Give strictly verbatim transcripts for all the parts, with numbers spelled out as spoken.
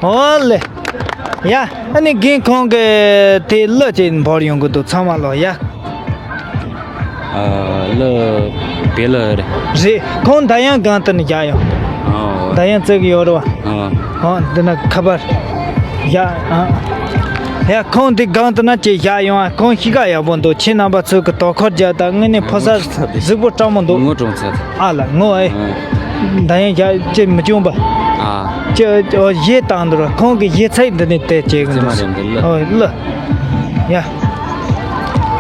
ཨོ་ལེ། ཡ། ཨ་ནི་རྒན་ཁོང་གི་དེ་གླུ་ཅིག་འབོར་ཡོང་གི་འདུག་ཚང་མ་ལོ་ཡ། ཨ། གླུ་བོད་གླུ་རེད། རེད། ཁོང་ད་ཡང་སྒང་དུ་ནས་རྒྱག་ཡོང་། ཨོ། ད་ཡང་བཙལ་གི་ཡོད་རེད་བ། ཨོ། ཨོ། འདི་ན་ཁ་པར། ཡ། ཨ། ཡ། ཁོང་འདི་སྒང་དུ་ན་ཅིག་བཞག་ཡོང་ཨ། ཁོང་གཤིས་ཀ་ཡག་པོ་འདུག་ཁྱེད་རྣམ་པ་ཚོ་གི་དོ་ཁུར་རྒྱག་དང་དངོས་གནས་ཕོ་གསར་གཟུགས་པོ་སྤྲང་མོ་འདུག་ངོ་གྲོང་ཚད། ཨ་ལ་ངོ་ཨེ། ཨ། ད་ཡང་བཞག་ཅིག་མི་བྱུང་པ། ཨ། ཅི། ཨོ། གཞས་བཏང་འདུག་ར། ཁོང་གི་གཞས་ཚིག་འདི་ནས་བལྟས་བྱེད་གི་འདུག་ཨོ་ལ། ཡ།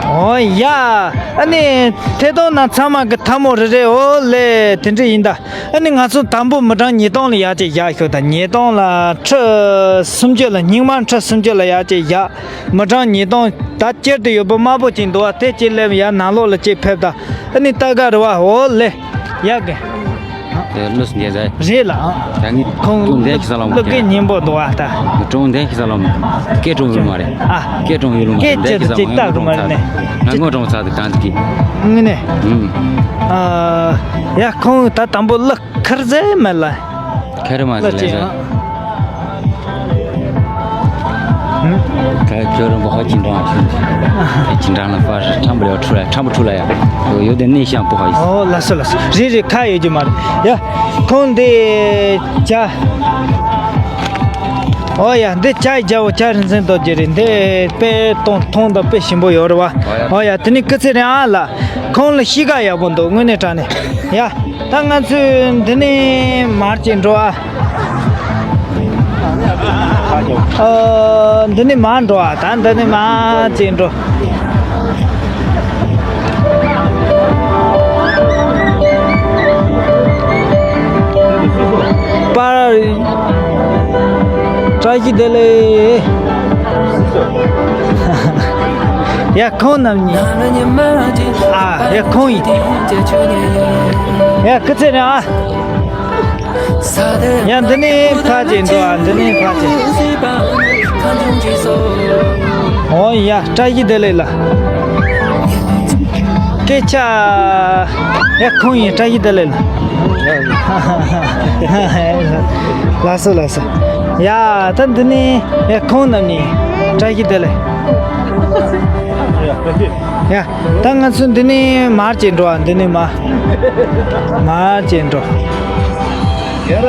ཨོ་ཡ། ཨ་ནི་ཐད་གཏོང་ནང་ཚང་མ་གི་ཐལ་མོ་རེ་རེ། ཨོ་ལེ། དེ་འདྲ་ཡིན་ད། ཨ་ནི་ང་ཚོ་དང་པོ་མི་གྲངས་ཉིས་སྟོང་ལ་ཡར་ཅིག་བཞག་ཤོག་ད་ཉིས་སྟོང་ལ་ཁྲི་སུམ་ཅུ་ལ། རྙིང་མ་ཁྲི་སུམ་ཅུ་ལ་ཡར་ཅིག་བཞག་མི་གྲངས་ཉིས་སྟོང་ད་ཅེར་དུ་ཡོད་པ་དམར་པོ་ཅིག་འདུག་བ། དེ་ཅིག་སླེབས་ཡར་ནང་ལོགས་ལ་ཅིག་ཕེབས་ད། ཨ་ནི་ལྟ་ག་རེ་བ། ཨོ་ལེ། ཡ་གི། དེ་ལུས་འདས་ཟེར། རེད་ལ། ཨ། ད་ངས་ཁོང་ལུག་འདས་ཁི་ས་ལོ་མ་ལུག་གེ་སྙིང་པོ་འདུག་བ་ད། ཀྲུང་འདས་ཁི་ས་ལོ་མ། སྐད་ཀྲུང་ཡོད་མ་རེད། ཨ། སྐད་ཀྲུང་ཡོད་ལོ་མ། སྐད་འདས་ཁི་ཅི་ས་ཅིག་མ། ལྟ་གི་མ་རེད་ནས། ང་ངོ་ཀྲུང་ཚ་དུ་གང་གི། ངི་ནས། ཨུམ། ཨ། ཡ། ཁོང་ད་དང་པོ་ལུག་ཁར་ཟེ་མེད་ལ། 开了吗？ ལ་ཅི། 来了。 开，开了不好紧张啊，兄弟。太紧张了，不好意思，唱不了出来，唱不出来呀，我有点内向，不好意思。 ཨོ། ལགས་སོ་ལགས་སོ། རེད་རེད། ཁ་ཡོད་རྒྱུ་མ་རེད། ཡ། ཁོང་འདི་ཅ། ཨོ་ཡ། འདི་ཅ་ཡི་རྒྱལ་པོ་ཅ་རིན་ཆེན་རྡོ་རྗེ་རེད། འདི་དཔེ་གཏོང་མཐོང་དང་དཔེ་ཞིམ་པོ་ཡོད་རེད་བ། ཨོ་ཡ། ཨོ་ཡ། དེ་ནི་སྐུ་ཚེ་རིང་ཨ་ལ། ཁོང་ལ་གཤིས་ཀ་ཡག་པོ་འདུག་དངོས་གནས་དྲང་གནས། ཡ། ད་ང་ཚོས་འདི་ནས་མར་ཅིག་འགྲོ་ཨ། ཨ། འདི་ནས་མར་འགྲོ་ཨ། ད་འདི་ནས་མར་ཅིག་འགྲོ། པར། བཀྲ་ཤིས་བདེ་ལེགས། ཡ། ཁོང་རྣམ་གཉིས། ཨ། ཡ། ཁོང་ཡིན། ཡ། སྐུ་ཚེ་རིང་ཨ། ཡ། འདི་ནས་ཕར་ཅིག་འགྲོ་ཨ། འདི་ནས་ཕར་ཅིག། ཨོ་ཡ། བཀྲ་ཤིས་བདེ་ལེགས་ལ། སྐད་ཆ། ཡ། ཁོང་ཡིན། བཀྲ་ཤིས་བདེ་ལེགས་ལ། ལགས་སོ་ལགས་སོ། ཡ། ད་འདི་ནས་ཡ། ཁོང་རྣམ་གཉིས། བཀྲ་ཤིས་བདེ་ལེགས། ཡ། ད་ང་ཚོ་འདི་ནས་མར་ཅིག་འགྲོ་ཨ། འདི་ནས་མར། མར་ཅིག་འགྲོ། ཁྱེད་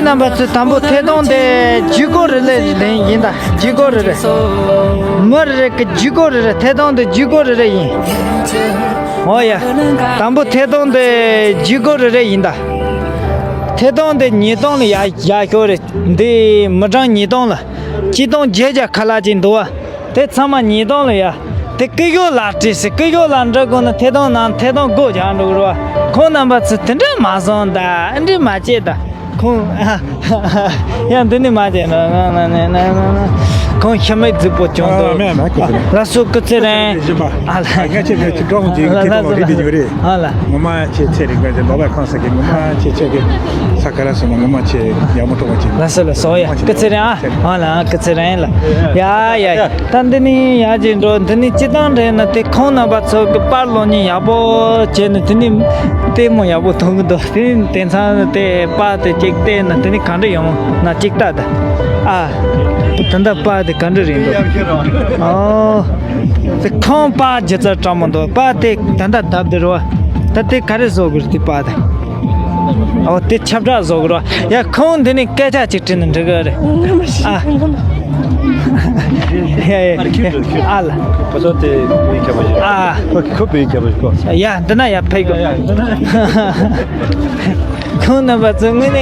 རྣམ་པ་ཚོས་དང་པོ་ཐད་གཏོང་དེ་བརྒྱུད་སྐུར་རེ་ལེན་ཡིན་ད། བརྒྱུད་སྐུར་རེ་རེ། མི་རེ་རེ་གི་བརྒྱུད་སྐུར་རེ་རེ། ཐད་གཏོང་དེ་བརྒྱུད་སྐུར་རེ་རེ་ཡིན། ཨོ་ཡ། དང་པོ་ཐད་གཏོང་དེ་བརྒྱུད་སྐུར་རེ་རེ་ཡིན་ད། ཐད་གཏོང་དེ་ཉིས་སྟོང་ལ་ཡ་ཡ་ཤོ་རེ། འདི་མི་གྲངས་ཉིས་སྟོང་ལ། ཆིག་སྟོང་བརྒྱད་བརྒྱ་ཁ་ལག་ཅིག་འདུག་བ། དེ་ཚང་མ་ཉིས་སྟོང་ལ་ཡ། དེ་སྐུ་ཞབས་ལགས་བྲིས་སི། སྐུ་ཞབས་ལགས་འདྲི་དགོས་ན་ཐད་གཏོང་ནང་ཐད་གཏོང་སྒོ་རྒྱག་འགྲོ་གི་རེད་བ། ཁོང་རྣམ་པ་ཚོས་དེ་འདྲ་མ་བཟང་ད། ཨ་འདྲ་མ་བྱེད་ད། ཁོང་ཡ་འདི་ནི་མ་བྱེད་ན། ཁོང་ཤ་མེད་རྫིག་པོ་བྱུང་འདུག་ཨ། མེད་མེད། ལགས་སོ། སྐུ་ཚེ་རིང་། ཨ་ལ། ང་ཆེ་ཆེ་ཀྲོང་ཅིག་ཐད་གཏོང་རེད་འདི་ཉོ་རེད། ཨ་ལ། ངོ་མ་ཆེ་ཆེ་རིང་ག་ཅེ་ལོ་བ་ཁང་ས་གི་ངོ་མ་ཆེ་ཆེ་གི་ས་ཁ་ར་སོང་ན་ངོ་མ་ཆེ་ཡག་མོ་གྲོགས་པོ་ཅིག་ལགས་སོ་ལགས་སོ། ཡ། སྐུ་ཚེ་རིང་ཨ། ཨ་ལ། སྐུ་ཚེ་རིང་ལ། ཡ་ཡ། ད་འདི་ནི་ཡར་ཅིག་འགྲོ། འདི་ནི་སྤྱི་བཏང་རེད་ན་དེ་ཁོང་རྣམ་པ་ཚོ་གི་པར་ཀློག་མཁན་ཡག་པོ་བྱས་ནས་དེ་ནི་ལྟད་མོ་ཡག་པོ་མཐོང་གི་འདུག་དེ་ནི་དེང་སང་དེ་པར་དེ་གཅིག་བལྟས་ན་དེ་ནི་ག་འདྲ་ཡོང་ན་གཅིག་ལྟ་ད། ཨ། ད་ལྟ་པར་དེ་ག་འདྲ་རེད་འདུག་ཨོ། དེ་ཁོང་པར་སྒྱུ་རྩལ་སྤྲང་མོ་འདུག་པར་དེ་ད་ལྟ་བརྡབ་བསྡད་རེད་བ། ད་དེ་ག་རེ་བཟོ་དགོས་རེད་དེ་པར་དེ། ཨོ། དེ་ཁྱབ་བསྒྲགས་བཟོ་དགོས་རེད་བ། ཡ། ཁོང་འདི་ནས་སྐད་ཆ་ཅིག་དྲིས་ན་འགྲིག་གི་རེད། ཨ། ཡ་ཡ་ཡ། ཨ་ལ། ཁོ་ཚོ་དེ་བོད་ཡིག་མཁས་པ་ཞིག་ཨ། ཁོ་ཁོ་བོད་ཡིག་མཁས་པ་ཞིག་གོ་ཡ། འདི་ན་ཡ་ཕེབས་དགོས། ཁོང་རྣམ་པ་ཚོ་དངོས་གནས་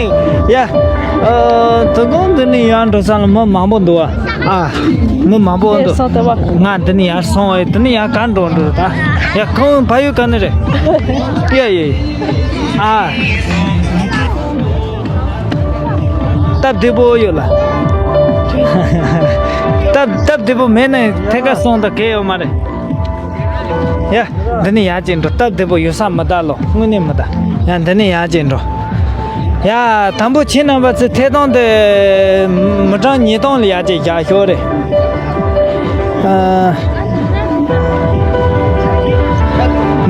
ཡ། ཨ། དོ་དགོང་འདི་ནས་ཡར་འགྲོ་ས་ལ་མི་མང་པོ་འདུག་བ། ཨ། མི་མང་པོ་འདུག་ང་འདི་ནས་ཡར་སོང་བས་དེ་ནས་ཡར་ག་འགྲོ་འགྲོ་ད། ཡ། ཁོང་ཕ་ཡུལ་ག་ནས་རེད། ཡ་ཡ། ཨ། སྟབས་བདེ་པོ་ཡོད་ལ། སྟབས་སྟབས་བདེ་པོ་མེད་ན་ཐད་ཀར་སོང་ད་གལ་ཡོད་མ་རེད། ཡ། འདི་ནས་ཡར་ཅིག་འགྲོ། སྟབས་བདེ་པོ་ཡོད་ས་མི་གདའ་ལོ། དངོས་གནས་མི་གདའ། ཡ། འདི་ནས་ཡར་ཅིག་འགྲོ། ཡ། དང་པོ་ཁྱེད་རྣམ་པ་ཚོས་ཐད་གཏོང་དེ་མི་གྲངས་ཉིས་སྟོང་ལ་ཡར་ཅིག་བཞག་ཤོག་རེད།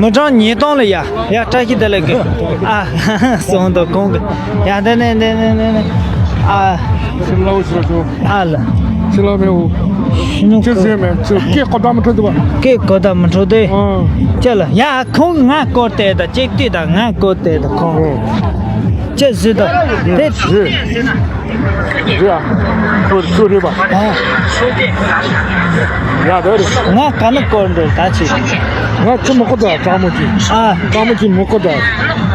ཨ། མི་གྲངས་ཉིས་སྟོང་ལ་ཡ། ཡ། བཀྲ་ཤིས་བདེ་ལེགས་གི། ཨ། སོང་དོ་གོང་གི། ཡ། འདི་ནས་འདི་ནས་འདི་ནས། ཨ། ཕྱི་ལོགས་ཕྱི་ལོགས་ཕྱི་ལོགས། ཨ་ལ། ཕྱི་ལོགས་མེད་འོ། ཕྱི་ལོགས། ཅི་ཟེར་མེད། ཅི་སྐད་གོ་བརྡ་མི་འཕྲོད་འདུག་བ། སྐད་གོ་བརྡ་མི་འཕྲོད་དེ། ཨ། ཅི་ལ་ཡ། ཁོང་ང་སྐོར་དེ་ད་ཅིག་ལྟོས་ད། ང་སྐོར་དེ་ད་ཁོང་། ཨོ། ཅི་ཟེར་ད། དེ། རེད། རེད་ཨ། ཁོ་ཁོ་རེད་པ། ཨ། ཡ་ད་རེད། ང་ག་ནས་སྐོར་འགྲོ་ད་ཅི། ང་ཅི་མི་གོ་ད། གྲང་མོ་ཅི། ཨ། གྲང་མོ་ཅི་མི་གོ་ད།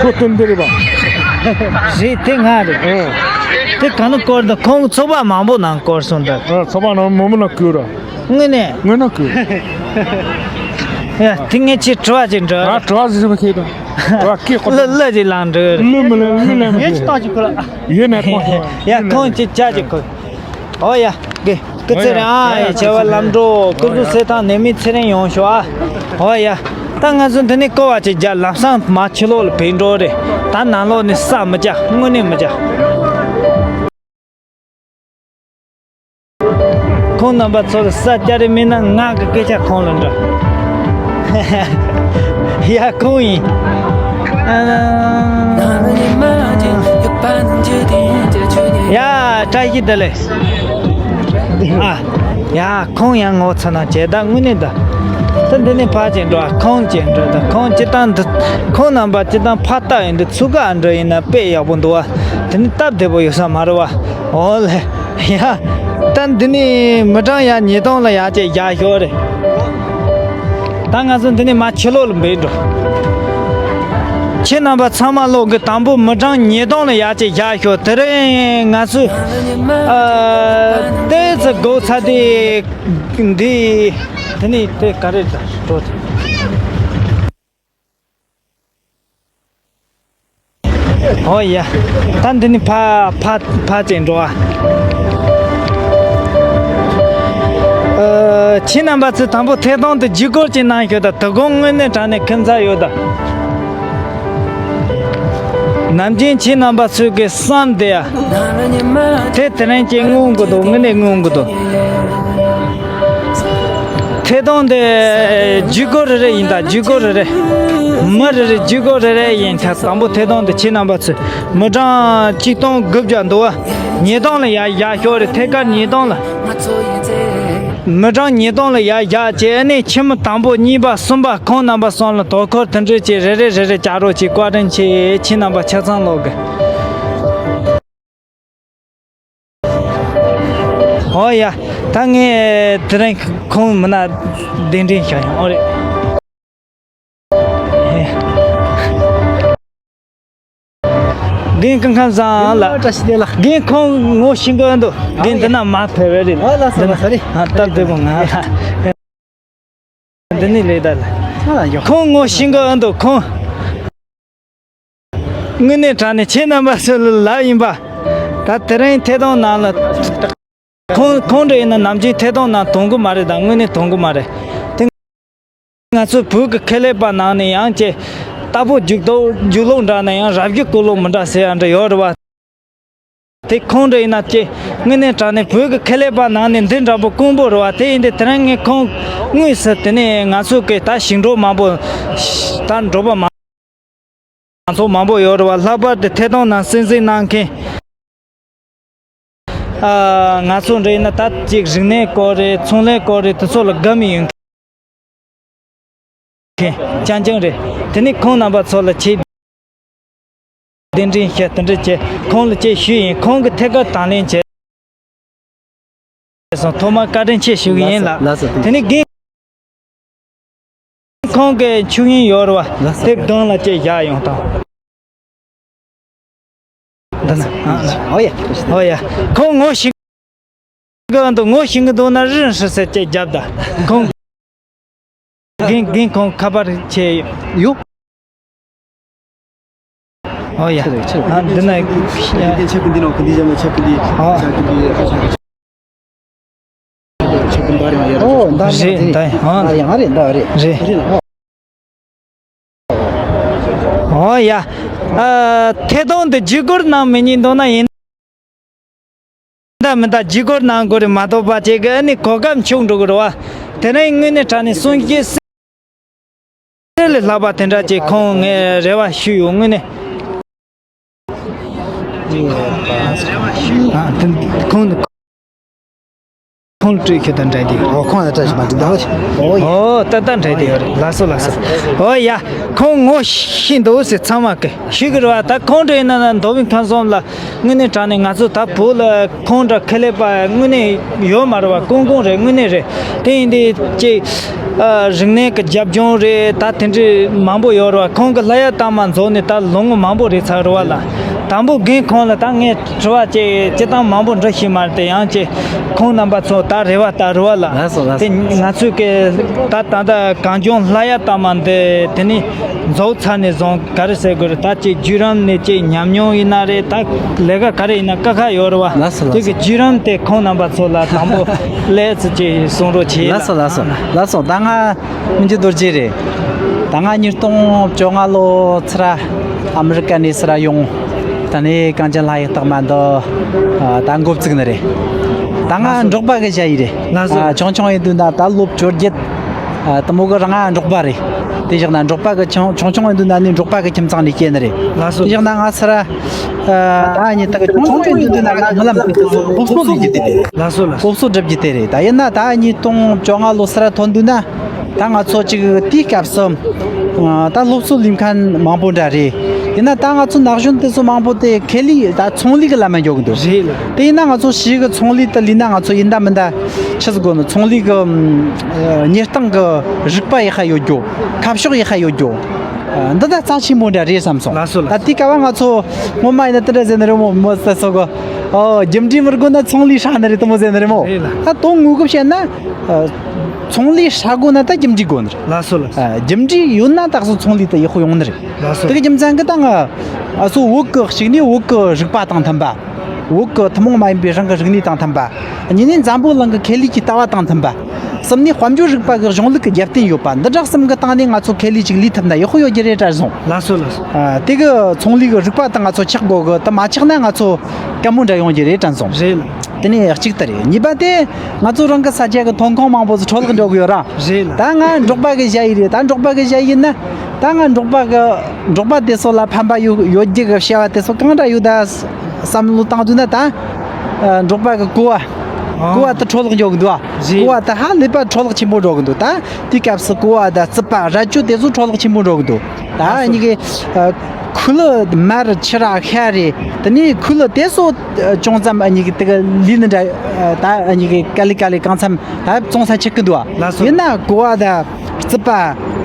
ཁོ་སྟོན་འདི་རེད་པ། རེད། དེ་ང་རེད། ཨ། དེ་ག་ནས་སྐོར་འདུག་ཁོང་ཚོགས་པ་མང་པོ་ནང་སྐོར་སོང་འདུག་ཨ། ཚོགས་པ་ནང་མང་པོ་ནང་བསྐོར་ར། དངོས་གནས། དངོས་གནས་བསྐོར། ཡ། དེ་ངས་ཁྱེད་དྲི་བ་ཅིག་འདྲི། ཨ། དྲི་བ་ཟེར་བ་ཁྱེད་དང་། དྲི་བ་སྐད་ཁོ། གླུ་གླུ་ཅིག་བླངས་འདྲི། གླུ་མི་ལེན། གླུ་ལེན་མི་ཡེ་ཅི་ཏང་ཅིག་ཁོ་ལ། ཡོད་ནས་ཁོང་ཡ། ཁོང་ཅིག་ཅག་ཅིག་ཁོ། ཨོ་ཡ། གི། སྐུ་ཚེ་རིང་ཨ། ཡ། ཆེ་བ་ལམ་འགྲོ། སྐུ་གཟུགས་གསལ་ཐང་ནད་མེད་ཚེ་རིང་ཡོང་ཤོག་ཨ། ཨོ་ཡ། ད་ང་ཚོ་འདི་ནས་སྐོར་བ་ཅིག་རྒྱག་ལམ་སང་མར་ཕྱི་ལོགས་ལ་བུད་འགྲོ་རེད། ད་ནང་ལོགས་ནས་ས་མི་རྒྱག་དངོས་གནས་མི་རྒྱག་ཁོང་རྣམ་པ་ཚོ་ལ་ས་སྐྱ་རེ་མིན་ན་ང་གི་སྐད་ཆ་ཁོང་ལ་འདྲི། ཡ། ཁོང་ཡིན། ཨ། ཡ། བཀྲ་ཤིས་བདེ་ལེགས། ཨ། ཡ། ཁོང་ཡང་ངོ་ཚ་ན་བྱས་ད་དངོས་གནས་ད། ད་འདི་ནས་ཕར་ཅིག་འགྲོ། ཁོང་ཅིག་འགྲོ་ད། ཁོང་སྤྱིར་བཏང་འདི། ཁོང་རྣམ་པ་སྤྱིར་བཏང་ཕར་ལྟ་ཡིན་འདི་ཚུགས་ཀ་འགྲོ་ཡིན་ན་དཔེ་ཡག་པོ་འདུག་བ། དེ་ནི་སྟབས་བདེ་པོ་ཡོད་ས་མ་རེད་བ། ཨོ་ལེ། ཡ། ད་འདི་ནི་མི་གྲངས་ཡ་ཉིས་སྟོང་ལ་ཡ་ཅིག་བཞག་ཤོག་རེད། ད་ང་ཚོ་འདི་ནས་མར་ཕྱི་ལོགས་ལ་འབུད་འགྲོ། ཁྱེད་རྣམ་པ་ཚང་མ་ལོག་གི། དང་པོ་མི་གྲངས་ཉིས་སྟོང་ལ་ཡ་ཅིག་བཞག་ཤོག་དེ་རིང་ང་ཚོས། ཨ། ཏོག་ཙམ་སྒུག་ཚར་དུས་འདི། དེ་ནས་དེ་ག་རེ་འགྲོ་དེ། ཨོ་ཡ། ད་འདི་ནས་ཕར་ཕར་ཕར་ཅིག་འགྲོ་ཨ། ཨ། ཁྱེད་རྣམ་པ་ཚོས་དང་པོ་ཐད་གཏོང་དེ་བརྒྱུད་སྐུར་ཅིག་གནང་ཤོག་ད། དོ་དགོང་དངོས་གནས་དྲང་གནས་ཁྱིམ་ཚང་ཡོད་ད། ནམ་རྒྱུན་ཁྱེད་རྣམ་པ་ཚོས་གི་བསམ་དེ་ཡ། དེ་དེ་རིང་ཅིག་མངོན་གི་འདུག་དངོས་གནས་མངོན་གི་འདུག་ཐད་གཏོང་དེ་བརྒྱུད་སྐུར་རེ་རེ་ཡིན་ད། བརྒྱུད་སྐུར་རེ་རེ། མི་རེ་རེ་བརྒྱུད་སྐུར་རེ་རེ་ཡིན་ད། དང་པོ་ཐད་གཏོང་དེ་ཁྱེད་རྣམ་པ་ཚོས་མི་གྲངས་ཆིག་སྟོང་དགུ་བརྒྱ་འདུག་བ། ཉིས་སྟོང་ལ་ཡ་བཞག་ཤོག་རེ། ཐད་ཀར་ཉིས་སྟོང་ལ། མི་གྲངས་ཉིས་སྟོང་ལ་ཡ་བཞག་བྱས་ནས་ཁྱིམ་དང་པོ་གཉིས་པ་གསུམ་པ་ཁོང་རྣམ་པ་གསུམ་ལ་དོ་ཁུར་དེ་འདྲ་བྱས་རེ་རེ་རེ་རེ་བྱ་རོགས་བྱེད། བཀའ་དྲིན་ཆེ། ཁྱེད་རྣམ་པ་ཆ་ཚང་ལོག་གི། ཨོ་ཡ། ད་ངས་དེ་རིང་ཁོང་མི་ན་གདན་འདྲེན་བྱ་ཡང་ཨོ་རེད། རྒན་སྐུ་ཁམས་བཟང་ལགས། བཀྲ་ཤིས་བདེ་ལགས། རྒན་ཁོང་ངོ་ཤེས་གི་འདུག་རྒན་འདི་ན་མ་ཕེབས་པ་རེད། ཨ། ལགས་སོ། ལགས་སོ། རེད། ཨ། སྟབས་བདེ་པོ་ང་ལ། འདི་ནས་ལས་ད་ལ། ཨ་ལ་ཡོ། ཁོང་ངོ་ཤེས་གི་འདུག་ཁོང་། དངོས་གནས་དྲང་གནས་ཁྱེད་རྣམ་པ་ཚོ་ལ་ལབ་ཡིན་པ། ད་དེ་རིང་ཐད་གཏོང་ནང་ལ། ཁོང་ཁོང་འདྲ་ཡིན་ན་ནམ་རྒྱུན་ཐད་གཏོང་ནང་གཏོང་གི་མ་རེད། ད་དངོས་གནས་གཏོང་གི་མ་རེད། དེ་ང་ཚོ་བོད་ཀྱི་ཁེ་ལས་པ་ནང་ནས་ཡང་ཅིག་རྟག་པོ་རྒྱུགས་ལོག་རྒྱུགས་ལོག་འདྲ་ན་ཡང་རབ་རྒྱུགས་བསྐུར་ལོག་མི་འདྲ་ཟེར་ཡ་འདྲ་ཡོད་རེད་བ། དེ་ཁོང་འདྲ་ཡིན་ན་ཅིག་དངོས་གནས་དྲང་གནས་བོད་ཀྱི་ཁེ་ལས་པ་ནང་ནས་འདི་འདྲ་པོ་དཀོན་པོ་རེད་བ། དེ་ཡིན་དུས་དེ་རིང་ངས་ཁོང་དངོས་སུ། དེ་ནས་ང་ཚོ་གི་ད་ཞིང་འབྲོག་མང་པོ། ད་འབྲོག་པ་མང་ཚོགས་མང་པོ་ཡོད་རེད་བ། ལྷག་པར་དུ་ཐད་གཏོང་ནང་གསན་གཟིགས་གནང་མཁན། ཨ། ང་ཚོ་འདྲ་ཡིན་ན་ད་ཅིག་རིག་གནས་སྐོར་རེད། ཚོང་ལས་སྐོར་རེད། དེ་ཚོ་ལ་དགའ་མོས་ཡོད་མཁན་རྐྱང་རྐྱང་རེད། དེ་ནས་ཁོང་རྣམ་པ་ཚོ་ལ་ཆེད་གདན་འདྲེན་བྱས་དེ་འདྲ་བྱས། ཁོང་ལ་ཅིག་ཞུས་ཡིན། ཁོང་གིས་ཐད་ཀར་དང་ལེན་བྱས་སོང་། ཐོག་མར་བཀའ་དྲིན་ཆེ་ཞུ་གི་ཡིན་ལགས། ལགས་སོ། དེ་ནས་རྒན་ཁོང་གི་ཆོས་དབྱིངས་ཡོད་རེད་བ། ལགས་སོ། དེ་སྒང་ལ་ཅིག་བཞག་ཡོང་དང་། འདི་ན། ཨ། ཨོ་ཡ། ཨོ་ཡ། ཁོང་ངོ་ཤེས་གི་འདུག་ངོ་ཤེས་གི་འདུག་ན་རིན་ཧྲི་ཟེར་ཅིག་རྒྱབ་ད། ཁོང་། རྒན་རྒན་ཁོང་ཁ་པར་བྱས་ཡོད། ཡོད། ཨོ་ཡ། ཆེ་རེད། ཆེ་རེད། ཨ། འདི་ན། ཆེ་གི་འདི་ནང་གི་འདི་བཞག་ན་ཆེ་གི་འདི། ཨ། ཆེ་གི་འདི། ཨ། ཆེ་གི་འདི། ཆེ་གི་འདི་རེད། ཨོ། འདི་རེད། འདི་རེད། ཨ། ཡང་རེད། འདི་རེད། རེད། རེད། ཨོ་ཡ། ཨ། ཐད་གཏོང་འདི་བརྒྱུད་སྐུར་གནང་མི་ཉན་འདུག་ན་ཡིན། ད་མི་ད་བརྒྱུད་སྐུར་གནང་དགོས་རེད་མ་གཏོགས་པ་ཅིག་གི་ཨ་ནི་གོ་སྐབས་འཕྱུགས་འགྲོ་གི་རེད་བ། དེ་རིང་དངོས་གནས་དྲང་གནས་གསུང་བཤད་སེ་ ལས་ལྷག་པ་དེ་འདྲ་ཅིག་ཁོང་ངས་རེ་བ་ཞུས་ཡོད་དངོས་གནས། ཨ་དེ་ཁོང་ཁོང་སྤྲོད་ཁྱོད་དང་འདྲ་དེ། ཨོ་ཁོང་ལ་བཀྲ་ཤིས་མ་འདྲི་འདུག་ཨོ་ཡ། ཨོ་ད་ལྟ་འདྲ་དེ་ཡོད་རེད། ལགས་སོ་ལགས་སོ། ཨོ་ཡ། ཁོང་ངོ་ཤེས་འདུག་ཟེར་ཚང་མ་གི་ཤི་གི་རེད་བ། ད་ཁོང་འདྲ་ཡིན་ན་ན་མདོ་དབུས་ཁམས་གསུམ་ལ་དངོས་གནས་དྲང་གནས་ང་ཚོ་ད་བོད་ལ་ཁོང་འདྲ་ཁེ་ལས་པ་དངོས་གནས་ཡོད་མ་རེད་བ། ཀུན་ཀུན་རེད། དངོས་གནས་རེད། དེ་ཡིན་དུས་ཅིག་ཨ་རིག་གནས་ཀྱི་རྒྱབ་ལྗོངས་རེད། ད་དེ་འདྲའི་མང་པོ་ཡོད་རེད་བ། ཁོང་གི་ལྷ་ཡ་དང་མ་འཛོགས་ནས་ད་ལོ་ངོ་མང་པོ་རེད་ཚར་རེད་བ་ལ། དང་པོ་རྒན་ཁོང་ལ་ད་ངས་དྲི་བ་ཅིག་སྤྱིར་བཏང་མང་པོ་འདྲི་ཤེས་མ་རེད་དེ། ཡང་ཅིག་ཁོང་རྣམ་པ་ཚོ་ད་རེ་བ་ད་རེ་བ་ལ། ལགས་སོ་ལགས་དེ་སོ། ང་ཚོས་ཀྱི་ད་ད་ལྟ་གངས་ལྗོངས་ལྷ་ཡ་དང་མ་འདི་དེ་ནས་འཛོགས་ཚར་ནས་བཟུང་ག་རེ་ཟེར་དགོས་རེད། ད་ཅིག་བརྒྱུད་རིམ་ནས་ཅིག་ཉམས་མྱོང་ཡིན་ན་རེད། ད་ལས་ཀ་ག་རེ་ཡིན་ན་དཀའ་ཁག་ཡོད་རེད་བ། ལགས་སོ་ལགས་སོ། དེ་གི་བརྒྱུད་རིམ་དེ་ཁོང་རྣམ་པ་ཚོ་ལ་དང་པོ་ལས་ཚུལ་ཅིག་གསུང་རོགས་བྱེད། ལགས་སོ་ལགས་སོ་ལགས་སོ། ད་ང་མི་འཇུ་རྡོ་རྗེ་རེད། ད་ང་ཉིས་སྟོང་བཅོ་ལྔ་ལོ་ཚུར་ཨ་མི་རི་ཀ་ནས་ཚུར་ཡོང་། ད་ནས་གངས་ཅན་ལྷ་ཡི་རྟགས་མ་འདི་ད་འགོ་བཙུགས་ནི་རེད། ད་ང་འབྲོག་པ་གི་ཞ་ཡི་རེད། ལགས་སོ། ཨ་ཆུང་ཆུང་ཡིན་དུས་ན་ད་ལོ་བཅོ་བརྒྱད། ཨ་དེ་མོ་གི་རང་ང་འབྲོག་པ་རེད། དེ་བཞག་ན་འབྲོག་པ་གི་ཆུང་ཆུང་ཆུང་ཡིན་དུས་ན་ནི་འབྲོག་པ་གི་ཁྱིམ་ཚང་ནས་སྐྱེས་ནི་རེད། ལགས་སོ། དེ་བཞག་ན་ང་ཚུར་ཨ་ད་ནི་ད་གི་ཆུང་ཆུང་ཡིན་དུས་ན་ང་ངི་ལམ་དུ་སློབ་གསོ་སློབ་རྒྱུ་དེ་རེད། ལགས་སོ་ལགས་སོ། སློབ་གསོ་སྒྲུབ་རྒྱུ་དེ་རེད། ད་ཡིན་ན་ད་ཉིས་སྟོང་བཅོ་ལྔ་ལོ་ཚུར་ཐོན་དུས་ན། ད་ང་ཚོ་ཅིག་དེའི་སྐབས་སུ། ཨ་ད་སློབ་གསོ་ལེན་མཁན་མང་པོ་འདྲ་རེད། ཡིན་ན་ད་ང་ཚོ་ན་གཞོན་དེ་ཚོ་མང་པོ་དེ་ཁེ་ལས་ད་ཚོང་ལས་ཀྱི་ལམ་མ་འཇོག་གི་འདུག་རེད་ལ། དེ་ཡིན་ན་ང་ཚོ་ཕྱིའི་གི་ཚོང་ལས་དེ་ལས་ན་ང་ཚོ་ཡིན་ད་མིན་ད་ཆི་ཟིག་དགོས་ནི། ཚོང་ལས་ཀྱི་ཨ་གཉེར་སྟངས་ཀྱི་རིག་པ་ཡག་པ་ཡོད་རྒྱུ། ཁ་ཕྱོགས་ཡག་པ་ཡོད་རྒྱུ། ཨ་འདི་ད་རྩ་ཆེན་པོ་འདྲ་རེད་བསམ་སོང་། ལགས་སོ་ལགས་སོ། ད་དེའི་སྐབས་ང་ཚོ་སྔོན་མ་ཡིན་ན་དེ་འདྲ་ཟེར་ནི་རེད་མོ། མོ་ཟེར་སོ་གོ། ཨོ་རྒྱུ་འབྲས་མི་དགོས་ན་ཚོང་ལས་ཧྲ་ནི་རེད། དེ་མོ་ཟེར་ནི་རེད་མོ། རེད་ལ། ད་དོན་དངོས་ཀྱི་བཤད་ན། ཨ་ཚོང་ལས་ཧྲ་དགོས་ན་ད་རྒྱུ་འབྲས་དགོས་ནི་རེད། ལགས་སོ་ལགས་སོ། ཨ་རྒྱུ་འབྲས་ཡོད་ན་ད་གཟོད་ཚོང་ལས་ད་ཡག་པོ་ཡོང་ནི་རེད། ལགས་སོ། དེ་གི་རྒྱུ་མཚན་གི་ད་ང་ཨ་སོ་བོད་གི་གཅིག་ནས་བོད་གི་རིག་པ་དང་མཐུན་པ། བོད་གི་ཐུན་མོང་མ་ཡིན་པའི་རང་གི་རིག་གནས་དང་མཐུན་པ། གཉིས་ནས་འཛམ་བུ་གླིང་གི་ཁེ་ལས་ཀྱི་ལྟ་བ་དང་མཐུན་པ། གསུམ་ནས་དཔལ་འབྱོར་རིག་པ་གི་གཞུང་ལུགས་ཀྱི་རྒྱབ་རྟེན་ཡོད་པ། འདི་འདྲ་གསུམ་གི་སྟེང་ནས་ང་ཚོ་ཁེ་ལས་ཅིག་ལས་ཐུབ་ན་ཡག་པོ་ཡོད་རྒྱུ་རེད་དྲན་སོང་། ལགས་སོ་ལགས་སོ། ཨ་དེ་གི་ཚོང་ལས་གི་རིག་པ་ད་ང་ཚོ་ཆགས་དགོས་གི། ད་མ་ཆགས་ན་ང་ཚོ་དཀའ་མོ་འདྲ་ཡོང་རྒྱུ་རེད་དྲན་སོང་། རེད། དེ་ནས་གཅིག་ད་རེད། གཉིས་པ་དེ་ང་ཚོ་རང་གི་ས་ཆ་གི་ཐོན་ཁུངས་མང་པོ་ཚོ་འཕྲོ་བརླག་འགྲོ་གི་ཡོད་ར། རེད་ལ། ད་ང་འབྲོག་པ་གི་ཞ་ཡི་རེད། ད་འབྲོག་པ་གི་ཞ་ཡི་ཡིན་ན། ད་ང་འབྲོག་པ་གི་འབྲོག་པ་དེ་ཚོ་ལ་ཕན་པ་ཡོད་ཡོད་རྒྱུ་གི་བྱ་བ་དེ་ཚོ་གང་འདྲ་ཡོད་ད་བསམ་བློ་བཏང་དུས་ན། ད་ཨ་འབྲོག་པ་གི་ཀོ་བ། ཨ་ཀོ་བ་དེ་འཕྲོ་བརླག་འགྲོ་གི་འདུག་ཨ། རེད། ཀོ་བ་དེ་ཧ་ལས་པ་འཕྲོ་བརླག་ཆེན་པོ་འགྲོ་གི་འདུག་ད་དེའི་སྐབས་སུ་ཀོ་བ་དང་རྩིད་པ་ར་ཅོ་དེ་ཚོ་འཕྲོ་བརླག་ཆེན་པོ་འགྲོ་གི་འདུག་ད་ཨ་ནི་གི་ཨ་ཁུ་ལུ་མར་ཕྱུར་ར་ཤ་རེད། དེ་ནས་ཁུ་ལུ་དེ་ཚོ་ཨ་ཅུང་ཙམ་ཨ་ནི་གི་དེ་གི་ལུས་ནི་འདྲ། ཨ་ད་ཨ་ནི་གི་ག་ལེ་ག་ལེ་གང་འཚམ་ད་བཙོང་ས་ཆགས་ཀྱི་འདུག་ཨ། ལགས་སོ། ཡིན་ན་ཀོ་བ་དང་རྩིད་པ།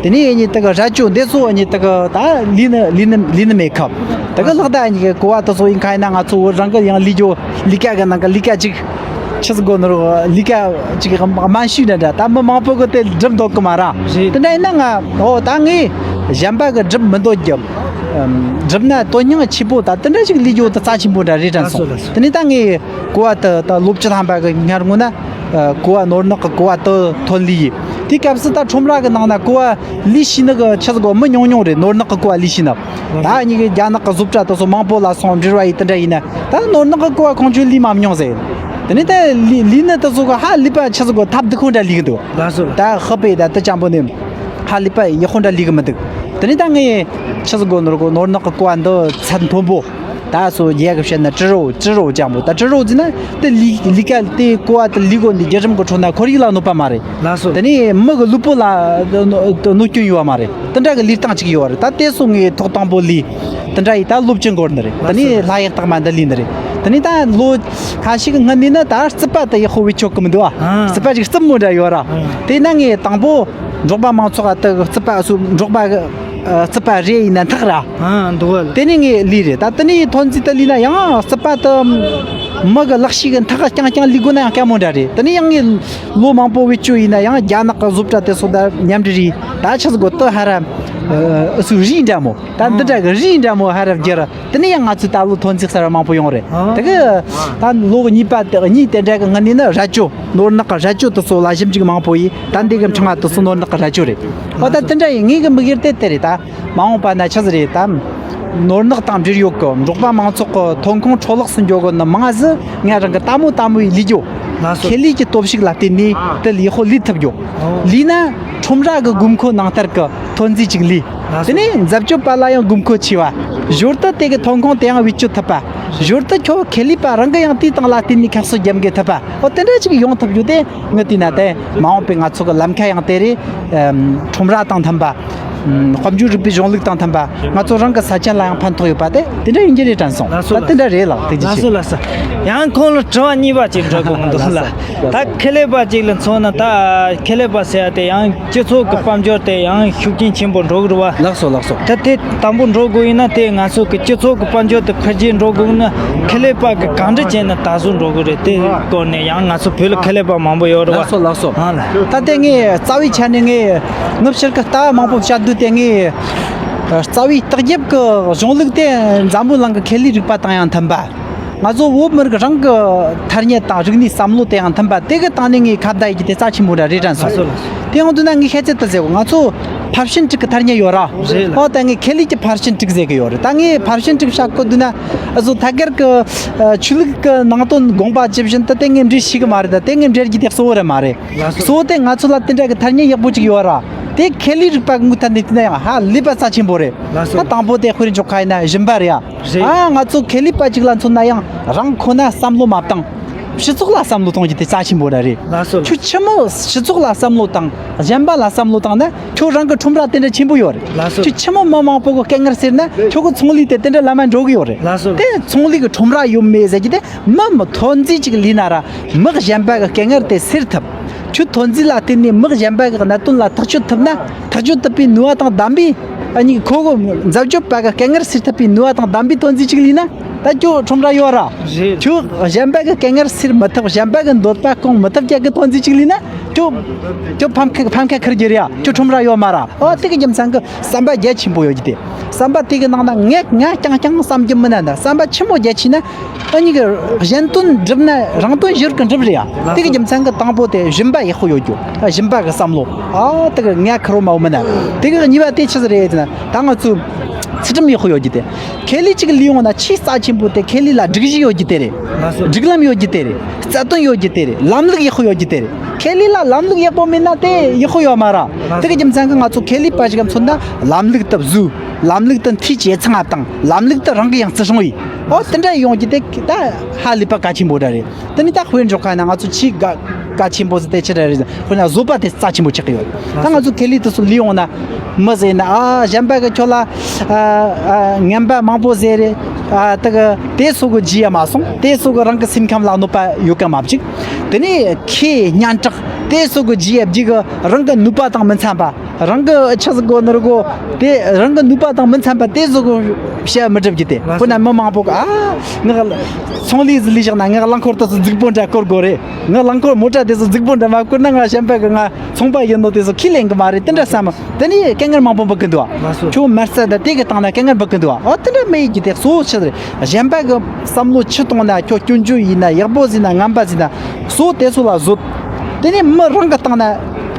དེ་ནས་ཨ་ནི་དེ་གི་ར་ཅོ་འདི་ཚོ་ཨ་ནི་དེ་གི་ད་ལུས་ནི་ལུས་ནི་ལུས་ནི་མེད་ཁབ། དེ་གི་ལག་ད་ཨ་ནི་གི་ཀོ་བ་དེ་ཚོ་ཡིན་ཁ་ཡིན་ན་ང་ཚོ་བོད་རང་གི་ཡང་ལུས་རྒྱུ་ལུས་ཀ་གི་ནང་གི་ལུས་ཀ་ཅིག་ཆི་ཟིག་དགོས་ནོ་ལུས་ཀ་ཅིག་དམན་ཤོས་འདྲ་འདྲ། ད་མི་མང་པོ་གི་དེ་སྒྲུབ་འདོད་གི་མ་ར། རེད། དེ་འདྲ་ཡིན་ན་ང་ཨོ་ད་ངས་གཞན་པ་གི་སྒྲུབ་མི་འདོད་རྒྱུ། སྒྲུབ་ན་དོན་སྙིང་ཆེ་པོ་ད་དེ་འདྲ་ཞིག་ལས་རྒྱུ་དེ་རྩ་ཆེན་པོ་འདྲ་རེད་དྲན་སོང་། ལགས་སོ་ལགས་སོ། དེ་ནས་ད་ངས་ཀོ་བ་དེ་ད་ལོ་བཅུ་ཐམ་པ་གི་སྔར་སྔོན་ན་ཀོ་བ་ནོར་ནག་གི་ཀོ་བ་དེ་ཐོན་ལས་ཡིན། དེའི་སྐབས་སུ་ད་ཁྲོམ་ར་གི་ནང་ན་ཀོ་བ་ལས་ཤེས་ནི་གི་ཆི་ཟིག་གོ་མི་ཉུང་ཉུང་རེད། ནོར་ནག་གི་ཀོ་བ་ལས་ཤེས་ནི། ད་ཨ་ནི་གི་རྒྱ་ནག་གི་བཟོ་གྲྭ་དེ་ཚོ་མང་པོ་ལ་སོང་འབྲེལ་བ་ཡིན། དེ་འདྲ་ཡིན་ན་ད་ནོར་ནག་གི་ཀོ་བ་ཁོང་ཚོས་ལས་མ་མྱོང་ཟེར། དེ་ནས་ད་ལས་ལས་ནི་དེ་ཚོ་གི་ཧ་ལས་པ་ཆི་ཟིག་གོ་ཐབས་སྡུག་ཁོ་འདྲ་ལས་གི་འདུག་ལགས་སོ། ད་ཧི་པའི་ད་དེ་ཅང་པོ་ནི་ཧ་ལས་པ་ཡག་པོ་འདྲ་ལས་གི་མི་འདུག་དེ་ནས་ད་ངས་ཆི་ཟིག་གོ་ནོར་གོ་ནོར་ནག་གི་ཀོ་བ་འདི་ཚད་མཐོན་པོ། ད་སོ་རྒྱ་གི་བཤད་ན་ཀྲི་རོ་ཀྲི་རོ་ཅང་པོ། ད་ཀྲི་རོ་ཟེར་ན་དེ་ལི་ལི་ཀ་དེ་ཀོ་བ་དེ་ལི་གོ་འདི་རྒྱུ་རིམ་གི་ཁྲོད་ན་ཁོར་ཡུག་ལ་གནོད་པ་མ་རེད། ལགས་སོ། དེ་ནས་མི་གི་ལུས་པོ་ལ་གནོད་སྐྱོན་ཡོད་པ་མ་རེད། དེ་འདྲ་གི་ལུས་སྟངས་ཅིག་ཡོད་པ་རེད། ད་དེ་སོ་ངས་ཐོག་དང་པོ་ལུས་དེ་འདྲ་ཡིས་ད་ལོ་བཅུ་འགོར་ནི་རེད། དེ་ནས་ལྷ་ཡག་རྟགས་མ་འདི་ལུས་ནི་རེད། དེ་ནས་ད་ལོ་ཁ་ཤས་ཀྱི་སྔོན་ནས་ན་ད་རྩིད་པ་དེ་ཡག་པོ་བེད་སྤྱོད་གི་མི་འདུག་ཨ། རྩིད་པ་ཅིག་རྩིབ་མོ་འདྲ་ཡོད་ར། དེ་ན་ངས་དང་པོ་འབྲོག་པ་མང་ཚོགས་ཨ་དེ་རྩིད་པ་སུ་འབྲོག་པ་གི་ཨ་རྩིད་པ་རེ་ཡིན་ན་འཐག་ར། ཨ་འདུག་བ་ལ། དེ་ནས་ངས་ལུས་རེད། ད་དེ་ནས་ཐོན་རྫས་དེ་ལུས་ན་ཡང་རྩིད་པ་དེ་མི་གི་ལག་ཤེས་གི་འཐག་རྐྱང་རྐྱང་ལུས་དགོས་ན་ཡང་དཀའ་མོ་འདྲ་རེད། དེ་ནས་ཡང་ངས་ལོ་མང་པོ་བེད་སྤྱོད་ཡིན་ན་ཡང་རྒྱ་ནག་གི་བཟོ་གྲྭ་དེ་ཚོ་ད་མཉམ་འབྲེལ་རེད། ད་ཆི་ཟིག་གོ་དེ་ཧ་ར་ཨ་སུ་རིས་འདྲ་མོ། ད་འདི་འདྲ་གི་རིས་འདྲ་མོ་ཧ་ར་བརྒྱབ་ར། དེ་ནས་ཡང་ང་ཚོས་ད་ལོ་ཐོན་རྫས་གསར་བ་མང་པོ་ཡོང་རེད། ཨ། དེ་གི་ད་ལོ་གཉིས་པ་དེ་གཉིས་དེ་འདྲ་གི་སྔ་ནས་ནི་ར་ཅོ་ནོར་ནག་གི་ར་ཅོ་དེ་ཚོ་ལ་ཞིབ་འཇུག་མང་པོ་ཡིས། ད་འདི་གི་ཕྲེང་བ་དེ་ཚོ་ནོར་ནག་གི་ར་ཅོ་རེད། ཨོ་ད་དེ་འདྲ་ཡིན། ངེད་གི་དམིགས་ཡུལ་དེ་དེ་རེད། ད་མ་འོངས་པ་ན་ཆི་ཟིག་རེད། ད་ནོར་ནག་དང་འབྲེལ་ཡོད་གི་འབྲོག་པ་མང་ཚོགས་གི་ཐོན་ཁུངས་འཕྲོ་བརླག་སུ་འགྱོ་གི་ནི་མང་ཟིག་ང་རང་གི་ལྟད་མོ་ལྟད་མོ་ཡི་ལུས་རྒྱུ། ལགས་སོ། ཁེ་ལས་ཀྱི་སྟོབས་ཤུགས་ལ་བརྟེན་ནས་དེ་ལས་ཧོ་ལུས་ཐུབ་རྒྱུ། ཨོ། ལུས་ན་ཁྲོམ་ར་གི་དགོས་མཁོ་ནང་ལྟར་གི་ཐོན་རྫས་ཅིག་ལས། དེ་ནས་འཛད་སྤྱོད་པ་ལ་ཡང་དགོས་མཁོ་ཆེ་བ། ཞོར་དུ་དེ་གི་ཐོན་ཁུངས་དེ་ཡང་བེད་སྤྱོད་ཐུབ་པ། ཞོར་དུ་ཁྱོད་ཁེ་ལས་པ་རང་གི་ཡང་དེའི་སྟེང་ལ་བརྟེན་ནས་ཁ་གསོ་རྒྱབ་འགེལ་ཐུབ་པ། འོ་དེ་འདྲ་ཅིག་ཡོང་ཐུབ་རྒྱུ་དེ་ངས་བལྟས་ན་དེ་མ་འོངས་པའི་ང་ཚོ་གི་ལམ་ཁ་ཡང་དེ་རེད། ཨམ། ཁྲོམ་ར་དང་མཐུན་པ། ཨམ། དཔལ་འབྱོར་རིག་པའི་གཞུང་ལུགས་དང་མཐུན་པ། ང་ཚོ་རང་གི་ས་ཆ་ལ་ཡང་ཕན་ཐོགས་ཡོད་པ་དེ་དེ་འདྲ་ཡིན་གྱི་རེད་དྲན་སོང་། ལགས་སོ། ད་དེ་འདྲ་རེད་ལགས། ཐུགས་རྗེ་ཆེ། ལགས་སོ། ལགས་སོ། ཡང་ཁོང་ལ་དྲི་བ་གཉིས་པ་ཅིག་འདྲི་དགོས་འདུག་ལགས། ལགས་སོ། ད་ཁེ་ལས་པ་ཅིག་ལ་མཚོན་ན། ད་ཁེ་ལས་པ་ཟེར་ཡ་དེ་ཡང་སྤྱི་ཚོགས་ཀྱི་དཔལ་འབྱོར་དེ་ཡང་ཤུགས་རྐྱེན་ཆེན་པོ་འགྲོ་གི་རེད་བ། ལགས་སོ། ལགས་སོ། ད་དེ་དང་པོ་འགྲོ་དགོས་ཡིན་ན། དེ་ང་ཚོ་གི་སྤྱི་ཚོགས་ཀྱི་དཔལ་འབྱོར་དེ་འཕེལ་རྒྱས་འགྲོ་དགོས་ན་ཁེ་ལས་པ་གི་གང་འདྲ་བྱས་ན་དར་སྲོལ་འགྲོ་གི་རེད། དེ་སྐོར་ནས་ཡང་ང་ཚོ་བོད་ལ་ཁེ་ལས་པ་མང་པོ་ཡོད་རེད་བ། ལགས་སོ། ལགས་སོ། ཨ་ལ། ད་དེ་ངས་རྩ་བའི་ཆ་ནས་ངས་ངའི་ཕྱིར་གི་ལྟ་བ་མང་པོ་བཤད་དུས། དེ་ངས་རྩ་བའི་ལྟག་རྒྱབ་ཀྱི་གཞུང་ལུགས་དེ་འཛམ་བུ་གླིང་གི་ཁེ་ལས་རིག་པ་དང་ཡང་མཐུན་པ། ང་ཚོ་བོད་མི་རིགས་རང་གི་ཐ་སྙད་དང་རིག་གནས་བསམ་བློ་དེ་ཡང་མཐུན་པ། དེ་གི་སྟེང་ནས་ངས་ཁ་བརྡ་ཡེད་རྒྱུ་དེ་རྩ་ཆེན་པོ་འདྲ་རེད་དྲན་སོང་། ལགས་སོ། ལགས་སོ། དེ་ཡོང་དུས་ན་ངས་ཤེས་ཚད་དུ་ཟེར་བ། ང་ཚོ་ཕར་ཕྱིན་དྲུག་གི་ཐ་སྙད་ཡོད་ར། རེད་ལགས། ཨོ་ད་ངས་ཁེ་ལས་ཀྱི་ཕར་ཕྱིན་དྲུག་ཟེར་གི་ཡོད་རེད། ད་ངས་ཕར་ཕྱིན་དྲུག་བཤད་གོ་དུས་ན། ཨ་ཟོ་ཐད་ཀར་གི་ཆོས་ལུགས་ཀྱི་ནང་དོན་དགོངས་པ་ཇི་བཞིན་དུ་དེ་ངས་འགྲེལ་ཤེས་གི་མ་རེད། ད་དེ་ངས་འགྲེལ་རྒྱུ་དེ་གཙོ་བོ་རེད་མ་རེད། ལགས་སོ། གཙོ་བོ་དེ་ང་ཚོ་ལ་དེ་འདྲ་གི་ཐ་སྙད་ཡག་པོ་ཅིག་ཡོད་ར། དེ་ཁེ་ལས་རིག་པ་གི་ངོས་ཐད་ནས་བལྟས་ན་ཡང་ཧ་ལས་པ་རྩ་ཆེན་པོ་རེད། ལགས་སོ། ད་དང་པོ་དེ་དཔེར་འཇོག་ཁ་ཡིན་ན་སྦྱིན་པ་རེད་ཡ། རེད། ཨ་ང་ཚོ་ཁེ་ལས་པ་ཅིག་ལ་མཚོན་ན་ཡང་རང་ཁོ་ན་བསམ་བློ་མ་བཏང་། སྤྱི་ཚོགས་ལ་བསམ་བློ་གཏོང་རྒྱུ་དེ་རྩ་ཆེན་པོ་ར་རེད། ལགས་སོ། ཁྱོད་ཆི་མོ་སྤྱི་ཚོགས་ལ་བསམ་བློ་བཏང་། གཞན་པ་ལ་བསམ་བློ་བཏང་ན་ཁྱོད་རང་གི་ཁྲོམ་ར་དེ་འདྲ་ཆེན་པོ་ཡོད་རེད། ལགས་སོ། ཁྱོད་ཆི་མོ་མི་མང་པོ་གི་སྐད་ངར་སེལ་ན་ཁྱོད་གི་ཚོང་ལས་དེ་དེ་འདྲ་ལམ་མ་འགྲོ་གི་ཡོད་རེད། ལགས་སོ། དེ་ཚོང་ལས་གི་ཁྲོམ་ར་ཡོད་མེད་ཟེར་རྒྱུ་དེ་མི་མི་ཐོན་རྫས་ཅིག་ལས་ན་ར། མི་གཞན་པ་གི་སྐད་ངར་དེ་སེལ་ཐུབ། ཁྱོད་ཐོན་རྫས་ལ་བརྟེན་ནས་མི་གཞན་པ་གི་གནད་དོན་ལ་ཐག་གཅོད་ཐུབ་ན། ཐག་གཅོད་ཐུབ་པའི་ནུས་པ་དང་ལྡན་པའི། ཨ་ནི་ཁོ་གི་འཛད་སྤྱོད་པ་གི་སྐད་ངར་སེལ་ཐུབ་པའི་ནུས་པ་དང་ལྡན་པའི་ཐོན་རྫས་ཅིག་ལས་ན། ད་ཁྱོད་ཁྲོམ་ར་ཡོད་ར། རེད། ཁྱོད་གཞན་པ་གི་སྐད་ངར་སེལ་མི་ཐུབ། གཞན་པ་གི་འདོད་པ་སྐོང་མི་ཐུབ་ཀྱི་གི་ཐོན་རྫས་ཅིག་ལས་ན། ཁྱོད་ཁྱོད་ཕམ་ཁ་ཕམ་ཁ་ཁུར་རྒྱུ་རེད་ཡ། ཁྱོད་ཁྲོམ་ར་ཡོད་མ་ར། ཨོ་དེ་གི་རྒྱུ་མཚན་གི་བསམ་པ་རྒྱ་ཆེན་པོ་ཡོད་རྒྱུ་དེ། བསམ་པ་དེ་གི་ནང་ན་ངས་ང་རྐྱང་རྐྱང་བསམ་རྒྱུ་མིན་ན། ད་བསམ་པ་ཆེན་མོ་རྒྱ་ཆེ་ན། ཨ་ནི་གི་གཞན་དོན་སྒྲུབ་ན་རང་དོན་གཞིར་གི་འགྲུབ་རེད་ཡ། དེ་གི་རྒྱུ་མཚན་གི་དང་པོ་དེ་སྦྱིན་པ་ཡག་པོ་ཡོད་རྒྱུ། ཨ་སྦྱིན་པ་གི་བསམ་བློ། ཨ་དེ་གི་ངས་ཁེར་རོ་མ་བོ་མིན་ན། དེ་གི་གཉིས་པ་དེ་ཆི་ཟིག་རེད་ཟེར་ན། ད་ང་ཚོ་ཚུལ་ཁྲིམས་ཡག་པོ་ཡོད་རྒྱུ་དེ། ཁེ་ལས་ཅིག་ལས་ཡོང་ན་ཆེས་རྩ་ཆེན་པོ་དེ་ཁེ་ལས་ལ་སྒྲིག་གཞི་ཡོད་རྒྱུ་དེ་རེད། ལགས་སོ། སྒྲིག་ལམ་ཡོད་རྒྱུ་དེ་རེད། རྩ་དོན་ཡོད་རྒྱུ་དེ་རེད། ལམ་ལུགས་ཡག་པོ་ཡོད་རྒྱུ་དེ་རེད། ཁེ་ལས་ལ་ལམ་ལུགས་ཡག་པོ་མེད་ན་དེ་ཡག་པོ་ཡོད་མ་ར། དེ་གི་རྒྱུ་མཚན་གི་ང་ཚོ་ཁེ་ལས་པ་ཞིག་ག་མཚོན་ན་ལམ་ལུགས་དེ་བཟོས། ལམ་ལུགས་དེ་འཐུས་ཇེ་ཚང་ང་བཏང་། ལམ་ལུགས་དེ་རང་གི་ཡང་བརྩི་སྲུང་ཡིན། ཨོ་དེ་འདྲ་ཡོང་རྒྱུ་དེ་ད་ཧ་ལས་པ་གལ་ཆེན་པོ་འདྲ་རེད། དེ་ནི་ད་དཔེར་འཇོག་ཁ་ན་ང་ཚོ་ཆེས་གལ་གལ་ཆེན་པོ་ཟེར་དེ་ཆི་འདྲ་རེད། དཔེར་ན་བཟོ་པ་དེ་རྩ་ཆེན་པོ་ཆགས་ཀྱི་ཡོད། ད་ང་ཚོ་ཁེ་ལས་དེ་ཚོ་ལས་ཡོང་ན་མི་ཟེར་ན། ཨ་གཞན་པ་གི་ཁྱོད་ལ་ཨ་ཨ་ངན་པ་མང་པོ་ཟེར་རེད། ཨ་དེ་གི་དེ་སོ་གི་རྗེས་ཡ་མ་སོང་། དེ་སོ་གི་རང་གི་སེམས་ཁམས་ལ་གནོད་པ་ཡོད་ག་མ་བཅུག་དེ་ནས་ཁེ་སྙན་གྲགས་དེ་སོ་གི་རྗེས་ཡ་བརྒྱུད་གི་རང་གི་ནུས་པ་དང་མི་འཚམ་པ། རང་གི་ཆི་ཟིག་གོ་ནོར་གོ་དེ་རང་གི་ནུས་པ་དང་མི་འཚམ་པ་དེ་ཟིག་གོ་བཤད་མི་སྒྲུབ་རྒྱུ་དེ། ཁོ་ན་མི་མང་པོ་གི་ཨ་ངག་ཚོང་ལས་ཟིག་ལས་བཞག་ན་ངག་རླངས་འཁོར་དེ་ཚོ་རྫིག་པོ་འདྲ་བསྐོར་དགོས་རེད། ངག་རླངས་འཁོར་མོ་ཊ་དེ་ཚོ་རྫིག་པོ་འདྲ་མ་བསྐོར་ན་ང་གཞན་པ་གི་ང་ཚོང་པ་ཡིན་ནོ་དེ་ཚོ་ཁས་ལེན་གི་མ་རེད། དེ་འདྲ་བསམ། དེ་ནས་སྐད་ངར་མང་པོ་འབུད་གི་འདུག་ལགས་སོ། ཁྱོད་མ་རྩ་ད་དེ་གི་སྟེང་ན་སྐད་ངར་འབུད་གི་འདུག་ཨོ་དེ་འདྲ་མི་ཡིན་རྒྱུ་དེ་གཙོ་བོ་ཆི་ཟིག་རེད། གཞན་པ་གི་བསམ་བློ་ཆི་གཏོང་ན། ཁྱོད་སྐྱོན་བརྗོད་ཡིན་ན་ཡག་པོ་ཟིན་ན་ངན་པ་ཟིན་ན་གཙོ་བོ་དེ་ཚོ་ལ་བཟོད། དེ་ནས་མི་རང་གི་སྟེང་ན་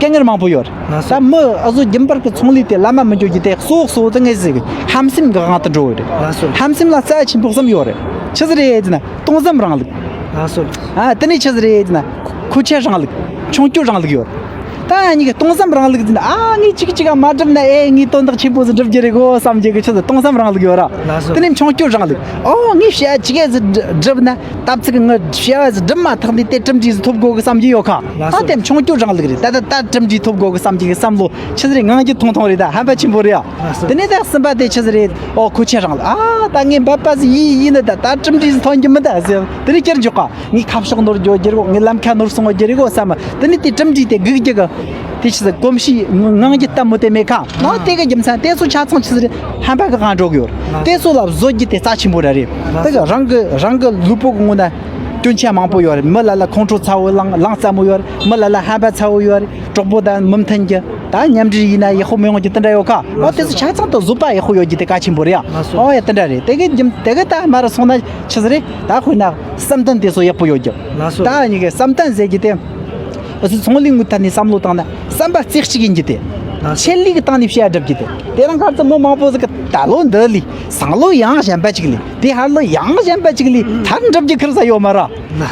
སྐད་ངར་མང་པོ་ཡོད། ལགས་སོ། ད་མི་ཨ་ཟོ་རྒྱུན་པར་གི་ཚོང་ལས་དེ་ལམ་མ་འགྱོ་རྒྱུ་དེ་གཙོ་བོ་གཙོ་བོ་དེ་ངས་ཟེར་གི་ཧམ་སེམས་གི་དབང་དུ་འགྲོ་གི་རེད། ལགས་སོ། ཧམ་སེམས་ལ་རྩ་ཆེན་པོ་གསུམ་ཡོད་རེད། ཆི་ཟིག་རེད་ཟེར་ན་སྟོང་བསམ་རིང་ལུགས། ལགས་སོ། ཨ་དེ་ནས་ཆི་ཟིག་རེད་ཟེར་ན་མཁོ་ཆས་རིང་ལུགས། མཆོང་སྐྱོད་རིང་ལུགས་ཡོད། ད་ཡིན་གི་སྟོང་བསམ་རིང་ལུགས་ཟེར་ན། ཨ་ངས་གཅིག་གཅིག་ག་མ་བསྒྲུབས་ན་ཨེ་ངས་དོན་དག་ཆེན་པོ་ཟིག་སྒྲུབ་རྒྱུ་རེད་གོ་བསམ་རྒྱུ་གི་ཆི་ཟིག་སྟོང་བསམ་རིང་ལུགས་ཡོད་ར། ལགས་སོ། དེ་ནས་མཆོང་སྐྱོད་རིང་ལུགས། ཨོ་ངས་བྱ་བྱི་གེ་ཟིག་སྒྲུབ་ན་སྟབས་ཚིག་ངའི་བྱ་བ་ཟིག་སྒྲུབ་མ་ཐག་ནས་དེ་གྲུབ་འབྲས་ཟིག་ཐོབ་དགོ་གི་བསམ་རྒྱུ་ཡོད་ཁ། ལགས་སོ། ད་དེ་མཆོང་སྐྱོད་རིང་ལུགས་རེད། ད་ད་ད་གྲུབ་འབྲས་ཐོབ་དགོ་གི་བསམ་རྒྱུ་གི་བསམ་བློ་ཆི་ཟིག་རེད། ངང་རྒྱུ་ཐུང་ཐུང་རེད། ད་ཧམ་པ་ཆེན་པོ་རེད་ཡ། ལགས་སོ། དེ་ནས་ད་གསུམ་པ་དེ་ཆི་ཟིག་རེད། ཨོ་མཁོ་ཆས་རིང་ལུགས། ཨ་ད་ངས་འབད་པ་ཟིག་ཡིན་ཡིན་ནི་ད་ད་གྲུབ་འབྲས་ཟིག་ཐོན་རྒྱུ་མིན་ད་ཟེར། དེ་ནས་ཁྱེར་འཇོག་ག་ངའི་ཁ་ཕྱོགས་ནོར་འགྱོ་རྒྱུ་རེད་གོ། ངའི་ལམ་ཁ་ནོར་སོང་བ་རྒྱུ་རེད་གོ་བསམ། དེ་ནས་དེ་གྲུབ་འབྲས་དེ་སྒུག་རྒྱུ་གི་དེ་ཆི་ཟིག་གོམས་གཤིས་ངང་རྒྱུ་ལྟ་བུ་དེ་མེད་ཁ། ནང་དེ་གི་རྒྱུ་མཚན་དེ་ཚོ་ཆ་ཚང་ཆི་ཟིག་རེད། ཧམ་པ་གི་དབང་འགྲོ་གི་ཡོད། དེ་ཚོ་ལ་བཟོད་རྒྱུ་དེ་རྩ་ཆེན་པོ་ར་རེད། དེ་གི་རང་གི་རང་གི་ལུས་པོ་གི་ངོ་ན་སྐྱོན་ཆ་མང་པོ་ཡོད་རེད། མི་ལ་ལ་ཁོང་ཁྲོ་ཚ་བོ་ལངས་ལངས་ཙམ་མོ་ཡོད་རེད། མི་ལ་ལ་ཧམ་པ་ཚ་བོ་ཡོད་རེད། གྲོགས་པོ་དང་མི་མཐུན་རྒྱུ། ད་མཉམ་འབྲེལ་ཡིན་ན་ཡག་པོ་མི་ཡོང་རྒྱུ་དེ་འདྲ་ཡོད་ཁ། ཨོ་དེ་ཚོ་ཆ་ཚང་དུ་བཟོད་པ་ཡག་པོ་ཡོད་རྒྱུ་དེ་གལ་ཆེན་པོ་རེད་ཡ། ལགས་སོ། ཨོ་ཡ་དེ་འདྲ་རེད། དེ་གི་རྒྱུ་དེ་གི་ད་མར་སོང་ན་ཆི་ཟིག་རེད། ད་དཔེར་ན་བསམ་གཏན་དེ་ཚོ་ཡག་པོ་ཡོད་རྒྱུ། ལགས་སོ། ད་ཡིན་གི་བསམ་གཏན་ཟེར་རྒྱུ་དེ། ཨ་ཚོ་ཚོང་ལས་ངོས་ཐད་ནས་བསམ་བློ་བཏང་ན་བསམ་པ་རྩེ་གཅིག་ཡིན་རྒྱུ་དེ། ལགས་སོ། ཆེད་ལས་ཀྱི་སྟེང་ནས་བཤད་སྒྲུབ་རྒྱུ་དེ། དེ་རིང་ཁ་སང་མི་མང་པོ་ཟིག་གི་ད་ལོ་འདི་ལས་སང་ལོ་ཡང་གཞན་པ་ཅིག་ལས། དེ་ཧར་ལོ་ཡང་གཞན་པ་ཅིག་ལས་མཐར་འགྲུབ་རྒྱུ་ཁེར་ས་ཡོད་མ་ར།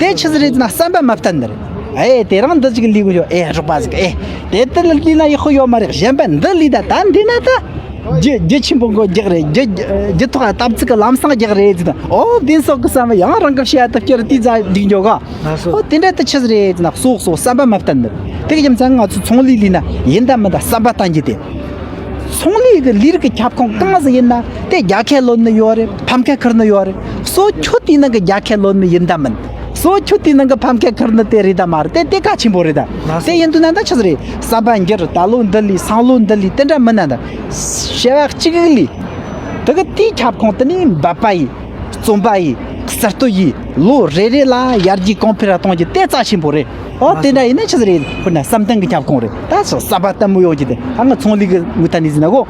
དེ་ཆི་ཟིག་རེད་ཟེར་ན་བསམ་པ་མ་བརྟན་ནི་རེད། ཨེ་དེ་རང་འདི་ཅིག་ལས་དགོས་ཡོད། ཨེ་རོགས་པ་ཟིག་ཨེ་དེ་ལྟར་ལས་ན་ཡག་པོ་ཡོད་མ་རེད། གཞན་པ་འདི་ལས་ད་ད་འདི་ན་ད་རྒྱུ་རྒྱུ་ཆེན་པོ་མགོ་རྒྱག་རེད། རྒྱུ་རྒྱུ་ཐོག་ལྟ་ཚིག་གི་ལམ་སང་རྒྱག་རེད་ཟེར། ཨོ་བདེན་སོག་གི་བསམ་པ་ཡང་རང་གི་བཤད་ད་བསྐྱུར་དེ་ཛ་འགྲིག་འགྱོ་ག་ཨོ་དེ་འདྲ་དུ་ཆི་ཟིག་རེད་ཟེར་ན། སོག་སོག་བསམ་པ་མ་བསྟན་ནི་དེ་གི་རྒྱུ་མཚན་ང་ཚོ་ཚོང་ལས་ལས་ན་ཡིན་ད་མིན་ད་བསམ་པ་བསྟན་རྒྱུ་དེ། ཚོང་ལས་ཀྱི་ལས་རིགས་ཀྱི་ཁྱབ་ཁོངས་གང་ཟིག་ཡིན་ན་དེ་རྒྱལ་ཁ་ལོན་ནི་ཡོད་རེད། ཕམ་ཁ་ཁུར་ནི་ཡོད་རེད། སོ་ཁྱོད་དེའི་ནང་གི་རྒྱལ་ཁ་ལོན་ནི་ཡིན་ད་མིན། སོ་ཁྱོད་དེའི་ནང་གི་ཕམ་ཁ་ཁུར་ནི་དེ་རེད་ད་མ་རེད། དེ་དེ་གལ་ཆེན་པོ་རེད་ད། དེ་ཡིན་དུས་ན་ད་ཆི་ཟིག་རེད། བསམ་པ་འགྱུར། ད་ལོ་འདི་ལས་སང་ལོ་འདི་ལས་དེ་འདྲ་མིན་ན་ད། བྱ་བ་གཅིག་ལས་དེ་གི་དེའི་ཁྱབ་ཁོངས་དེ་ནས་འབད་པ་ཡིས། བརྩོན་པ་ཡིས། གསར་གཏོད་ཡིས། ལོ་རེ་རེ་ལ་ཡར་རྒྱས་གོང་འཕེལ་གཏོང་རྒྱུ་དེ་རྩ་ཆེན་པོ་རེད། ཨོ་དེ་འདྲ་ཡིན་ན་ཆི་ཟིག་རེད། དཔེར་ན་བསམ་གཏན་གྱི་ཁྱབ་ཁོངས་རེད། ད་ཆི་བསམ་པ་བརྟན་པོ་ཡོད་རྒྱུ་དེ་ཨ་ང་ཚོང་ལས་ཀྱི་ངོས་ཐད་ནས་ཟེར་ན་གོ།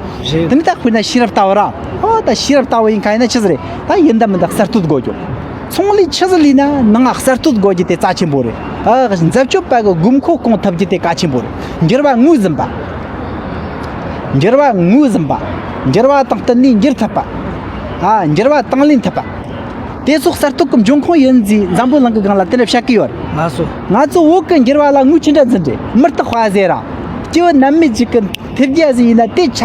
དེ་ནི་ད་དཔེར་ན་ཤེས་རབ་ལྟ་བུ་ར། ཨོ་ད་ཤེས་རབ་ལྟ་བུ་ཡིན་ཁ་ཡིན་ན་ཆི་ཟིག་རེད། ད་ཡིན་ད་མིན་ད་གསར་གཏོད་དགོས་རྒྱུ། ཚོང་ལས་ཆི་ཟིག་ལས་ན་ནང་ང་གསར་གཏོད་དགོས་རྒྱུ་དེ་རྩ་ཆེན་པོ་རེད། ཨ་འཛད་སྤྱོད་པ་གི་དགོས་མཁོ་སྐོང་ཐུབ་རྒྱུ་དེ་གལ་ཆེན་པོ་རེད། འགྱུར་བ་ངོས་ཟིན་པ། འགྱུར་བ་ངོས་ཟིན་པ། འགྱུར་བ་དང་བསྟུན་ནས་འགྱུར་ཐུབ་པ། ཨ་འགྱུར་བ་དང་ལེན་ཐུབ་པ། དེ་ཚོ་གསར་གཏོད་ཀྱི་འབྱུང་ཁུངས་ཡིན་ཟེར་འཛམ་བུ་གླིང་གི་སྒང་ལ་དེ་འདྲ་བཤད་ཀྱི་ཡོད་རེད། ལགས་སོ། ང་ཚོ་བོད་ཀྱི་འགྱུར་བ་ལ་ངོས་ཅི་འདྲ་འཛིན་རེད། མུ་སྟེགས་པ་ཟེར་ར། སྐྱེ་བོ་ནད་མེད་ཅིག་གི་ཐེབས་རྒྱ་ཟིག་ཡིན་ན་དེ་ཆ་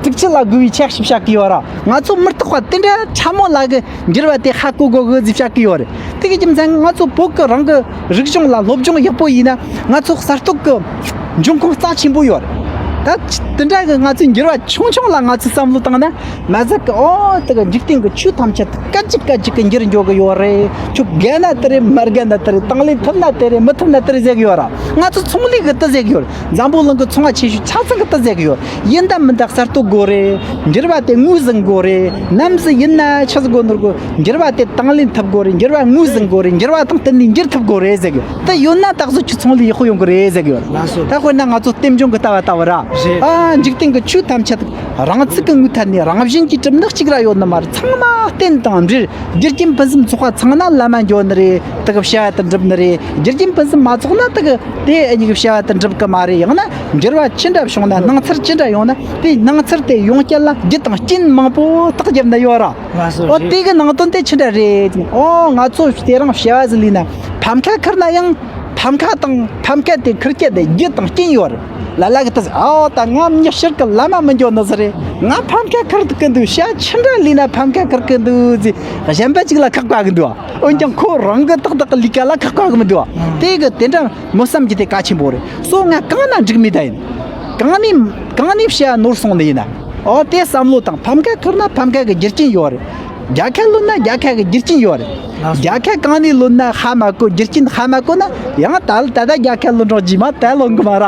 གཙིགས་ཆུ་ལ་དགོས་པའི་ཆ་ཞིག་བཤད་ཀྱི་ཡོད་ར། ང་ཚོ་མུ་སྟེགས་པ་དེ་འདྲ་ཕྲ་མོ་ལ་གི་འགྱུར་བ་དེ་ཧ་གོ་དགོས་གི་ཟེར་བཤད་ཀྱི་ཡོད་རེད། དེ་གི་རྒྱུ་མཚན་ང་ཚོ་བོད་ཀྱི་རང་གི་རིག་གཞུང་ལ་སློབ་སྦྱོང་ཡག་པོ་ཡིན་ན་ང་ཚོ་གསར་གཏོད་ཀྱི་འབྱུང་ཁུངས་རྩ་ཆེན་པོ་ཡོད་རེད། ད་དེ་འདྲ་གི་ང་ཚོའི་འགྱུར་བ་ཆུང་ཆུང་ལ་ང་ཚོས་བསམ་བློ་བཏང་ན་མ་ཟད་གི་ཨོ་དེ་གི་འཇིག་རྟེན་གྱི་ཆོས་ཐམས་ཅད་དེ་སྐད་ཅིག་སྐད་ཅིག་གི་འགྱུར་འགྱོ་གི་ཡོད་རེད། ཁྱོད་དགའ་ན་དེ་རེད། མ་དགའ་ན་དེ་རེད། དང་ལེན་ཐུབ་ན་དེ་རེད། མི་ཐུབ་ན་དེ་རེད་ཟེར་གི་ཡོད་ར། ང་ཚོ་ཚོང་ལས་གི་དེ་ཟེར་གི་ཡོད་རེད། འཛམ་བུ་གླིང་གི་ཚོང་བ་ཆེ་ཤོས་ཆ་ཚང་གི་དེ་ཟེར་གི་ཡོད། ཡིན་ད་མིན་ད་གསར་གཏོད་དགོས་རེད། འགྱུར་བ་དེ་ངོས་ཟིན་དགོས་རེད། ནམ་ཟིག་ཡིན་ན་ཆི་ཟིག་དགོས་ནོར་དགོས། འགྱུར་བ་དེ་དང་ལེན་ཐུབ་དགོས་རེད། འགྱུར་བ་ངོས་ཟིན་དགོས་རེད། འགྱུར་བ་དང་བསྟུན་ནས་འགྱུར་ཐུབ་དགོས་རེད་ཟེར་གི། དེ་ཡོད་ན་ད་གཟོད་ཁྱོད་ཚོང་ལས་ཡག་པོ་ཡོང་གི་རེད་ཟེར་གི་ཡོད། ལགས་སོ། ད་དཔེར་ན་ང་ཚོ་རྟེན་འབྱུང་གི་ལྟ་བ་ལྟ་བུ་ར། རེད། ཨ་འཇིག་རྟེན་གི་ཆོས་ཐམས་ཅད་རང་ཚུགས་གི་ངོས་ཐད་ནས་རང་བཞིན་གྱིས་གྲུབ་ནི་གཅིག་ར་ཡོད་ནི་མ་རེད། ཚང་མ་རྟེན་དང་འབྲེལ། རྒྱུ་རྐྱེན་ཕུན་སུམ་ཚོགས་པ་ཚང་ན་ལམ་མ་འགྱོ་ནི་རེད། དེ་གི་བྱ་བ་དེ་འགྲུབ་ནི་རེད། རྒྱུ་རྐྱེན་ཕུན་སུམ་མ་ཚོགས་ན་དེ་གི་དེ་ཨ་ནི་གི་བྱ་བ་དེ་འགྲུབ་གི་མ་རེད། ཡང་ན་འགྱུར་བ་ཅི་འདྲ་བྱུང་ན། སྣང་ཚུལ་ཅི་འདྲ་ཡོང་ན་དེ་སྣང་ཚུལ་དེ་ཡོང་རྐྱེན་ལ་རྒྱུ་དང་རྐྱེན་མང་པོ་རྟགས་བརྒྱབ་ནི་ཡོད་ར། ལགས་སོ། ཨོ་རེད། དེ་གི་ནང་དོན་དེ་ཅི་འདྲ་རེད། ཨོ་ང་ཚོ་དེ་རིང་བྱ་བ་ཟིག་ལས་ན་ཕམ་ཁ་ཁུར་ན་ཡང་ཕམ་ཁ་དང་ཕམ་ཁ་དེ་ཁུར་རྐྱེན་དེ་རྒྱུ་དང་རྐྱེན་ཡོད་རེད། ལ་ལ་གི་ད་ཟེར། ཨོ་ད་ང་མྱི་ཕྱིར་གི་ལམ་མ་མི་འགྱོ་ནི་ཟིག་རེད། ང་ཕམ་ཁ་ཁུར་གི་འདུག་བྱ་ཅི་འདྲ་ལས་ན་ཕམ་ཁ་ཁུར་གི་འདུག་ཟེར་གཞན་པ་ཅིག་ལ་ཁག་པ་གི་འདུག་འོན་ཀྱང་ཁོ་རང་གི་ཏག་ཏག་གི་ལས་ཀ་ལ་ཁག་པ་གི་མི་འདུག་དེ་གི་དེ་འདྲ་མོ་བསམ་གྱི་དེ་གལ་ཆེན་པོ་རེད། སོ་ང་གང་ན་འགྲིག་མེད་ད་ཡིན། གང་ནས་གང་ནས་བྱ་ནོར་སོང་ནི་ཡིན་ན། ཨོ་དེ་བསམ་བློ་བཏང་། ཕམ་ཁ་ཁུར་ན་ཕམ་ཁ་གི་རྒྱུ་རྐྱེན་ཡོད་རེད། རྒྱལ་ཁ་ལོན་ན་རྒྱལ་ཁ་གི་རྒྱུ་རྐྱེན་ཡོད་རེད། རྒྱལ་ཁ་གང་ནས་ལོན་ན་ཧ་མ་གོ། རྒྱུ་རྐྱེན་ཧ་མ་གོ་ན་ཡང་ད་ད་ལྟ་རྒྱལ་ཁ་ལོན་རོགས་རྗེས་མ་ད་ལོན་གི་མ་ར།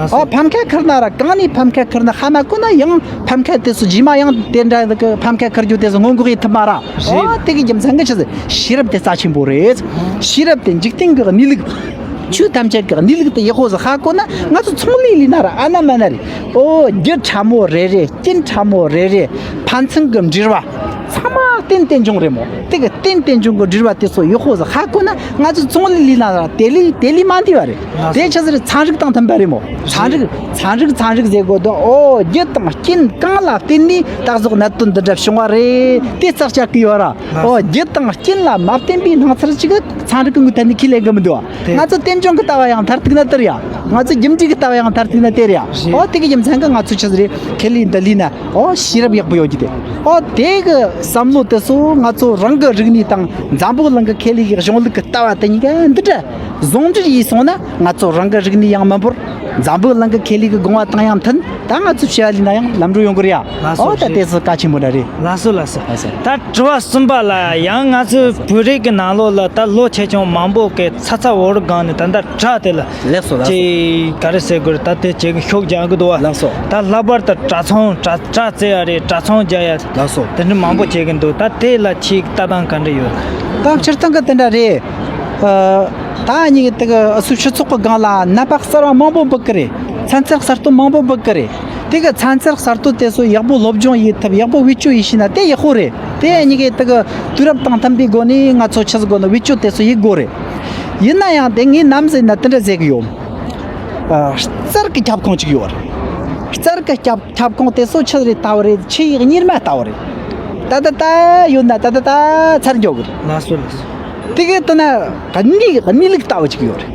ཨོ་ཕམ་ཁ་ཁུར་ན་ར་གང་ནས་ཕམ་ཁ་ཁུར་ན་ཧ་མ་གོ་ན་ཡང་ཕམ་ཁ་དེ་ཚོ་རྗེས་མ་ཡང་དེ་འདྲ་གི་ཕམ་ཁ་ཁུར་རྒྱུ་དེ་ཚོ་སྔོན་འགོག་ཡེད་ཐུབ་མ་ར། ཨོ་དེ་གི་རྒྱུ་མཚན་གི་ཆི་ཟེར། ཤེས་རབ་དེ་རྩ་ཆེན་པོ་རེད། ཤེས་རབ་དེ་འཇིག་རྟེན་གི་གནས་ལུགས། ཆོས་ཐམས་ཅད་ཀྱི་གནས་ལུགས་དེ་ཡག་པོ་ཟིག་ཧ་གོ་ན་ང་ཚོ་ཚོང་ལས་ལས་ན་ར་ཨ་ན་མ་ན་རེད། ཨོ་རྒྱུ་ཕྲ་མོ་རེ་རེ། རྐྱེན་ཕྲ་མོ་རེ་རེ། ཕན་ཚུན་གྱི་འབྲེལ་བ་ཚང་མ་རྟེན་རྟེན་འབྱུང་རེད་མོ། དེ་གི་རྟེན་རྟེན་འབྱུང་གི་འབྲེལ་བ་དེ་ཚོ་ཡག་པོ་ཟིག་ཧ་གོ་ན་ང་ཚོ་ཚོང་ལས་ལས་ན་ར་དེ་ལས་དེ་ལས་མ་འདས་པ་རེད། དེ་ཆི་ཟེར། ཚན་རིག་དང་མཐུན་པ་རེད་མོ། ཚན་རིག་ཚན་རིག་ཚན་རིག་ཟེར་དགོས་དོ། ཨོ་རྒྱུ་དང་རྐྱེན་གང་ལ་བརྟེན་ནས་ད་གཟོད་གནད་དོན་འདི་འདྲ་བྱུང་བ་རེད། དེ་རྩ་བཞག་གི་ཡོད་ར། ཨོ་རྒྱུ་དང་རྐྱེན་ལ་མ་བརྟེན་པའི་སྣང་ཚུལ་ཅིག་ཚན་རིག་གི་ངོས་ཐད་ནས་ཁས་ལེན་གི་མི་འདུག་བ། དེ་ང་ཚོ་རྟེན་འབྱུང་གི་ལྟ་བ་ཡང་མཐར་གཏུགས་ན་དེ་རེད་ཡ། ང་ཚོ་རྒྱུ་འབྲས་ཀྱི་ལྟ་བ་ཡང་མཐར་གཏུགས་ན་དེ་རེད་ཡ། རེད། ཨོ་དེ་གི་རྒྱུ་མཚན་གི་ང་ཚོ་ཆི་ཟིག་རེད། ཁེ་ལས་འདི་ལས་ན་ཨོ་ཤེས་རབ་ཡག་པོ་ཡོད་རྒྱུ་དེ། ཨོ་དེ་གི་བསམ་བློ་དེ་ཚོ་ང་ཚོ་རང་གི་རིག་གནས་དང་འཛམ་བུ་གླིང་གི་ཁེ་ལས་ཀྱི་གཞུང་ལུགས་ཀྱི་ལྟ་བ་དེ་གཉིས་ཀ་འདི་འདྲ་ཟུང་འབྲེལ་ཡས་སོང་ན་ང་ཚོ་རང་གི་རིག་གནས་ཡང་མི་འབོར། འཛམ་བུ་གླིང་གི་ཁེ་ལས་ཀྱི་དགོངས་པ་དང་ཡང་མཐུན། ད་ང་ཚོ་བྱ་བ་ལས་ན་ཡང་ལམ་འགྲོ་ཡོང་གི་རེད་ཡ། ལགས་སོ། ཨོ་ད་རེད། དེ་ཚོ་གལ་ཆེན་པོ་འདྲ་རེད། ལགས་སོ་ལགས་སོ། ལགས་སོ། ད་དྲི་བ་གསུམ་པ་ལ་ཡང་ང་ཚོའི་བོད་རིགས་ཀྱི་ནང་ལོགས་ལ་ད་ལོ་ཆེ་ཆུང་མང་པོ་གི་ཚ་ཚ་འུར་སྒང་ནས་ད་ལྟ་དྲ་དེ་ལ། ལགས་སོ་ལགས་སོ། ཅིག་ག་རེ་ཟེར་དགོས་རེད། ད་དེ་ཅིག་ཤུགས་རྒྱག་གི་འདུག་བ། ལགས་སོ། ད་ལྷག་པར་དུ་དྲ་ཚོང་དྲ་དྲ་རྩེ་ཡ་རེད། དྲ་ཚོང་རྒྱག་ཡ། ལགས་སོ། དེ་འདྲ་མང་པོ་བྱེད་ཀྱི་འདུག་ད་དེ་ལ་ཁྱེད་ལྟ་སྟངས་ག་འདྲ་ཡོད། ད་སྤྱིར་བཏང་གི་དེ་འདྲ་རེད། ཨ། ད་ཉིད་ཀྱི་དེ་གི་ཨ་སུ་སྤྱི་ཚོགས་ཀྱི་སྒང་ལ་ནད་པ་གསར་བ་མང་པོ་འབུད་ཀྱི་རེད། ཚན་རྩལ་གསར་གཏོད་མང་པོ་འབུད་ཀྱི་རེད། དེ་གི་ཚན་རྩལ་གསར་གཏོད་དེ་ཚོ་ཡག་པོ་སློབ་སྦྱོང་ཡེད་ཐུབ། ཡག་པོ་བེད་སྤྱོད་ཡེད་ཤེས་ན་དེ་ཡག་པོ་རེད། དེ་ཉིད་ཀྱི་དེ་གི་དུས་རབས་དང་མཐུན་པའི་སྒོ་ནས་ང་ཚོ་ཆི་ཟིག་དགོས་ན་བེད་སྤྱོད་དེ་ཚོ་ཡེད་དགོས་རེད། ཡིན་ན་ཡང་དེ་ངས་ནམ་ཟེར་ན་དེ་འདྲ་ཟེར་གི་ཡོད། ཨ། རྩལ་གྱི་ཁྱབ་ཁོངས་ཅིག་ཡོད་རེད། རྩལ་གྱི་ཁྱབ་ཁྱབ་ཁོངས་དེ་ཚོ་ཆི་རེད་ལྟ་བུ་རེད། ཆུ་ཡི་གཉེར་མ་ལྟ་བུ་རེད། ད་ལྟ་ད་ཡོད་ན་ད་ལྟ་ད་ཚར་འགྱོ་གི་རེད། ལགས་སོ་ལགས་སོ། དེ་གི་ལྟ་ན་གནས་གནས་ལུགས་ལྟ་བུ་ཅིག་ཡོད་རེད།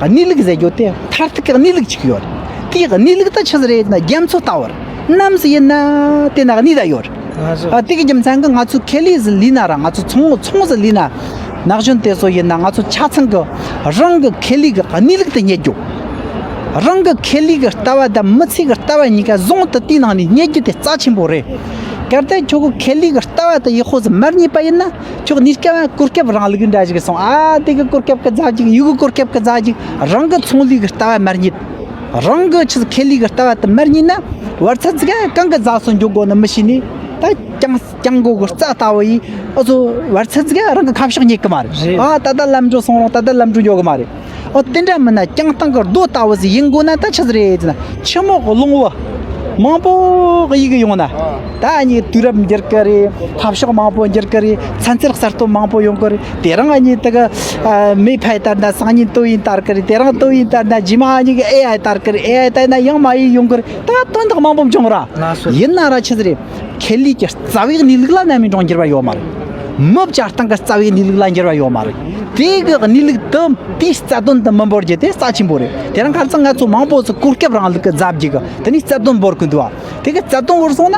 གནས་ལུགས་ཟེར་རྒྱུ་དེ་མཐར་ཐུག་གི་གནས་ལུགས་གཅིག་ཡོད་རེད། དེའི་གནས་ལུགས་དེ་ཆི་ཟིག་རེད་ཟེར་ན་རྒྱ་མཚོ་ལྟ་བུར་ནམ་ཟིག་ཡིན་ན་དེ་ན་གནས་ད་ཡོད་རེད། ཨ་དེ་གི་རྒྱུ་མཚན་གི་ང་ཚོ་ཁེ་ལས་ཟིག་ལས་ན་ར་ང་ཚོ་ཚོང་ཚོང་ཟིག་ལས་ན་ན་གཞོན་དེ་ཚོ་ཡིན་ན་ང་ཚོ་ཆ་ཚང་གི་རང་གི་ཁེ་ལས་གི་གནས་ལུགས་དེ་རྙེད་རྒྱུ། རང་གི་ཁེ་ལས་གི་ལྟ་བ་དང་མི་ཚེ་གི་ལྟ་བ་གཉིས་ཀ་ཟུང་དུ་དེའི་ནང་ནས་རྙེད་རྒྱུ་དེ་རྩ་ཆེན་པོ་རེད། གལ་ཏེ་ཁྱོད་གི་ཁེ་ལས་གི་ལྟ་བ་དེ་ཡག་པོ་ཟིག་མ་རྙེད་པ་ཡིན་ན། ཁྱོད་གནས་སྐབས་གོ་སྐབས་རིང་ལུགས་འདྲ་ཞིག་སོང་། ཨ་དེ་གི་གོ་སྐབས་གི་རྫ་ཅིག་ཡུ་གི་གོ་སྐབས་གི་རྫ་ཅིག་རང་གི་ཚོང་ལས་གི་ལྟ་བ་མ་རྙེད། རང་གི་ཆི་ཁེ་ལས་གི་ལྟ་བ་དེ་མ་རྙེད་ན་བར་ཚད་ཟིག་གང་གི་རྫ་སོ་འཇོག་དགོ་ནི་མི་ཤེས་ནི། ད་ཀྱང་ཀྱང་གོ་གི་རྩ་ལྟ་བུ་ཡིས་ཨ་ཚོ་བར་ཚད་ཟིག་རང་གི་ཁ་ཕྱོགས་རྙེད་གི་མ་རེད། རེད། ཨ་ད་ལྟ་ལམ་འགྲོ་སོང་རུང་ད་ལྟ་ལམ་འགྲོ་འཇོག་གི་མ་རེད། ཨོ་དེ་འདྲ་མིན་ན་ཀྱང་སྟེང་གི་རྡོ་ལྟ་བུ་ཟིག་ཡིན་དགོ་ན་ད་ཆི་ཟིག་རེད་ཟེར་ན་ཆུ་མོག་གི་རླུང་བུ་མང་པོ་གི་ཡི་གི་ཡོང་ན། ད་ཨ་ནི་དུས་རབས་འགྱུར་གི་རེད། འཐབ་ཕྱོགས་མང་པོ་འགྱུར་གི་རེད། ཚན་རྩལ་གསར་གཏོད་མང་པོ་ཡོང་གི་རེད། དེ་རིང་ཨ་ནི་དེ་གི་ཨ་མེ་འཕེན་དར་ན་སང་ཉིན་ཏོག་དབྱིབས་དར་གི་རེད། དེ་རིང་ཏོག་དབྱིབས་དར་ན་རྗེས་མ་ཨ་ནི་གི་ཨེ་ཨའི་དར་གི་རེད། ཨེ་ཨའི་དར་ན་ཡང་མ་ཡི་ཡོང་གི་རེད། ད་དོན་དག་མང་པོ་འབྱུང་ར། ལགས་སོ། ཡིན་ན་ར་ཆི་ཟིག་རེད། ཁེ་ལས་ཀྱི་རྩ་བའི་གནས་ལུགས་ལ་ནམ་ཡིན་རུང་འགྱུར་བ་ཡོད་མ་རེད། མི་བྱ་སྟངས་ཀྱི་རྩ་བའི་གནས་ལུགས་ལ་འགྱུར་བ་ཡོད་མ་རེད། དེ་གི་གནས་ལུགས་དེ་དེའི་རྩ་དོན་དེ་མི་འབོར་རྒྱུ་དེ་རྩ་ཆེན་པོ་རེད། དེ་རིང་ཁ་སང་ང་ཚོ་མང་པོ་ཚོ་གོ་སྐབས་རིང་ལུགས་ཀྱི་རྫ་བརྒྱུད་གི་དེ་ནས་རྩ་དོན་འབོར་གི་འདུག་བ། དེ་གི་རྩ་དོན་བོར་སོང་ན་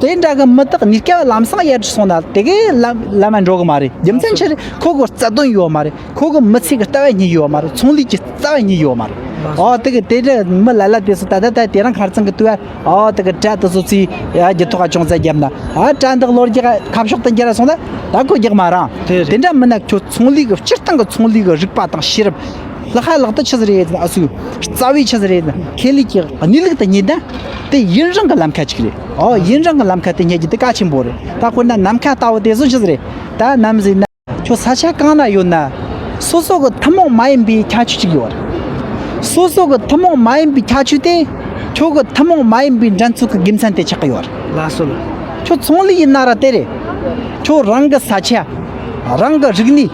དེ་འདྲ་གི་མི་དག་གནས་སྐབས་ལམ་སང་ཡར་སོང་ན་དེ་གི་ལམ་ལམ་མ་འགྲོ་གི་མ་རེད། རྒྱུ་མཚན་ཆི་རེད། ཁོ་གི་རྩ་དོན་ཡོད་མ་རེད། ཁོ་གི་མི་ཚེ་གི་ལྟ་བ་རྙེད་ཡོད་མ་རེད། ཚོང་ལས་ཀྱི་རྩ་བ་རྙེད་ཡོད་མ་རེད། ཨོ་དེ་གི་དེ་འདྲ་མི་ལ་ལ་དེ་ཚོ་ད་ལྟ་ད་དེ་རིང་ཁ་སང་གི་དུས་ཨ་ཨོ་དེ་གི་དྲ་དེ་ཚོ་ཚོས་ཡ་རྒྱུ་ཐོག་ཅུང་ཟད་བརྒྱབ་ན་ཨ་དྲ་འདི་ལོ་རྒྱུས་ཁ་ཕྱོགས་དེ་འགྱུར་སོང་ན་ད་གོ་རྒྱག་མ་རང་། དེ་རེད། དེ་འདྲ་མིན་ན་ཁྱོད་ཚོང་ལས་གི་སྤྱིར་བཏང་གི་ཚོང་ལས་གི་རིག་པ་དང་ཤེས་རབ་ལྷག་ཧ་ལག་ཏུ་ཆི་ཟིག་རེད་ཟེར་ན། ཨ་སུ་རྩ་བའི་ཆི་ཟིག་རེད་ཟེར་ན། ཁེ་ལས་ཀྱི་གནས་ལུགས་དེ་རྙེད་ན་དེ་ཡུན་རིང་གི་ལམ་ཁ་ཅིག་རེད། ཨོ་ཡུན་རིང་གི་ལམ་ཁ་དེ་རྙེད་རྒྱུ་དེ་གལ་ཆེན་པོ་རེད། ད་དཔེར་ན་ནམ་མཁའ་ལྟ་བུ་དེ་ཚོ་ཆི་ཟིག་རེད། ད་ནམ་ཟེར་ན། ཁྱོད་ས་ཆ་གང་ན་ཡོད་ན། སོ་སོ་གི་ཐུན་མོང་མ་ཡིན་པའི་ཁྱད་ཆོས་ཅིག་ཡོད་རེད། སོ་སོ་གི་ཐུན་མོང་མ་ཡིན་པའི་ཁྱད་ཆོས་དེ། ཁྱོད་གི་ཐུན་མོང་མ་ཡིན་པའི་འགྲན་ཚོད་ཀྱི་དགེ་མཚན་དེ་ཆགས་ཀྱི་ཡོད་རེད། ལགས་སོ་ལགས། ཁྱོད་ཚོང་ལས་ཡིན་ན་ར་དེ་རེད། ཁྱོད་རང་གི་ས་ཆ། རང་གི་རིག་གནས།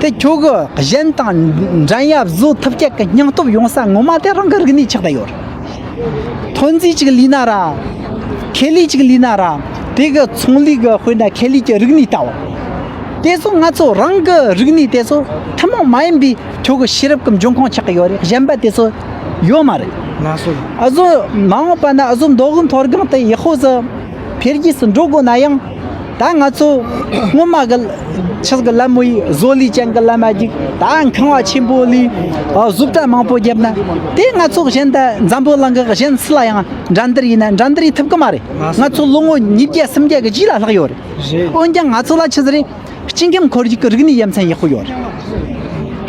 དེ་ཁྱོད་གི་གཞན་དང་འགྲན་ཡ་བཟོ་ཐུབ་ཀྱི་གི་སྙིང་སྟོབས་ཡོང་ས་ངོ་མ་དེ་རང་གི་རིག་གནས་ཆགས་བསྡད་ཡོད་རེད། ཐོན་རྫས་ཅིག་ལས་ན་ར། ཁེ་ལས་ཅིག་ལས་ན་ར། དེ་གི་ཚོང་ལས་གི་དཔེར་ན་ཁེ་ལས་ཀྱི་རིག་གནས་ལྟ་བུ། དེ་ཚོ་ང་ཚོ་རང་གི་རིག་གནས་དེ་ཚོ་ཐུན་མོང་མ་ཡིན་པའི་ཁྱོད་གི་ཤེས་རབ་ཀྱི་འབྱུང་ཁུངས་ཆགས་ཀྱི་ཡོད་རེད། གཞན་པ་དེ་ཚོ་ཡོད་མ་རེད། ལགས་སོ། ཨ་ཟོ་མ་འོངས་པ་ན་ཨ་ཟོ་མདོ་དབུས་མཐོ་སྒང་དེ་ཡག་པོ་ཟིག་འཕེལ་རྒྱས་སུ་འགྲོ་དགོས་ན་ཡང་། ད་ང་ཚོ་སྔོན་མ་གི་ཆགས་གི་ལམ་བུ་ཡི་བཟོ་ལས་ཅན་གི་ལམ་མ་ཅིག་ད་ཁང་བ་ཆེན་པོ་ལས་ཨ་བཟོ་གྲྭ་མང་པོ་བརྒྱབ་ན་དེ་ང་ཚོ་གཞན་ད་འཛམ་བུ་གླིང་གི་གཞན་སུ་ལ་ཡང་འགྲན་བསྡུར་ཡིན་ན་འགྲན་བསྡུར་ཡི་ཐུབ་གི་མ་རེད། ང་ཚོ་ལོ་ངོ་ཉིས་བརྒྱ་སུམ་བརྒྱ་གི་རྗེས་ལ་ལྷག་ཡོད་རེད། རེད། འོན་ཀྱང་ང་ཚོ་ལ་ཆི་ཟིག་རེད། སྐྱེ་ཁམས་ཁོར་ཡུག་གི་རིག་གནས་ཡ་མཚན་ཡག་པོ་ཡོད་རེད།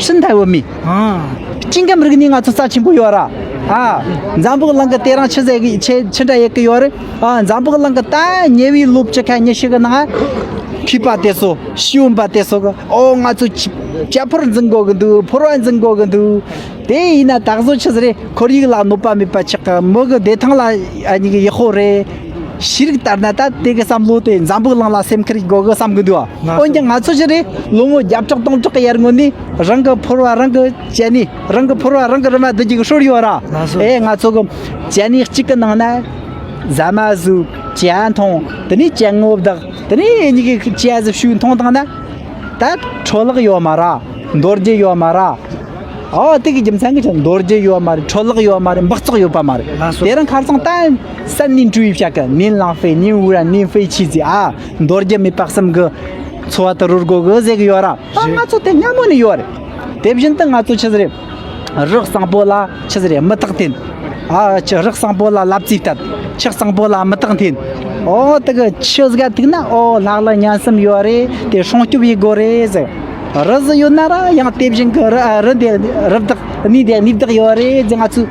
ཧྲིན་ཐའེ་བོད་མི། ཨ། སྐྱེ་ཁམས་རིག་གནས་ང་ཚོ་རྩ་ཆེན་པོ་ཡོད་ར། ཨ། འཛམ་བུ་གླིང་གི་དེ་རིང་ཆི་ཟེར་གི་ཆི་ཆི་འདྲ་ཡག་གི་ཡོད་རེད། ཨ། འཛམ་བུ་གླིང་གི་ད་ཉེ་བའི་ལོ་བཅུ་ཁ་ཉི་ཤུ་གི་ནང་། མཁས་པ་དེ་ཚོ་ཤེས་ཡོན་པ་དེ་ཚོ་གི་ཨོ་ང་ཚོ་ཅི་ཅ་ཕོར་འཛིན་དགོས་གི་འདུག་ཕོར་བ་འཛིན་དགོས་གི་འདུག་དེ་ཡིན་ན་ད་གཟོད་ཆི་ཟིག་རེད། ཁོར་ཡུག་ལ་གནོད་པ་མེད་པ་ཆགས་གི་མི་གི་བདེ་ཐང་ལ་ཨ་ནི་གི་ཡག་པོ་རེད། ཤེས་རིག་ལྟར་ན་ད་དེ་གི་བསམ་བློ་དེ་འཛམ་བུ་གླིང་ལ་སེམས་ཁུར་དགོས་གི་བསམ་གི་འདུག་ང་ཚོ། འོན་ཀྱང་ང་ཚོ་ཆི་རེད། ལོ་ངོ་བརྒྱ་ཕྲག་སྟོང་ཕྲག་གི་ཡར་སྔོན་ནས་རང་གི་ཕོར་བ་རང་གི་ཅ་ནི་རང་གི་ཕོར་བ་རང་གི་རུ་མ་བསྡུ་རྒྱུ་གི་སྲོལ་ཡོད་ར། ང་ཚོ། ཨེ་ང་ཚོ་གི་ཅ་ནི་གཅིག་གི་ནང་ན་ཟ་མ་ཟོས་ཇ་འཐུང་དེ་ནས་ཅ་དངོས་བདག་དེ་ནས་ཨེ་ནི་གི་ཅ་ཟི་ཤུ་འཐུང་བཏང་ན་ད་འཕྲོ་བརླག་ཡོད་མ་ར། མདོར་བསྡུས་ཡོད་མ་ར། ཨོ་དེ་གི་རྒྱུ་མཚན་གི་ཆ་མདོར་བསྡུས་ཡོད་མ་རེད། འཕྲོ་བརླག་ཡོད་མ་རེད། འབག་བཙོག་ཡོད་པ་མ་རེད། ལགས་སོ། དེ་རིང་ཁ་སང་ད་三年主义བྱ་གི 年浪费 年污染 年废弃 ཟེར། ཨ། མདོར་བསྡུས་མེད་པ་གསུམ་གི་འཚོ་བ་དེ་རོལ་དགོས་གི་ཟེར་གི་ཡོད་ར། ཨ། རེད། ང་ཚོ་དེ་སྔ་མོ་ནས་ཡོད་རེད། དེ་བཞིན་དུ་ང་ཚོ་ཆི་ཟིག་རེད། རི་གཙང་པོ་ལ་ཆི་ཟིག་རེད། མུ་ཏིག་འཐེན། ཨ། ཆུ། རི་གཙང་པོ་ལ་ལབ་རྩེ་བཏབ། ཆུ་གཙང་པོ་ལ་མུ་ཏིག་འཐེན། ཨོ་དེ་གི་ཆུ་ཟིག་ག་ཐུག་ན་ཨོ་ལྷག་ལ་ཉན་སེམས་ཡོད་རེད། དེ་སྲུང་སྐྱོབ་ཡེད་དགོས་རེད་ཟེར། རི་ཟིག་ཡོད་ན་ར་ཡང་དེ་བཞིན་གི་རི་ཨ་རི་འདི་རི་དྭགས་གནས་འདི་གནས་བདག་ཡོད་རེད་ཟེར། ང་ཚོས་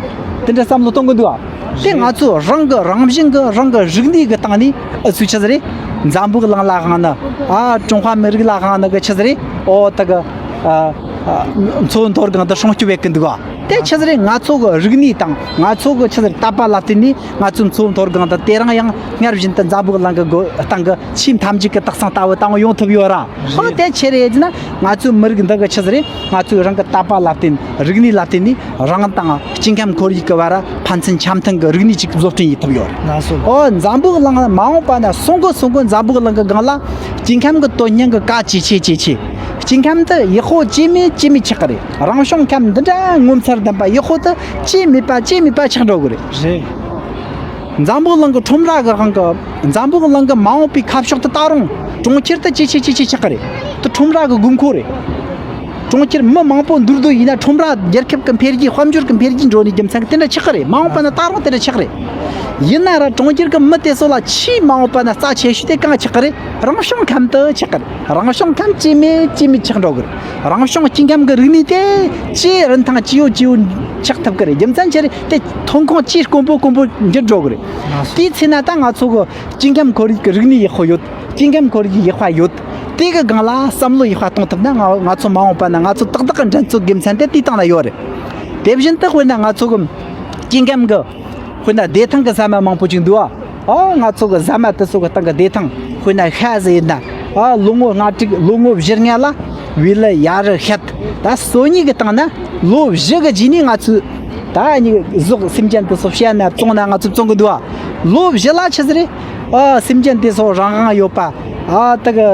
དེ་འདྲ་བསམ་བློ་གཏོང་གི་འདུག་ཨ། དེ་ང་ཚོས་རང་གི་རང་བཞིན་གི་རང་གི་རིག་གནས་གི་སྟེང་ནས་ཨུ་ཚོས་ཆི་ཟིག་རེད། འཛམ་བུ་གླིང་ལ་དབང་ནི། ཨ། ཀྲུང་ཧྭ་མི་རིགས་ལ་དབང་ནི་གི་ཆི་ཟིག་རེད། ཨོ་དེ་གི། ཨ། ཨ། མཚོ་བོད་མཐོ་སྒང་དུ་སྲུང་སྐྱོབ་ཡེད་གི་འདུག་ག། དེ་ཆི་ཟིག་རེད། ང་ཚོ་གི་རིག་གནས་དང་ང་ཚོ་གི་ཆི་ཟིག་རེད། དད་པ་ལ་བརྟེན་ནས་ང་ཚོའི་མཚོ་བོད་མཐོ་སྒང་དུ་དེ་རིང་ཡང་སྔར་བཞིན་དུ་འཛམ་བུ་གླིང་གི་སྒོ་སྟེང་གི་ཆེས་མཐའ་མཇུག་གི་དག་ས་ལྟ་བུ་དང་ཡོང་ཐུབ་ཡོད་ར། ཨོ་དེ་ཆི་རེད་ཟེར་ན་ང་ཚོའི་མི་རིགས་འདི་གི་ཆི་ཟིག་རེད། ང་ཚོའི་རང་གི་དད་པ་ལ་བརྟེན། རིག་གནས་ལ་བརྟེན་ནས་རང་དང་སྐྱེ་ཁམས་ཁོར་ཡུག་གི་བར་ཕན་ཚུན་འཆམ་མཐུན་གྱི་རིག་གནས་ཅིག་བཟོ་སྐྲུན་ཡེད་ཐུབ་ཡོད་རེད། ལགས་སོ། ཨོ་འཛམ་བུ་གླིང་མ་འོངས་པ་ན་སོང་གི་སོང་གི་འཛམ་བུ་གླིང་གི་སྒང་ལ་སྐྱེ་ཁམས་ཀྱི་དོན་སྙིང་གི་གལ་ཆེ་ཆེ་ཆེ་ཆེ། སྐྱེ་ཁམས་དེ་ཡག་པོ་ཅི་མེད་ཅི་མེད་ཆགས་ཀྱི་རེད། རང་བྱུང་ཁམས་འདི་འདྲ་ངོ་མཚར་ལྡན་པ་ཡག་པོ་དེ་ཅི་མེད་པ་ཅི་མེད་པ་ཆགས་འགྲོ་གི་རེད། རེད། འཛམ་བུ་གླིང་གི་ཁྲོམ་ར་གི་དབང་གིས་འཛམ་བུ་གླིང་གི་མ་འོངས་པའི་ཁ་ཕྱོགས་དེ་ད་རུང་གྲོང་ཁྱེར་དེ་ཇེ་ཆེ་ཇེ་ཆེ་ཆགས་ཀྱི་རེད། དེ་ཁྲོམ་ར་གི་དགོས་མཁོ་རེད། གྲོང་ཁྱེར་མི་མང་པོ་འདུས་སྡོད་ཡིན་ན་ཁྲོམ་ར་རྒྱལ་ཁབ་ཀྱི་འཕེལ་རྒྱས་དཔལ་འབྱོར་གྱི་འཕེལ་རྒྱས་འགྲོ་ནས་རྒྱུ་མཚན་གྱིས་དེ་འདྲ་ཆགས་ཀྱི་རེད། མ་འོངས་པ་ན་ད་རུང་དེ་འདྲ་ཆགས་ཀྱི་རེད། ཡིན་ན་ར་གྲོང་ཁྱེར་གྱི་མི་དེ་ཚོ་ལ་ཆེས་མ་འོངས་པ་ན་རྩ་ཆེ་ཤོས་དེ་གང་ཆགས་ཀྱི་རེད། རང་བྱུང་ཁམས་དེ་ཆགས་ཀྱི་རེད། རང་བྱུང་ཁམས་ཅི་མེད་ཅི་མེད་ཆགས་འགྲོ་གི་རེད། རང་བྱུང་སྐྱེ་ཁམས་ཀྱི་རིག་གནས་དེ་ཅི་རིན་ཐང་ཅི་ཡོད་ཅི་ཡོད་ཆགས་ཐུབ་ཀྱི་རེད། རྒྱུ་མཚན་ཅི་རེད། དེ་ཐོན་ཁུངས་ཅི་དཀོན་པོ་དཀོན་པོ་འགྱུར་འགྲོ་གི་རེད། དེའི་ཚེ་ན་ད་ང་ཚོ་གི་སྐྱེ་ཁམས་ཁོར་ཡུག་གི་རིག་གནས་ཡག་པོ་ཡོད། སྐྱེ་ཁམས་ཁོར་ཡུག་ཡག་པ་ཡོད། དེ་གི་སྒང་ལ་བསམ་བློ་ཡག་པ་གཏོང་ཐུབ་ན་ང་ང་ཚོ་མ་འོངས་པ་ན་ང་ཚོ་ཏག་ཏག་གི་འགྲན་རྩོད་དགེ་མཚན་དེ་དེའི་སྟེང་ལ་ཡོད་རེད། དེ་བཞིན་དུ་དཔེར་ན་ང་ཚོ་གི་སྐྱེ་ཁམས་གི་དཔེར་ན་བདེ་ཐང་གི་ཟ་མ་མང་པོ་ཅིག་འདུག་ཨ། ཨ་ང་ཚོ་གི་ཟ་མ་དེ་ཚོ་གི་སྟེང་གི་བདེ་ཐང་དཔེར་ན་ཤ་ཟེར་ཡིན་ན། ཨ་ལོ་ངོ་ལྔ་དྲུག་ལོ་ངོ་བཞི་ལྔ་ལ་བི་ལི་ཡ་རི་ཤད་ད་སོ་གཉིས་གི་སྟེང་ན་ལོ་བཞི་གི་རྗེས་ནས་ང་ཚོས་ད་ཨ་ནི་གཟུགས་སེམས་ཅན་དེ་ཚོ་བཤས་ན་བཙོང་ན་ང་ཚོས་བཙོང་གི་འདུག་ཨ། ལོ་བཞི་ལ་ཆི་ཟེར་རེད། ཨ་སེམས་ཅན་དེ་ཚོ་རང་དབང་ཡོད་པ། ཨ་དེ་གི་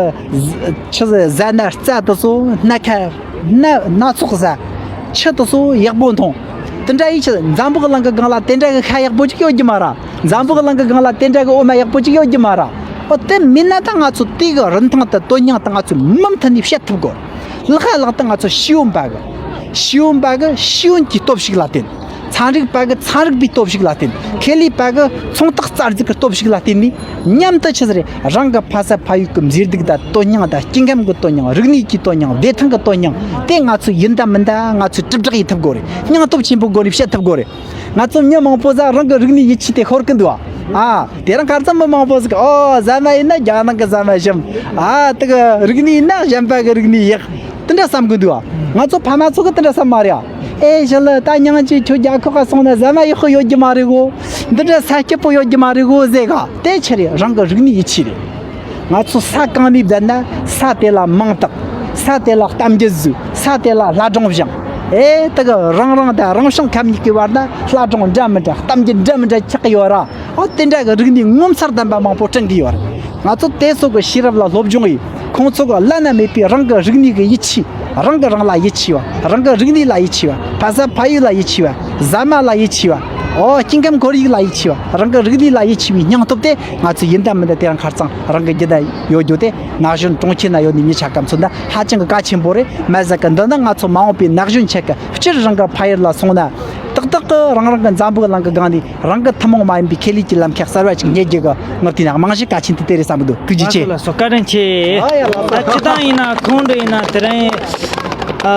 ཆི་ཟེར་ཟ་ན་རྩྭ་དེ་ཚོ་སྣ་ཁ་སྣ་སྣ་ཚོགས་ཟ། ཆུ་དེ་ཚོ་ཡག་པོ་འཐུང་། དེ་འདྲ་ཡིན་ཕྱིར་འཛམ་བུ་གླིང་གི་སྒང་ལ་དེ་འདྲ་གི་ཤ་ཡག་པོ་ཅིག་ཡོད་རྒྱུ་མ་རེད། འཛམ་བུ་གླིང་གི་སྒང་ལ་དེ་འདྲ་གི་འོ་མ་ཡག་པོ་ཅིག་ཡོད་རྒྱུ་མ་རེད། ཨོ་དེ་མིན་ན་ད་ང་ཚོ་དེ་གི་རིན་ཐང་དེ་དོན་སྙིང་དེ་ང་ཚོས་མུ་མཐུད་ནས་བཤད་ཐུབ་དགོས། ལྷག་ལྷག་ཏུ་ང་ཚོ་ཤེས་ཡོན་པ་གི་ཤེས་ཡོན་པ་གི་ཤེས་ཡོན་གྱི་སྟོབས་ཤུགས་ལ་བརྟེན། ཚན་རིག་པ་གི་ཚན་རིག་པའི་སྟོབས་ཤུགས་ལ་བརྟེན། ཁེ་ལས་པ་གི་ཚོང་རྟགས་རྩ་འཛུགས་ཀྱི་སྟོབས་ཤུགས་ལ་བརྟེན་ནས་མཉམ་དུ་ཆི་ཟེར་རེད། རང་གི་ཕ་ས་ཕ་ཡུལ་གྱི་མཛེས་སྡུག་དང་དོན་སྙིང་དང་སྐྱེ་ཁམས་ཀྱི་དོན་སྙིང་། རིག་གནས་ཀྱི་དོན་སྙིང་། བདེ་ཐང་གི་དོན་སྙིང་དེ་ང་ཚོས་ཡིན་ད་མིན་ད་ང་ཚོས་དྲིལ་བསྒྲགས་ཡེད་ཐུབ་དགོས་རེད། སྙིང་སྟོབས་ཆེན་པོ་སྒོ་ནས་བཤད་ཐུབ་དགོས་རེད། ང་ཚོ་མི་མང་པོ་ཟ་རང་གི་རིག་གནས་ཡིད་ཆེས་དེ་ཤོར་གི་འདུག་ཨ། ཨ་དེ་རིང་ཁ་སང་མི་མང་པོ་ཟིག་ཨོ་ཟ་མ་ཡིན་ན་རྒྱ་ནག་གི་ཟ་མ་ཞིམ། ཨ་དེ་གི་རིག་གནས་ཡིན་ན་གཞན་པ་གི་རིག་གནས་ཡག་དེ་འདྲ་བསམ་གི་འདུག་ཨ། ང་ཚོ་ཕ་མ་ཚོ་གི་དེ་འདྲ་བསམ་མ་རེད་ཨ། ཨེ་ཞི་ལི་ད་ཉང་ཅིག་ཁྱོད་རྒྱ་ཁོག་ག་སོང་ན་ཟ་མ་ཡག་པོ་ཡོད་རྒྱུ་མ་རེད་གོ། འདི་འདྲ་ས་སྐྱིད་པོ་ཡོད་རྒྱུ་མ་རེད་གོ་ཟེར་ག། དེ་ཆི་རེད། རང་གི་རིག་གནས་ཡིད་ཆེས་རེད། ང་ཚོ་ས་གང་ནས་བསྡད་ན་ས་དེ་ལ་མིང་བཏགས། ས་དེ་ལ་གཏམ་རྒྱུད་བཟོས། ས་དེ་ལ་ལྷ་སྒྲུང་བཞེངས། ཨེ་དེ་གི་རང་རང་དང་རང་བྱུང་ཁམས་གཉིས་ཀྱི་བར་ན་ལྷ་སྒྲུང་འདྲ་མི་འདྲ་གཏམ་རྒྱུད་འདྲ་མི་འདྲ་ཆགས་ཀྱི་ཡོད་ར། ཨོ་དེ་འདྲ་གི་རིག་གནས་ངོ་མཚར་ལྡན་པ་མང་པོ་བསྐྲུན་གྱི་ཡོད་རེད། ང་ཚོ་དེ་ཚོ་གི་ཤེས་རབ་ལ་སློབ་སྦྱོང་ཡིས། ཁོང་ཚོ་གི་བླ་ན་མེད་པའི་རང་གི་རིག་གནས་ཀྱི་ཡིད་ཆེས། རང་གི་རང་ལ་ཡིད་ཆེས་པ། རང་གི་རིག་གནས་ལ་ཡིད་ཆེས་པ། ཕ་ས་ཕ་ཡུལ་ལ་ཡིད་ཆེས་པ། ཟ་མ་ལ་ཡིད་ཆེས་པ། ཨོ་སྐྱེ་ཁམས་ཁོར་ཡུག་ལ་ཡིད་ཆེས་པ། རང་གི་རིག་གནས་ལ་ཡིད་ཆེས་པའི་སྙིང་སྟོབས་དེ་ང་ཚོས་ཡིན་ད་མིན་ད་དེ་རིང་ཁ་རྩང་རང་གི་རྒྱུད་ད་ཡོད་རྒྱུ་དེ་ན་གཞོན་གྲོང་ཁྱེར་ན་ཡོད་ནི་མི་ཆ་ཀམ་ཚོ་ན་ཧ་ཅང་གི་གལ་ཆེན་པོ་རེད། མ་ཟད་གི་འདི་ནི་ང་ཚོ་མ་འོངས་པའི་ན་གཞོན་ཆ་གི་སྤྱིར་རང་གི་ཕ་ཡུལ་ལ་སོང་ན་ཏག་ཏག་གི་རང་རང་གི་འཛམ་བུ་གླིང་གི་སྒང་ནས་རང་གི་ཐུན་མོང་མ་ཡིན་པའི་ཁེ་ལས་ཀྱི་ལམ་ཁ་གསར་བ་ཅིག་རྙེད་རྒྱུ་གི་ངག་དེ་ནས་རྨང་གཞི་གལ་ཆེན་དེ་དེ་རེད་བསམ་གི་འདུག་ཐུགས་རྗེ་ཆེ། ལགས་སོ་ལགས་སོ། བཀའ་དྲིན་ཆེ། ཨ་ཡ་ལགས་སོ། ད་སྤྱི་བཏང་ཡིན་ན་ཁོང་འདྲ་ཡིན་ན་དེ་རིང་ཨ་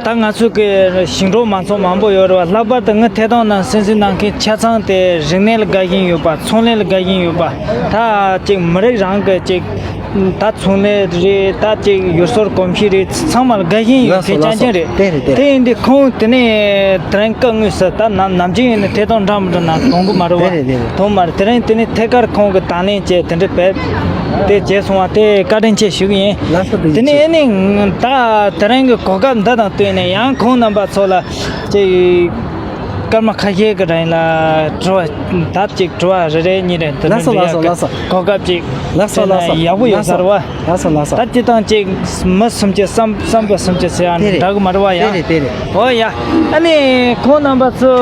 ད་ང་ཚོ་གི་ཞིང་འབྲོག་མང་ཚོགས་མང་པོ་ཡོད་རེད་བ། ལྷག་པར་དུ་ངས་ཐད་གཏོང་ནང་གསན་གཟིགས་གནང་མཁན་ཆ་ཚང་དེ་རིག་གནས་ལ་དགའ་བཞིན་ཡོད་པ། ཚོང་ལས་ལ་དགའ་བཞིན་ཡོད་པ། ད་ཅིག་མི་རིགས་རང་གི་ཅིག་ད་ཚོང་ལས་རེད། ད་ཅིག་ཡུལ་སྲོལ་གོམས་གཤིས་རེད། ཚང་མ་ལ་དགའ་བཞིན་ཡོད་མཁན་རྐྱང་རྐྱང་རེད། དེ་རེད་དེ་རེད། དེ་ཡིན་དུས་ཁོང་དེ་ནས་དེ་རིང་སྐུ་དངོས་སུ་ད་ནམ་ནམ་རྒྱུན་ཡིན་ན་ཐད་གཏོང་འདྲ་མི་འདྲ་ནང་གཏོང་གི་མ་རེད་བ། དེ་རེད་དེ་རེད། གཏོང་མ་རེད། དེ་རིང་དེ་ནས་ཐད་ཀར་ཁོང་གི་དང་ལེན་བྱས་དེ་འདྲ་བས་དེ་བྱས་སོང་བ་དེ་བཀའ་དྲིན་ཆེ་ཞུ་གི་ཡིན། ལགས་སོ། དེ་ནས་ཨེ་ནི་ད་དེ་རིང་གི་གོ་སྐབས་འདི་དང་བསྟུན་ནས་ཡང་ཁོང་རྣམ་པ་ཚོ་ལ་ཅིག་སྐར་མ་ཁ་ཤས་ཀྱི་རིང་ལ་དྲི་བ་ད་ཅིག་དྲི་བ་རེ་རེ་གཉིས་རེ་འདི་ལ་ལགས་སོ་འདྲི་ཡག་ལགས་སོ་གི་ལགས་སོ། གོ་སྐབས་ཅིག་ལགས་སོ་ལགས་སོ། ཡག་པོ་ཡོད་ས་རེད་བ། ལགས་སོ་ལགས་སོ། ད་སྤྱི་བཏང་ཅིག་མི་སུམ་ཅུ་བསམ་བསམ་པ་སུམ་ཅུ་ཟེར་ཡ་དེ་རེད། འདྲ་གི་མ་རེད་བ་ཡ། དེ་རེད་དེ་རེད། ཨོ་ཡ། ཨ་ནི་ཁོང་རྣམ་པ་ཚོ་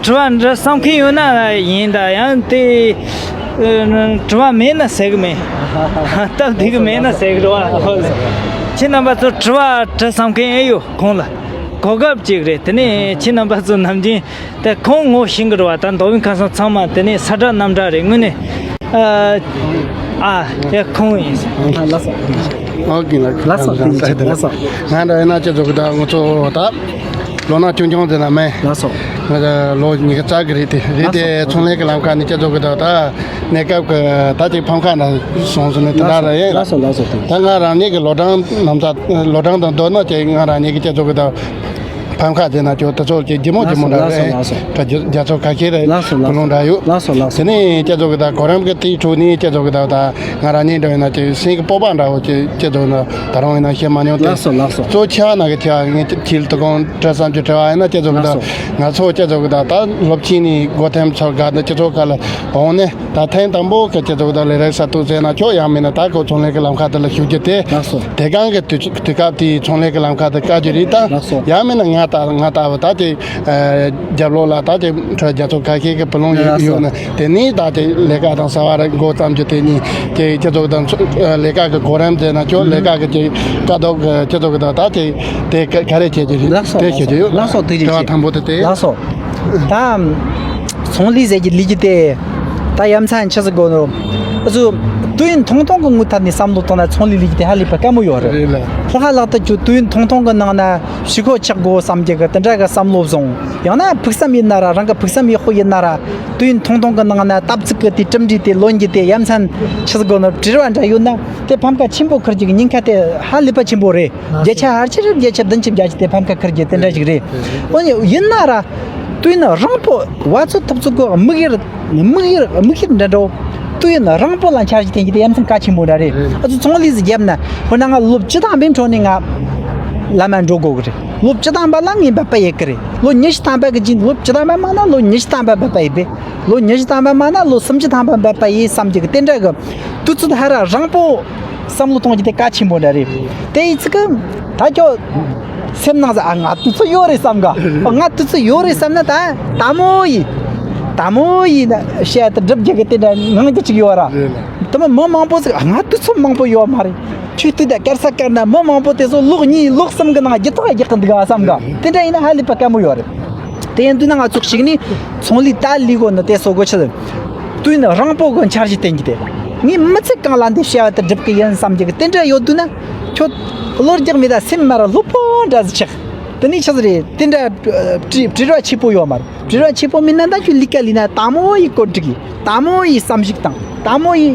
དྲི་བ་འདྲི་བསམ་མཁན་ཡོད་ན་ཡིན། ད་ཡང་དེ་དྲི་བ་མེད་ན་ཟེར་གི་མེད། སྟབས་བདེ་གི་མེད་ན་ཟེར་གི་རེད་བ། ཁྱེད་རྣམ་པ་ཚོ་དྲི་བ་དྲི་བསམ་མཁན་ཨེ་ཡོད་ཁོང་ལ། གོ་སྐབས་ཅིག་རེད། དེ་ནས་ཁྱེད་རྣམ་པ་ཚོ་ནམ་རྒྱུན་དེ་ཁོང་ངོ་ཤེས་གི་རེད་བ། ད་མདོ་དབུས་ཁམས་གསུམ་ཚང་མ་དེ་ནས་ས་གྲྭ་གནམ་གྲྭ་རེད་དངོས་གནས། ཨ་ཨ་དེ་ཁོང་ཡིན། ལགས་སོ། ཨོ་ཀེ་ལགས། ལགས་སོ། ལགས་སོ། ལགས་སོ། ང་འདྲ་ཡིན་ན་ཁྱེད་ཚོ་གི་ད་ང་ཚོ་ད་ལོ་ན་ཆུང་ཆུང་ཟེར་ན་མེད། ལགས་སོ། ང་ཚོ་ལོ་ཉི་ཤུ་རྩ་གི་རེད་དེ། རེད་དེ། ལགས་སོ། ཚོང་ལས་ཀྱི་ལམ་ཁ་ནས་ཁྱེད་ཚོ་གི་ད་ད་གནས་སྐབས་ཀྱི་ད་ཅིག་ཕམ་ཁ་ན་སོང་སོང་ནས་དེ་འདྲ་རེད། ལགས་སོ་ལགས་སོ། ད་ང་རང་ཉིད་ཀྱི་ལོ་གྲངས་ནམ་ཚ་ལོ་གྲངས་དང་བསྡུར་ན་ཅིག་ང་རང་ཉིད་ཀྱི་ཁྱེད་ཚོ་གི་ད། ཕམ་ཁ་དེ་ན་ཅོ་ད་ཚོ་ཀྱི་རྒྱུ་མོ་རྒྱུ་མོ་འདྲ་རེད། ད་རྒྱ་རྒྱ་ཚོ་ཁ་ཤས་རེད། ལགས་སོ་ལགས་སོ། ཀུན་སློང་འདྲ་ཡོད། ལགས་སོ་ལགས་སོ། དེ་ནས་ཁྱེད་ཚོ་གི་ད་གོ་རམས་ཀྱི་དེའི་ཁྲོད་ནས་ཁྱེད་ཚོ་གི་ད་ད་ང་རང་ཉིད་འདྲ་ཡིན་ན་ཅིག་སེམས་ཀྱི་སྤོབས་པ་འདྲ་བོ་ཅིག་ཁྱེད་ཚོ་ན་ད་རུང་ཡིན་ན་བཤད་མ་མྱོང་སྟེ། ལགས་སོ་ལགས་སོ། གཙོ་ཆེ་བ་ན་གི་ཆེ་བ་ངས་ཁྱེད་དུ་གང་བཀྲ་བསམ་གྱི་དྲི་བ་ཡིན་ན་ཁྱེད་ཚོ་གི་ད། ལགས་སོ། ང་ཚོ་ཁྱེད་ཚོ་གི་ད་ད་སློབ་ཆེན་ནས་སྒོ་ཐེམ་ཚོར་ག་ད་ཁྱེད་ཚོ་ག་ལ་འོང་ནས། ད་ཐེངས་དང་པོ་གི་སྤྱི་ཚོགས་དང་ལས་རིགས་གསར་གཏོད་ཟེར་ན་ཆོག་ཡང་མིན་ན་ད་ཁོ་ཚོང་ལས་ཀྱི་ལམ་ཁ་དེ་ལ་ཞུགས་རྒྱུ་དེ། ལགས་སོ། དེ་གང་གི་དུས་དུས་སྐབས་དེའི་ཚོང་ལས་ཀྱི་ལམ་ཁ་དེ་བཀག་རྒྱུ་རེད་ད། ལགས་སོ། ཡང་མིན་ན་ང་ད་ང་ལྟ་བུ་ད་དེ་རྒྱབ་ལོགས་ལ་ད་དེ་ཁྲོད་རྒྱ་ཚོགས་ཁ་ཤས་ཀྱི་བུ་ལོན་ཡོད་ལགས་སོ། ཡོད་ན་དེ་ནས་ད་དེ་ལས་ཀ་དང་ས་བ་ར་འགོ་བརྩམས་རྒྱུ་དེ་གཉིས་དེ་སྤྱི་ཚོགས་དང་ཚོ་ལས་ཀ་གི་གོ་རིམ་ཟེར་ན་ཆོག་ལས་ཀ་གི་དེ་དཀའ་སྡུག་གི་སྤྱི་ཚོགས་ཀྱི་ད་ད་དེ་དེ་ག་ག་རེ་བྱེད་རྒྱུ་རེད། ལགས་སོ། དེ་ལགས་སོ། བྱེད་རྒྱུ་ཡོད། ལགས་སོ། དེ་དྲི་བ་ཅིག་དང་པོ་དེ་དེ། ལགས་སོ། ད། ཚོང་ལས་ཟེར་གྱི་ལས་ཀྱི་དེ། ད་ཡ་མཚན་ཆི་ཟིག་དགོས་ནོ། ཨ་ཚོ། དུས་ཡུན་ཐུང་ཐུང་གི་དངུལ་ཐད་ནས་བསམ་བློ་བཏང་ན་ཚོང་ལས་ལས་ཀྱི་དེ་ཧ་ལས་པ་དཀའ་མོ་ཡོད་རེད། རེད་ལ། ལྷག་ལྷག་ཏུ་ཁྱོད་དུས་ཡུན་ཐུང་ཐུང་གི་ནང་ན་ཕྱི་ཁོག་ཆག་དགོས་བསམ་གྱི་གི་དེ་འདྲ་གི་བསམ་བློ་བཟུང་། ཡང་ན་ཕུགས་བསམ་ཡིན་ན་ར་རང་གི་ཕུགས་བསམ་ཡག་པོ་ཡིན་ན་ར་དུས་ཡུན་ཐུང་ཐུང་གི་ནང་ན་སྟབས་ཚིག་གི་དེ་གྲུབ་འབྲས་དེ་ལོན་གྱི་དེ་ཡ་མཚན་ཆི་ཟིག་དགོས་ནོ་དྲི་བ་འདྲ་ཡོད་ན་དེ་ཕམ་ཁ་ཆེན་པོ་ཁུར་གྱི་གི་ཉེན་ཁ་དེ་ཧ་ལས་པ་ཆེན་པོ་རེད། བརྒྱ་ཆ་ཕལ་ཆེར་བརྒྱ་ཆ་བདུན་ཅུ་བརྒྱད་ཅུ་དེ་ཕམ་ཁ་ཁུར་རྒྱུ་དེ་འདྲ་ཞིག་རེད། འོ་ཡིན་ན་ར། དུས་ཡུན་རིང་པོ་བ་ཚོ་ཐུབ་ཚོད་གི་དམིགས་ཡུལ་དམིགས་ཡུལ་དམིགས་ཡུལ་འདྲ་འགྲོ། དུས་ཡུན་རིང་པོ་ལ་འཆར་གཞི་འཐེན་རྒྱུ་དེ་ཡ་མཚན་གལ་ཆེན་པོ་འདྲ་རེད། ཨ་ཚོ་ཚོང་ལས་སུ་བརྒྱབ་ན་དཔེར་ན་ང་ལོ་བཅུ་ཐམ་པའི་འཕྲོ་ནས་ང་ལམ་མ་འགྲོ་དགོས་གི་རེད། ལོ་བཅུ་ཐམ་པ་ལ་ངས་འབད་པ་ཡེད་གི་རེད། ལོ་ཉི་ཤུ་ཐམ་པ་གི་རྗེས་ལོ་བཅུ་ཐམ་པ་མ་ན་ལོ་ཉི་ཤུ་ཐམ་པ་འབད་པ་ཡེད་པས། ལོ་ཉི་ཤུ་ཐམ་པ་མ་ན་ལོ་སུམ་ཅུ་ཐམ་པ་འབད་པ་ཡེད་བསམ་གྱི་གི་དེ་འདྲ་གི་དུས་ཚོད་ཧ་ར་རིང་པོ་བསམ་བློ་གཏོང་རྒྱུ་དེ་གལ་ཆེན་པོ་འདྲ་རེད། དེ་ཡིན་ཚིག་གི་ད་ཁྱོད་སེམས་ནང་ཟ་ཨ་ང་དུས་ཚོད་ཡོད་རེད་བསམ་ག་ཨ་ང་དུས་ཚོད་ཡོད་རེད་བསམ་ན་ད་དལ་མོ་ཡིན། དལ་མོ་ཡིན་ན་བཤད་དེ་སྒྲུབ་རྒྱུ་གི་དེ་འདྲ་ངང་རྒྱུ་ཅིག་ཡོད་ར། དེ་མོ་མི་མང་པོ་ཟིག་ཨ་ང་དུས་ཚོད་མང་པོ་ཡོད་མ་རེད། ཁྱོད་དུས་ད་སྐར་ས་སྐར་ན་མི་མང་པོ་དེ་ཚོ་ལོག་གཉིས་ལོག་གསུམ་གི་ནང་རྒྱུ་ཐག་རྒྱག་གི་འདུག་ཨ་བསམ་ག་དེ་འདྲ་ཡིན་ན་ཧ་ལས་པ་དཀའ་མོ་ཡོད་རེད། དེ་ཡིན་དུས་ན་ང་ཚོ་གཅིག་ནི་ཚོང་ལས་ད་ལས་གོ་ནི་དེ་སོ་གོ་ཆི་ཟེར། དུས་ནི་རིང་པོ་གི་འཆར་གཞི་བསྟན་གྱི་དེ། ངས་མི་ཚེ་གང་ལ་འདི་བྱ་བ་དེ་སྒྲུབ་གི་ཡིན་བསམ་གྱི་གི་དེ་འདྲ་ཡོད་དུས་ན། ཁྱོད་བློ་རྒྱག་མེད་ད་སེམས་མ་ར་སློབ་པོ་འདྲ་ཟིག་ཆགས། དེ་ནི་ཆི་ཟིག་རེད་དེ་འདྲ་བྲི་བྲི་ར་ཆེ་པོ་ཡོད་མ་རེད། བྲི་ར་ཆེ་པོ་མིན་ན་ད་ཁྱོད་ལས་ཀ་ལས་ན་དལ་མོ་ཡི་བཀོད་སྒྲིག་ཡིན། དལ་མོ་ཡི་བསམ་གཞིག་དང་དལ་མོ་ཡི་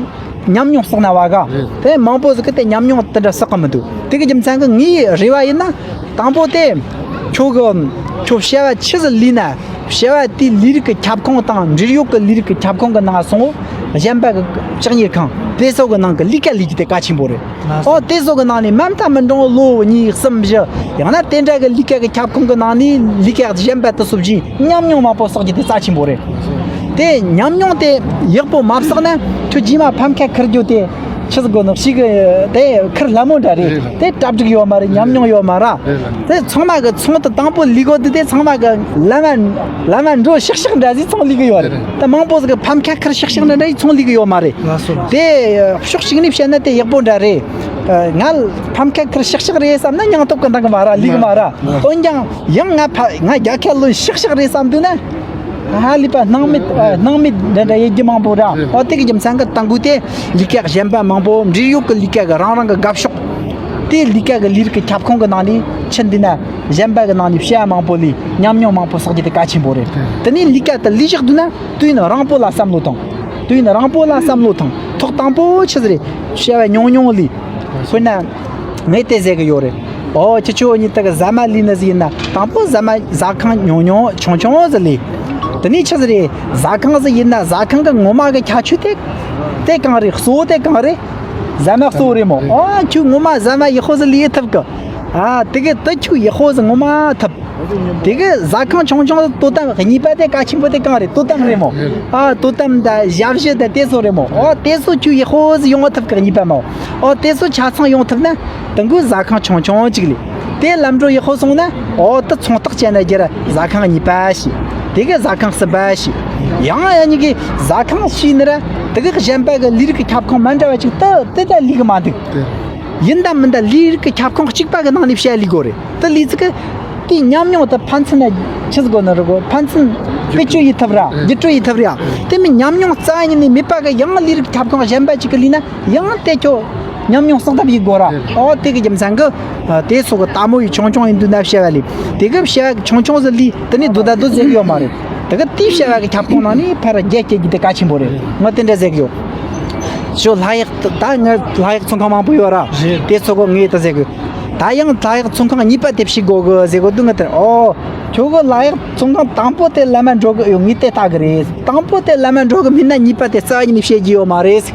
ཉམས་མྱོང་བསགས་ན་བ་ག་རེད། དེ་མང་པོ་ཟིག་གི་དེ་ཉམས་མྱོང་དེ་འདྲ་བསགས་གི་མི་འདུག་དེ་གི་རྒྱུ་མཚན་གི་ངའི་རེ་བ་ཡིན་ན་དང་པོ་དེ་ཁྱོད་གི་ཁྱོད་བྱ་བ་ཆི་ཟིག་ལས་ན་བྱ་བ་དེའི་ལས་རིགས་ཀྱི་ཁྱབ་ཁོངས་དང་འབྲེལ་ཡོད་ཀྱི་ལས་རིགས་ཀྱི་ཁྱབ་ཁོངས་གི་ནང་སོང་བོ་གཞན་པ་གི་ལྕགས་གཉེར་ཁང་དེ་ཚོ་གི་ནང་གི་ལས་ཀ་ལས་རྒྱུ་དེ་གལ་ཆེན་པོ་རེད། ཨོ་དེ་ཚོ་གི་ནང་ནས་མ་མཐའ་མི་འགྲོ་ལོ་གཉིས་གསུམ་བཞི་ཡང་ན་དེ་འདྲ་གི་ལས་ཀ་གི་ཁྱབ་ཁོངས་གི་ནང་ནས་ལས་ཀ་གཞན་པ་དེ་ཚོ་བཞིན་ཉམས་མྱོང་མང་པོ་བསགས་རྒྱུ་དེ་རྩ་ཆེན་པོ་རེད། དེ་ཉམས་མྱོང་དེ་ཡག་པོ་མ་བསགས་ན་ཁྱོད་རྗེས་མ་ཕམ་ཁ་ཁུར་རྒྱུ་དེ་ཆི་ཟིག་དགོས་ནོ་ཞིག་གི་དེ་ཁུར་སླ་མོ་འདྲ་རེད། རེད་ལ། དེ་གྲ་སྒྲིག་ཡོད་མ་རེད། ཉམས་མྱོང་ཡོད་མ་ར། རེད་ལ། དེ་ཚང་མ་གི་ཚོང་དེ་དང་པོ་ལས་གོ་དེ་དེ་ཚང་མ་གི་ལམ་མ་ལམ་མ་འགྲོ་ཤག་ཤག་འདྲ་ཟིག་ཚོང་ལས་གི་ཡོད་རེད། རེད། དེ་མང་པོ་ཟིག་གི་ཕམ་ཁ་ཁུར་ཤག་ཤག་འདྲ་འདྲ་ཡི་ཚོང་ལས་གི་ཡོད་མ་རེད། ལགས་སོ། དེ་ཕྱོགས་གཅིག་ནས་བཤད་ན་དེ་ཡག་པོ་འདྲ་རེད། ང་ཕམ་ཁ་ཁུར་ཤག་ཤག་རེད་བསམ་ན་སྙིང་སྟོབས་གི་འདང་གི་མ་ར་ལས་གི་མ་ར། འོན་ཀྱང་ཡང་ང་ཕ་ང་རྒྱལ་ཁ་ལོན་ཤག་ཤག་རེད་བསམ་དུས་ན། ཧ་ལས་པ་སྣང་མེད་ཨ་སྣང་མེད་འདྲ་འདྲ་ཡེད་རྒྱུ་མང་པོ་ར། ཨོ་དེ་གི་རྒྱུ་མཚན་གི་དང་པོ་དེ་ལས་ཀ་གཞན་པ་མང་པོ་འབྲེལ་ཡོད་གི་ལས་ཀ་གི་རང་རང་གི་དགའ་ཕྱོགས། དེ་ལས་ཀ་གི་ལས་རིགས་གི་ཁྱབ་ཁོངས་གི་ནང་ནས་ཕྱིན་འདི་ན་གཞན་པ་གི་ནང་ནས་བྱ་བ་མང་པོ་ལས་ཉམས་མྱོང་མང་པོ་བསགས་རྒྱུ་དེ་གལ་ཆེན་པོ་རེད། དེ་ནས་ལས་ཀ་དེ་ལས་བཞག་དུས་ན་དུས་ཡུན་རིང་པོ་ལ་བསམ་བློ་བཏང་། དུས་ཡུན་རིང་པོ་ལ་བསམ་བློ་བཏང་ཐོག་དང་པོ་ཆི་ཟིག་རེད། བྱ་བ་ཉུང་ཉུང་ལས། དཔེར་ན། ངས་དེ་ཟེར་གི་ཡོད་རེད། ཨོ་ཁྱེད་ཆོ་གཉིས་དག་གི་ཟ་མ་ལས་ནི་ཟིག་ཡིན་ན་དང་པོ་ཟ་མ་ཟ་ཁང་ཉུང་ཉུང་ཆུང་ཆུང་ཟིག་ལས། དེ་ནས་ཆི་ཟིག་རེད། ཟ་ཁང་ཟིག་ཡིན་ན་ཟ་ཁང་གི་ངོ་མ་གི་ཁྱད་ཆོས་དེ། དེ་གང་རེད། གཙོ་བོ་དེ་གང་རེད། ཟ་མ་གཙོ་བོ་རེད་མོ། ཨོ་ཁྱོད་ངོ་མ་ཟ་མ་ཡག་པོ་ཟིག་ལས་ཐུབ་གི་ཨ་དེ་གི་དེ་ཁྱོད་ཡག་པོ་ཟིག་ངོ་མ་ཐུབ། དེ་གི་ཟ་ཁང་ཆུང་ཆུང་དོ་དམ་གཉིས་པ་དེ་གལ་ཆེན་པོ་དེ་གང་རེད། དོ་དམ་རེད་མོ། ཨ་དོ་དམ་ད་ཞབས་ཕྱི་ད་དེ་ཚོ་རེད་མོ། ཨོ་དེ་ཚོ་ཁྱོད་ཡག་པོ་ཟིག་ཡོང་བ་ཐུབ་གི་གཉིས་པ་མོ། ཨོ་དེ་ཚོ་ཆ་ཚང་ཡོང་ཐུབ་ན་དང་པོ་ཟ་ཁང་ཆུང་ཆུང་གཅིག་ལས། དེ་ལམ་འགྲོ་ཡག་པོ་སོང་ན་ཨོ་དེ་ཚོང་རྟགས་ཅན་ན་རྒྱུ་ར་ཟ་ཁང་གཉིས་པ་ཞིག་དེ་གི་ཟ་ཁང་གསུམ་པ་ཞིག་ཡང་ཡ་གཉིས་གི་ཟ་ཁང་ཞིག་ནི་ར་དེ་གི་གཞན་པ་གི་ལས་རིགས་ཀྱི་ཁྱབ་ཁོངས་མ་འདྲ་བ་ཅིག་ཏུ་དེ་ད་ལས་གི་མ་འདུག་ཡིན་ད་མིན་ད་ལས་རིགས་ཀྱི་ཁྱབ་ཁོངས་གཅིག་པ་གི་ནང་ནས་བཤད་ལས་དགོས་རེད། དེ་ལས་ཚིག་གི་དེའི་ཉམས་མྱོང་དེ་ཕན་ཚུན་ལ་ཆི་ཟིག་དགོས་ནི་རེད་གོ་ཕན་ཚུན་བེད་སྤྱོད་ཡེད་ཐུབ་ར་བརྒྱུད་སྤྲོད་ཡེད་ཐུབ་ར་དེ་མིན་ཉམས་མྱོང་རྩ་ཉིད་ནས་མེད་པ་གི་ཡང་ལས་རིགས་ཁྱབ་ཁོངས་གཞན་པ་ཅིག་གི་ལས་ན་ཡང་དེ་ཁྱོད་ཉམས་མྱོང་གསོག་ཐབས་ཡེད་དགོས་ར། ཨོ་དེ་གི་རྒྱུ་མཚན་གི་དེ་ཚོ་གི་ལྟད་མོ་ཡི་ཆུང་ཆུང་ཡིན་དུས་ན་བཤད་པ་ལས་དེ་གི་བཤད་པ་གི་ཆུང་ཆུང་ཟིག་ལས་དེ་ནས་སྡུག་ད་སྡུག་ཟེར་གི་ཡོད་མ་རེད། དེ་གི་དེའི་བཤད་པ་གི་ཁྱབ་ཁོངས་ནང་ནས་ཕར་རྒྱ་སྐྱེད་རྒྱུ་དེ་གལ་ཆེན་པོ་རེད། ང་དེ་འདྲ་ཟེར་གི་ཡོད། ཞོ་ལྷ་ཡག་ད་ངས་ལྷ་ཡག་ཚོང་ཁང་མང་པོ་ཡོད་ར། རེད། དེ་ཚོ་གོ་ངས་ད་ཟེར་གི། ད་ ད་ཡང་ལྷ་གཡག་ཚོང་ཁང་གཉིས་པ་དེ་ཕྱེ་དགོས་གི་ཟེར་གོ་དུས། ང་དེར་ཨོ། ཁྱོད་གི་ལྷ་གཡག་ཚོང་ཁང་དང་པོ་དེ་ལམ་མ་འགྲོ་གི་ཡོད། ངས་དེ་ལྟ་གི་རེད། དང་པོ་དེ་ལམ་མ་འགྲོ་གི་མིན་ན་གཉིས་པ་དེ་རྩ་བ་ཉིད་ནས་བཤད་རྒྱུ་ཡོད་མ་རེད།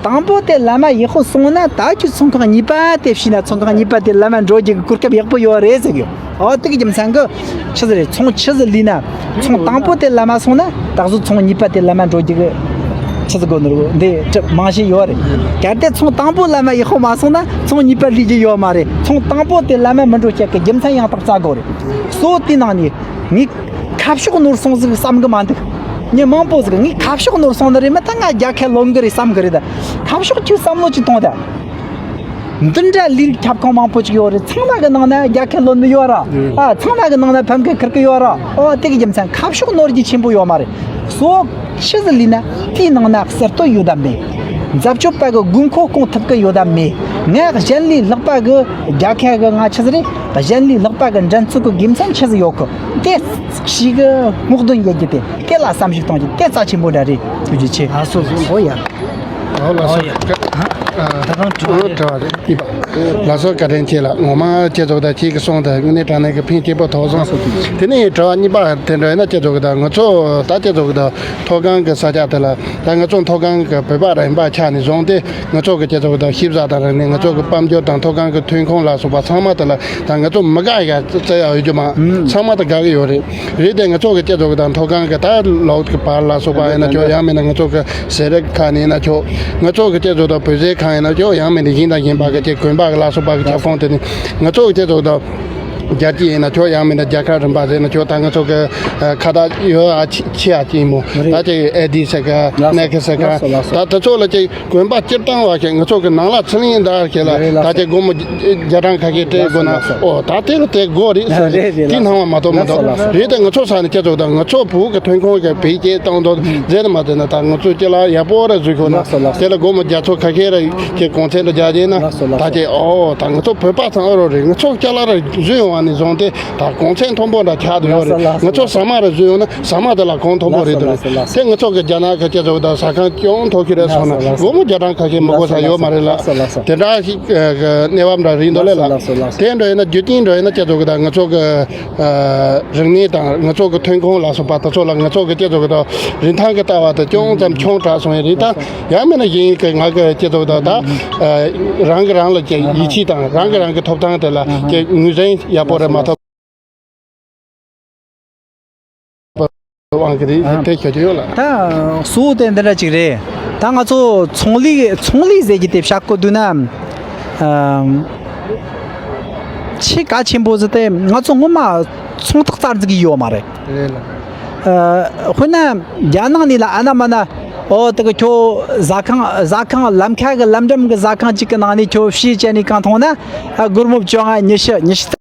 དང་པོ་དེ་ལམ་མ་ཡག་པོ་སོང་ན་ད་ཁྱོད་ཚོང་ཁང་གཉིས་པ་དེ་ཕྱེ་ན་ཚོང་ཁང་གཉིས་པ་དེ་ལམ་མ་འགྲོ་རྒྱུ་གི་གོ་སྐབས་ཡག་པོ་ཡོད་རེད་ཟེར་གི་ཡོད། ཨོ་དེ་གི་རྒྱུ་མཚན་གི་ཆི་ཟིག་རེད། ཚོང་ཆི་ཟིག་ལས་ན། ཚོང་དང་པོ་དེ་ལམ་མ་སོང་ན་ད་གཟོད་ཚོང་གཉིས་པ་དེ་ལམ་མ་འགྲོ་རྒྱུ་གི་ཆི་ཟིག་དགོས་ནོ་རེད། འདི་གྲུབ་མང་ཤས་ཡོད་རེད། གལ་ཏེ་ཚོང་དང་པོ་ལམ་མ་ཡག་པོ་མ་སོང་ན་ཚོང་གཉིས་པ་ལས་རྒྱུ་ཡོད་མ་རེད། ཚོང་དང་པོ་དེ་ལམ་མ་མི་འགྲོ་རྒྱུ་གི་རྒྱུ་མཚན་ཡང་དག་བཙལ་དགོས་རེད། གཙོ་བོ་དེ་ནང་ནས་ངས་ཁ་ཕྱོགས་ནོར་སོང་ཟིག་བསམ་གི་མ་འདུག་མི་མང་པོ་ཟིག་ངས་ཁ་ཕྱོགས་ནོར་སོང་ནི་རེད། མི་ད་ང་རྒྱལ་ཁ་ལོན་གི་རེད་བསམ་གི་རེད། ད་ཁ་ཕྱོགས་ཁྱོད་བསམ་བློ་ཅིག་གཏོང་ད། འདི་འདྲ་ལས་རིགས་ཁྱབ་ཁོངས་མང་པོ་ཅིག་ཡོད་རེད། ཚང་མ་གི་ནང་ན་རྒྱལ་ཁ་ལོན་ནི་ཡོད་ར། ཨ་ཚང་མ་གི་ནང་ན་ཕམ་ཁ་ཁུར་གི་ཡོད་ར། ཨོ་དེ་གི་རྒྱུ་མཚན་ཁ་ཕྱོགས་ནོར་རྒྱུ་ཆེན་པོ་ཡོད་མ་རེད། གཙོ་བོ་ཆི་ཟིག་ལས་ན་དེའི་ནང་ན་གསར་གཏོད་ཡོད་དམ་མེད། འཛད་སྤྱོད་པ་གི་དགོས་མཁོ་སྐོང་ཐུབ་གི་ཡོད་དམ་མེད། ང་གཞན་ལས་ལྷག་པ་གི་རྒྱལ་ཁ་གི་ང་ཆི་ཟིག་རེད། གཞན་ལས་ལྷག་པ་གི་འགྲན་རྩོད་གི་དགེ་མཚན་ཆི་ཟིག་ཡོད་གི། དེ་ཞིག་གི་སྔོག་འདོན་ཡེད་རྒྱུ་དེ་དེ་ལ་བསམ་གཞིག་གཏོང་རྒྱུ་དེ་རྩ་ཆེན་པོ་འདྲ་རེད། ཐུགས་རྗེ་ཆེ། ཨ་སོ་སོ་སོ་ཡ། ཨོ་ལགས་སོ། ཨོ་ཡ། ཨ་ད་དུང་དྲི་བ་རེད། དྲི་བ་རེད། གཉིས་པ། ལགས་སོ། བཀའ་དྲིན་ཆེ་ལགས། ངོ་མ་ཁྱེད་ཚོ་དང་ཁྱེད་ཀྱི་གསུང་དང་དངོས་གནས་དྲང་གནས་ཀྱི་ཕན་སྐྱེད་པོ་ཐོགས་སོང་། དེ་ནས་དྲི་བ་གཉིས་པ་དེ་འདྲ་ཡིན་ན། ཁྱེད་ཚོ་གི་དང་ང་ཚོ་ད་ཁྱེད་ཚོ་གི་དང་མཐོ་སྒང་གི་ས་ཆ་དེ་ལ་ད་ང་ཚོ་མཐོ་སྒང་གི་བོད་པ་རང་ཡིན་པ་ཆ་ནས་བཟུང་སྟེ། ང་ཚོ་གི་ཁྱེད་ཚོ་གི་དང་ཤེས་བྱ་དང་རིག་གནས། ང་ཚོ་གི་དཔལ་འབྱོར་དང་མཐོ་སྒང་གི་ཐོན་ཁུངས་ལ་སོགས་པ་ཚང་མ་དེ་ལ་ད་ང་ཚོ་མི་དགའ་ཡ་བཙལ་ཡ་ཡོད་རྒྱུ་མ། ཚང་མ་དེ་དགའ་གི་ཡོད་རེད། རེད་དེ་ང་ཚོ་གི་ཁྱེད་ཚོ་གི་དང་མཐོ་སྒང་གི་ད་ལོགས་ཀྱི་བར་ལ་སོགས་པ་ཡིན་ན་ཆོག་ཡང་མིན་ན་ང་ཚོ་གི་ཟས་རིགས་ཁག་ནས་ཡིན་ན་ཆོག་ང་ཚོ་གི་ཁྱེད་ཚོ་དང་བོད་ཟས་ཁང་ཡིན་ན་ཆོག་ཡང་མིན་ན་གཞན་དང་གཞན་པ་གི་ཁྱེད་གོན་པ་གི་ལ་སོགས་པ་གི་ཁྱབ་ཁོངས་དེ་ནས་ང་ཚོ་གི་ཁྱེད་ཚོ་དང་རྒྱལ་སྤྱི་ཡིན་ན་ཆོག་ཡང་མིན་ན་རྒྱལ་ཁབ་རིམ་པ་ཟེར་ན་ཆོག་ད་ང་ཚོ་གི་ཁ་བཏགས་ཡོད་ཨ་ཆི་ཆི་ཨ་ཅི་ཡིན་མོ། ད་ཅིག་ཨེ་ཌི་ཟེར་གི་ནེ་ཁི་ཟེར་གི་ད་དེ་ཚོ་ལ་ཅིག་གོན་པ་སྤྱིར་བཏང་བ་ཞིག་ང་ཚོ་གི་ནང་ལ་ཚུལ་ཡིན་ད་ཞིག་ལ་ད་ཅིག་སྒོར་མོ་བརྒྱ་གྲངས་ཁ་ཤས་སྤྲད་དགོས་ན། ཨོ་ད་དེ་ལ་དེ་དགོས་རེད་ཟེར་ནས་དེ་སྣང་བ་མ་གཏོགས་མི་འདུག་རེད་དེ་ང་ཚོ་ས་ནས་ཁྱེད་ཚོ་དང་ང་ཚོ་བོད་ཀྱི་ཐོན་ཁུངས་ཀྱི་འཕེལ་རྒྱས་གཏོང་དོན་མཛད་མ་མཛད་ན། ད་ང་ཚོ་སྤྱི་ལ་ཡག་པོ་ར་བཟོས་ཤོག་ན། དེ་ལ་སྒོར་མོ་བརྒྱ་ཚོ་ཁ་ཤས་ར་ཁྱེད་གོང་ཚད་ལ་རྒྱག་རྗེས་ན། ད་ཁྱེད་ཨོ་ད་ང་ཚོ་བོད་པ་ཚང་ཨོ་རོ་རེད། ང་ཚོ་སྤྱི་ལ་ར་བཟོས་ཡོང་བ་ནས་བཟུང་སྟེ། ད་གོང་ཚད་མཐོན་པོ་འདྲ་ཆགས་བསྡད་ཡོད་རེད། ང་ཚོ་ཟ་མ་རེ་བཟོས་ཡོང་ན་ཟ་མ་དེ་ལ་གོང་མཐོན་པོ་རེད་འདུག་རེད། དེ་ང་ཚོ་གི་རྒྱ་ནག་གི་སྤྱི་ཚོགས་དང་ཟ་ཁང་ཅུང་མཐོ་ཤོས་རེད་སོང་ན་སྒོར་མོ་བརྒྱ་གྲངས་ཁ་ཤས་མི་དགོས་ས་ཡོད་མ་རེད་ལ། དེ་འདྲ་ཞིག་གི་གནས་བབ་འདྲ་རེད་འདུག་ལེ་ལ། དེ་འདྲ་ཡིན་ན་རྒྱུ་རྐྱེན་འདྲ་ཡིན་ན་སྤྱི་ཚོགས་གི་དང་ང་ཚོ་གི་རིག་གནས་དང་ང་ཚོ་གི་ཐོན་ཁུངས་ལ་སོགས་པ་དེ་ཚོ་ལ་ང་ཚོ་གི་སྤྱི་ཚོགས་གི་དང་རིན་ཐང་གི་ལྟ་བ་དེ་ཅུང་ཙམ་ཆུང་དྲགས་སོང་ཡིན་རེད། ད་ཡང་མིན་ན་གཞན་གི་ང་གི་སྤྱི་ཚོགས་དང་ད་རང་གི་རང་ལ་ཀྱི་ཡིད་ཆེས་དང་རང་གི་རང་གི་ཐོབ་ཐང་དེ་ལ་ཀྱི་ངོས་འཛིན་ཡག་པོ་རེད་མ་ཐོབ། དབང་གི་རེད། ཨ། དེ་ཁྱོད་ཀྱི་ཡོད་ལ། ད་གཙོ་བོ་དེ་འདི་འདྲ་ཅིག་རེད། ད་ང་ཚོ་ཚོང་ལས་ཚོང་ལས་ཟེར་གྱི་དེ་བཤད་གོ་དུས་ན། ཨམ། ཆེས་གལ་ཆེན་པོ་ཟེར་དེ་ང་ཚོ་སྔོན་མ་ཚོང་རྟགས་རྩ་འཛུགས་ཀྱི་ཡོད་མ་རེད། རེད་ལ། ཨ། དཔེར་ན་རྒྱ་ནག་ནས་ལ་ཨ་ན་མ་ན། ཨོ་དེ་གི་ཁྱོད་ཟ་ཁང་ཟ་ཁང་ལམ་ཁ་གི་ལམ་འགྲམ་གི་ཟ་ཁང་ཅིག་གི་ནང་ནས་ཁྱོད་ཕྱིས་བྱས་ནས་གང་མཐོང་ན། ཨ། སྒོར་མོ་བཅོ་ལྔ་ཉི་ཤུ་ཉི་ཤུ།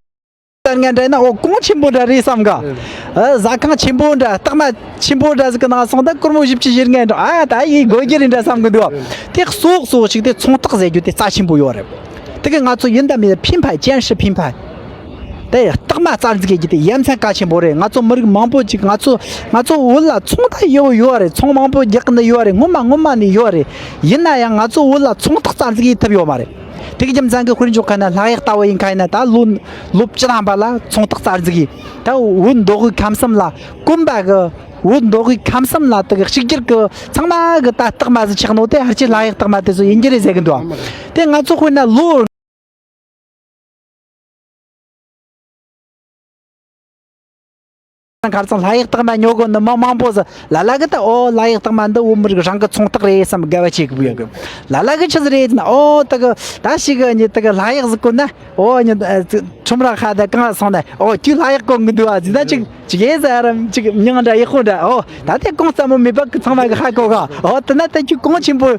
ལྟར་ང་འདྲ་ན་ཨོ་གོང་ཆེན་པོ་འདྲ་རེད་བསམ་ག། ཨ། ཟ་ཁང་ཆེན་པོ་འདྲ་རྟགས་མ་ཆེན་པོ་འདྲ་ཟིག་གི་ནང་སོང་ད་སྒོར་མོ་བཞི་བཅུ་ཞེ་ལྔ་འདྲ། ཨ་ད་ཡིན་དགོས་རྒྱུ་རེད་འདྲ་བསམ་གི་འདུག་དེ་གཙོ་བོ་གཙོ་བོ་ཞིག་དེ་ཚོང་རྟགས་ཟེར་རྒྱུ་དེ་རྩ་ཆེན་པོ་ཡོད་རེད། དེ་གི་ང་ཚོ་ཡིན་དང་མིན་ཕིན་ཕ་ཅན་ཧྲི་ཕིན་ཕ། དེ་རྟགས་མ་རྩ་འཛུགས་ཡེད་རྒྱུ་དེ་ཡ་མཚན་གལ་ཆེན་པོ་རེད། ང་ཚོ་མི་རིགས་མང་པོ་ཅིག་ང་ཚོ་ང་ཚོ་བོད་ལ་ཚོང་ད་ཡོད་ཡོད་རེད། ཚོང་མང་པོ་རྒྱག་གི་ནི་ཡོད་རེད། སྔོན་མ་སྔོན་མ་ནས་ཡོད་རེད། ཡིན་ན་ཡང་ང་ཚོ་བོད་ལ་ཚོང་རྟགས་རྩ་འཛུགས་ཡེད་ཐུབ་ཡོད་མ་རེད། དེ་གི་རྒྱུ་མཚན་གི་དཔེར་འཇོག་ཁ་ན་ལྷ་གཡག་ལྟ་བུ་ཡིན་ཁ་ཡིན་ན་ད་ལོ་ལོ་བཅུ་ཐམ་པ་ལ་ཚོང་རྟགས་རྩ་འཛུགས་ཡེད། ད་བོད་མདོ་དབུས་ཁམས་གསུམ་ལ་གོམ་པ་གི་བོད་མདོ་དབུས་ཁམས་གསུམ་ལ་དེ་གི་གཅིག་གྱུར་གི་ཚང་མ་གི་ད་རྟགས་མ་ཟིག་ཆགས་ནོ་དེ་ཧར་ཆེ་ལྷ་གཡག་རྟགས་མ་དེ་ཚོ་ཡིན་གྱི་རེད་ཟེར་གི་འདུག་དེ་ང་ཚོ་དཔེར་ན་ལོ་ཁར་སང་ལྷ་གཡག་རྟགས་མ་ཉོ་གོ་ནི་མི་མང་པོ་ཟིག་ལ་ལ་གི་ད་ཨོ་ལྷ་གཡག་རྟགས་མ་འདི་བོད་མི་རིགས་རང་གི་ཚོང་རྟགས་རེད་བསམ་དགའ་བ་བྱེད་གི་ཡོད་གི། ལ་ལ་གི་ཆི་ཟིག་རེད་ཟེར་ན་ཨོ་ད་གི་ད་ཞིག་གི་ནི་ད་གི་ལྷ་གཡག་ཟིག་གོན་ན། ཨོ་ཉི་ཁྲོམ་ར་ཁ་ད་གང་སོང་ན་ཨོ་ཁྱོད་ལྷ་གཡག་གོན་གི་འདུག་ཨ་ཟེར་ན་ཅིག་ཅིག་ཨེ་ཟ་རམ་ཅིག་མྱིང་འདྲ་ཡག་པོ་འདྲ་ཨོ་ད་དེ་གོང་ཙམ་མོ་མེད་པ་གི་ཚང་མ་གི་ཧ་གོ་ག་ཨོ་དེ་ན་ད་ཁྱོད་གོང་ཆེན་པོ་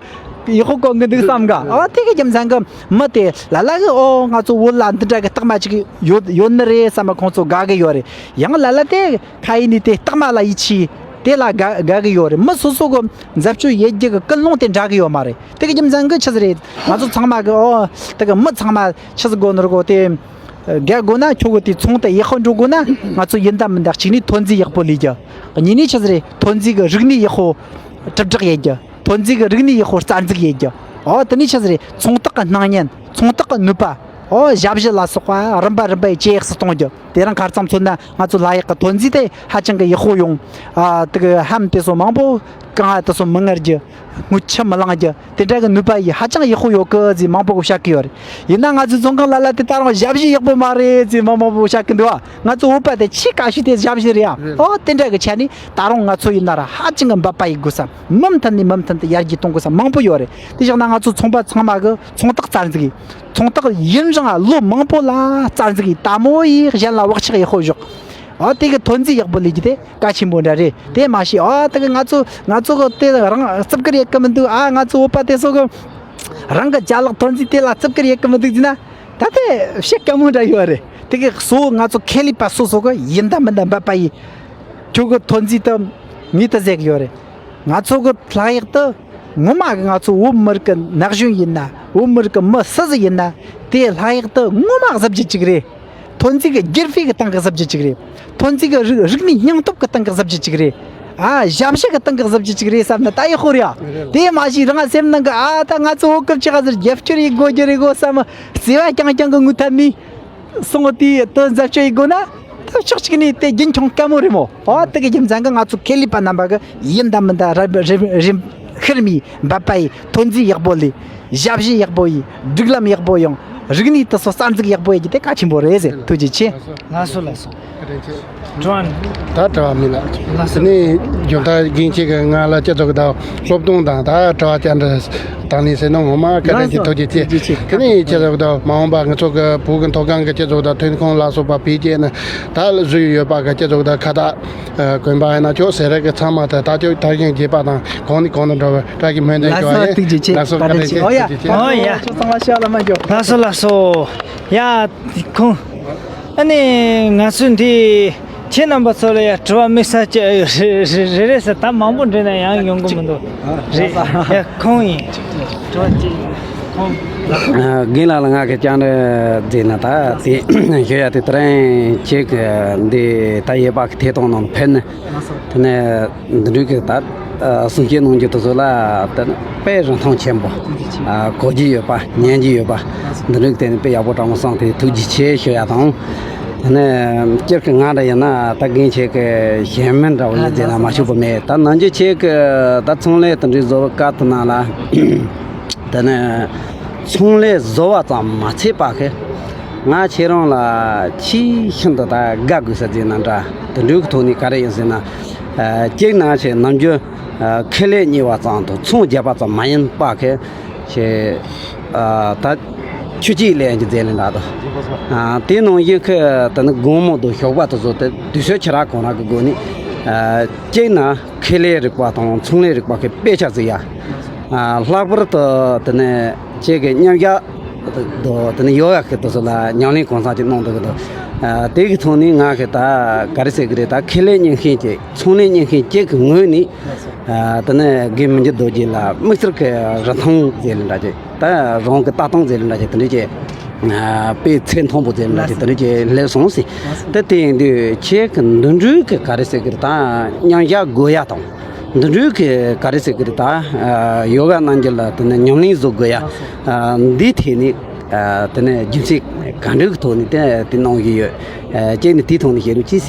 ཡག་པོ་གོན་གི་འདུག་བསམ་ག་ཨོ་དེ་གི་རྒྱུ་མཚན་གི་མི་དེ་ལ་ལ་གི་ཨོ་ང་ཚོ་བོད་ལ་འདི་འདྲ་གི་རྟགས་མ་ཅིག་ཡོད་ཡོད་ནི་རེད་བསམ་པ་ཁོང་ཚོ་དགའ་གི་ཡོད་རེད། ཡང་ལ་ལ་དེ་ཁ་ཡིན་ནི་དེ་རྟགས་མ་ལ་ཡིད་ཆེས་དེ་ལ་དགའ་དགའ་གི་ཡོད་རེད། མི་སོ་སོ་གི་འཛད་སྤྱོད་ཡེད་རྒྱུ་གི་ཀུན་སློང་དེ་འདྲ་གི་ཡོད་མ་རེད། དེ་གི་རྒྱུ་མཚན་གི་ཆི་ཟིག་རེད། ང་ཚོ་ཚང་མ་གི་ཨོ་དེ་གི་མི་ཚང་མ་ཆི་ཟིག་དགོས་ནོ་ར་གོ་དེ། རྒྱག་དགོས་ན་ཁྱོད་གི་དེ་ཚོང་དེ་ཡག་པོ་འགྲོ་དགོས་ན་ང་ཚོ་ཡིན་དང་མིན་དང་གཅིག་ནས་ཐོན་རྫས་ཡག་པོ་ལས་རྒྱུ། གཉིས་ནས་ཆི་ཟིག་རེད། ཐོན་རྫས་གི་རིག་གནས་ཡག་པོ་གྲུབ་སྒྲིག་ཡེད་རྒྱུ། ཐོན་རྫས་གི་རིག་གནས་ཡག་པོ་རྩ་འཛུགས་ཡེད་རྒྱུ། ཨོ་དེ་ནས་ཆི་ཟིག་རེད། ཚོང་རྟགས་གི་སྣང་བརྙན་ཚོང་རྟགས་གི་ནུས་པ། ཨོ་ཞབས་ཕྱི་ལ་སོགས་པ་རིམ་པ་རིམ་པ་ཡི་ཇེ་ཡག་སུ་གཏོང་རྒྱུ། དེ་རིང་ཁ་རྩང་མཚོན་ན་ང་ཚོ་ལྷ་གཡག་གི་ཐོན་རྫས་དེ་ཧ་ཅང་གི་ཡག་པོ་ཡོང་། ཨ་དེ་གི་ཧམ་དེ་ཚོ་མང་པོ་གང་ཨ་དེ་ཚོ་མི་ངར་རྒྱུ། ངུ་ཆུ་མི་ལང་རྒྱུ། དེ་འདྲ་གི་ནུས་པ་ཡིས་ཧ་ཅང་ཡག་པོ་ཡོད་གི་ཟེར་མང་པོ་གི་བཤད་གི་ཡོད་རེད། ཡིན་ན་ང་ཚོའི་ཚོང་ཁང་ལ་ལ་དེ་ད་རུང་ཞབས་ཕྱི་ཡག་པོ་མ་རེད་ཟེར་མང་མང་པོ་བཤད་གི་འདུག་ཨ། ང་ཚོ་བོད་པ་དེ་ཆེས་དཀའ་ཤོས་དེ་ཞབས་ཕྱི་རེད་ཨ། ཨོ་དེ་འདྲ་གི་ཆ་ནས་ད་རུང་ང་ཚོ་ཡིན་ན་ར་ཧ་ཅང་གི་འབད་པ་ཡི་དགོས་ས། མུ་མཐུད་ནས་མུ་མཐུད་དུ་ཡར་རྒྱས་གཏོང་དགོས་ས་མང་པོ་ཡོད་རེད། དེ་བཞག་ན་ང་ཚོ་ཚོང་པ་ཚང་མ་གི་ཚོང་རྟགས་རྩ་འཛུགས་ཡིན། ཚོང་རྟགས་ཡིན་རུང་ལོ་མང་པོ་ལ་རྩ་འཛུགས་ཡིན། ད་མོ་ཡིས་གཞན་ལ་བག་ཆགས་ཡག་པོ་བཞག་ཨ་དེ་གི་ཐོན་རྫས་ཡག་པོ་ལས་རྒྱུ་དེ་གལ་ཆེན་པོ་འདྲ་རེད། དེ་མ་ཤེས་ཨ་དེ་གི་ང་ཚོ་ང་ཚོ་གི་དེ་རང་རྩིབ་ཀར་ཡག་གི་མི་འདུག་ཨ་ང་ཚོ་བོད་པ་དེ་ཚོ་གི་རང་གི་ཅ་ལག་ཐོན་རྫས་དེ་ལ་རྩིབ་ཀར་ཡག་གི་མི་འདུག་ཟེར་ན། ད་དེ་བཤད་དཀའ་མོ་འདྲ་ཡོད་རེད། དེ་གི་གཙོ་བོ་ང་ཚོ་ཁེ་ལས་པ་སོ་སོ་གི་ཡིན་ད་མིན་ད་འབད་པ་ཡིས་ཁྱོད་གི་ཐོན་རྫས་དེ་ངས་དེ་ཟེར་གི་ཡོད་རེད། ང་ཚོ་གི་ལྷ་གཡག་དེ་ངོ་མ་གི་ང་ཚོ་བོད་མི་རིགས་ཀྱི་ན་གཞོན་ཡིན་ན། བོད་མི་རིགས་ཀྱི་མི་སུ་ཟིག་ཡིན་ན། དེ་ལྷ་གཡག་དེ་ངོ་མ་གཟི་བརྗིད་ཅིག་རེད། ཐོན་རྫས་ཀྱི་རྒྱུ་སྤུས་ཀྱི་སྟེང་གི་གཟི་བརྗིད་ཅིག་རེད། ཐོན་རྫས་ཀྱི་རིག་རིག་གནས་སྙིང་སྟོབས་ཀྱི་སྟེང་གི་གཟི་བརྗིད་ཅིག་རེད། ཨ་ཞབས་ཕྱི་གི་སྟེང་གི་གཟི་བརྗིད་ཅིག་རེད་བསམ་ན་ད་ཡག་པོ་རེད་ཨ། དེ་མ་གཞི་རང་སེམས་ནང་གི་ཨ་ད་ང་ཚོ་བོད་སྐབས་ཅིག་ག་ཟེར་རྒྱབ་སྐྱོར་ཡེད་དགོས་རྒྱུ་རེད་གོ་བསམ། བརྩེ་བ་རྐྱང་རྐྱང་གི་ངུ་ཐབས་མེད། སོང་དེ་དོན་མཛད་སྤྱོད་ཡི་སྒོ་ན་ད་ཕྱོགས་གཅིག་ནས་དེ་རྒྱུན་འཁྱོངས་དཀའ་མོ་རེད་མོ། ཨོ་དེ་གི་རྒྱུ་མཚན་གི་ང་ཚོ་ཁེ་ལས་པ་རྣམ་པ་གི་ཡིན་དང་མིན་དང་ར་རིམ་རིམ་ཤར་མི་འབད་པ་ཡི་ཐོན་རྫས་ཡག་པོ་ལས། ཞབས་ཕྱི་ཡག་པོ་ཡི་སྒྲིག་ལམ་ཡག་པོ་ཡང་རིག་གནས་དེ་ཚོ་གསར་འཛུགས་ཡག་པོ་ཡི་གི་དེ་གལ་ཆེན་པོ་རེད་ཟེར། ཐུགས་རྗེ་ཆེ། ལགས་སོ་ལགས་སོ། དྲི་བ་ད་དྲི་བ་མེད་ལ། ལགས་སོ། ནི་རྒྱུན་མཐའ་རྒན་ཁྱེད་ཀྱི་ང་ལ་སྤྱི་ཚོགས་དང་སློབ་སྟོན་དང་ད་དྲི་བ་བཅར་འདྲི་དང་ནི་ཟེར་ནོ་ངོ་མ་སྐད་ལགས་སོ། ཐུགས་རྗེ་ཆེ། ཐུགས་རྗེ་ཆེ། དེ་ནི་སྤྱི་ཚོགས་དང་མ་འོངས་པ་ང་ཚོ་གི་བོད་ཀྱི་མཐོ་སྒང་གི་སྤྱི་ཚོགས་དང་ཐོན་ཁུངས་ལ་སོགས་པ་འཕེལ་རྒྱས་ནི་ད་བཟོས་ཡོད་པ་གི་སྤྱི་ཚོགས་དང་ཁ་བཏགས་གོན་པ་ཡིན་ན་ཅོག་ཟེར་རེ་གི་ཚང་མ་དེ་ད་ཅོག་དར་ཞིང་རྒྱས་པ་དང་གོང་ནས་གོང་དུ་འགྲོ་བའི་བཀྲ་ཤིས་སྨོན་འདུན་ལགས་སོ། ཞུ་བ་ཡིན། ཐུགས་རྗེ་ཆེ། ལགས་སོ། བཀའ་དྲིན་ཆེ། ཨོ་ཡ། ཐུགས་རྗེ་ཆེ། ཨོ་ཡ། ཁྱོད་ཚང་མ་ཤ་ལ་མ་འཇོག་ལགས་སོ་ལགས་སོ། ཡ། ཁོང་། ཨ་ནི་ང་ཚོས་འདི་ཁྱེད་རྣམ་པ་ཚོ་ལ་ཡ་དྲི་བ་དམིགས་བསལ་ཅིག་རེ་རེ་རེ་རེ་ཟེར་ད་མང་པོ་འདྲི་ན་ཡང་ཡོང་གི་མི་འདུག་རེད་ཡ། ཁོང་ཡིན། དྲི་བ་གཅིག་ཁོང་། རྒན་ལགས་ལ་ང་གི་བཅར་འདྲི་མཛད་ན་ད་དེ་ཞུ་ཡ་དེ་དེ་རིང་ཁྱེད་ཀྱི་འདི་ད་ཡས་པ་གི་ཐད་གཏོང་ནང་ཕེབས་ནས་དེ་ནས། འདི་འདྲའི་གི་ད་གསུང་བཤད་གནང་རྒྱུ་དེ་ཚོ་ལ་དཔེ་རིན་ཐང་ཆེན་པོ། གོ་རྒྱུ་ཡོད་པ་ཉན་རྒྱུ་ཡོད་པ། འདི་འདྲའི་གི་དེ་ནི་དཔེ་ཡག་པོ་དྲང་མོ་བསམ་སྟེ་ཐུགས་རྗེ་ཆེ་ཞུ་ཡ་དང་། དེ་ནས་སྤྱིར་གི་ང་འདྲ་ཡིན་ན་ད་རྒན་ཁྱེད་ཀྱི་གཞན་མིན་འདྲ་བོ་ཡིན་ཟེར་ན་མ་ཞུ་བ་མེད། ད་ནང་ཆོས་ཁྱེད་ཀྱི་ད་ཚོང་ལས་དེ་འདྲའི་བཟོ་བའི་སྐབས་དེ་ནང་ལ། དེ་ནས་ཚོང་ལས་བཟོ་བ་ཙམ་མ་ཚད་པ་གི་ང་ཁྱེད་རང་ལ་ཆེས་ཤིན་ཏུ་ད་དགའ་དགོས་ས་ཟེར་ན་འདྲ། དེ་འདྲའི་གི་ཐོག་ནས་ག་རེ་ཡིན་ཟེར་ན། ཨ་གཅིག་ན་ཆེ་ནམ་རྒྱུན་ཨ་ཁེ་ལས་གཉེར་བ་ཙམ་དང་ཚོང་རྒྱག་པ་ཙམ་མ་ཡིན་པ་གི་ཆེ་ཨ་ད་ཆུ་སྐྱེས་ལེན་གྱི་རྫས་ལས་འདྲ་དང་། ཨ་དེ་ནང་བཞིན་གི་དེ་ནི་དགོང་མོ་དང་ཞོགས་པ་དེ་ཚོ་དེ་དུས་ཚོད་ཁྱེད་རང་གང་རང་གི་སྒོ་ནས་ཨ་གཅིག་ན་ཁེ་ལས་རིག་པ་དང་ཚོང་ལས་རིག་པ་གི་དཔེ་ཆ་ཟིག་ཡ། ཨ་ལྷག་པར་དུ་དེ་ནས་ཁྱེད་ཀྱི་མཉམ་བཞག་དོ་དེ་ནས་ཡོ་ག་གི་དེ་ཚོ་ལ་ཉམས་ལེན་གང་ཚང་ཅིག་གནང་འདུག་གི་འདུག་ཨ་དེ་གི་ཐོག་ནས་ང་གི་ད་ག་རེ་ཟེར་གི་རེད། ད་ཁེ་ལས་གཉེར་མཁན་ཅིག་ཚོང་ལས་གཉེར་མཁན་ཅིག་གི་ངོས་ནས་ཨ་དེ་ནས་རྒན་མི་འགྱུར་རྡོ་རྗེ་ལ་དམིགས་བསལ་གྱི་རིན་ཐང་ཟེར་ལེ་འདྲ་ཅིག་ད་རང་གི་ལྟ་སྟངས་ཟེར་ལེ་འདྲ་ཅིག་དེ་འདྲ་ཅིག་ཨ་དཔེ་ཚད་མཐོན་པོ་ཟེར་ལེ་འདྲ་ཅིག་དེ་འདྲ་ཅིག་སླེབས་སོང་ཟེར། ད་དེ་ཡིན་དུས་ཁྱེད་ཀྱི་འདི་འདྲའི་གི་ག་རེ་ཟེར་གི་རེད། ད་མཉམ་བཞག་དགོས་ཡ་དང་། འདི་འདྲའི་གི་ག་རེ་ཟེར་གི་རེད། ད་ཡོ་ག་གནང་རྒྱུ་ལ་དེ་ནས་ཉམས་ལེན་བཟོ་དགོས་ཡ། འདིའི་ཐད་ནས་དེ་ནས་རྒྱུ་མཚན་གང་འདྲའི་གི་ཐོག་ནས་དེ་དེ་གནང་གི་ཡོད། ཁྱེད་ནས་དེའི་ཐོག་ནས་བཤད་རོགས་གྱིས།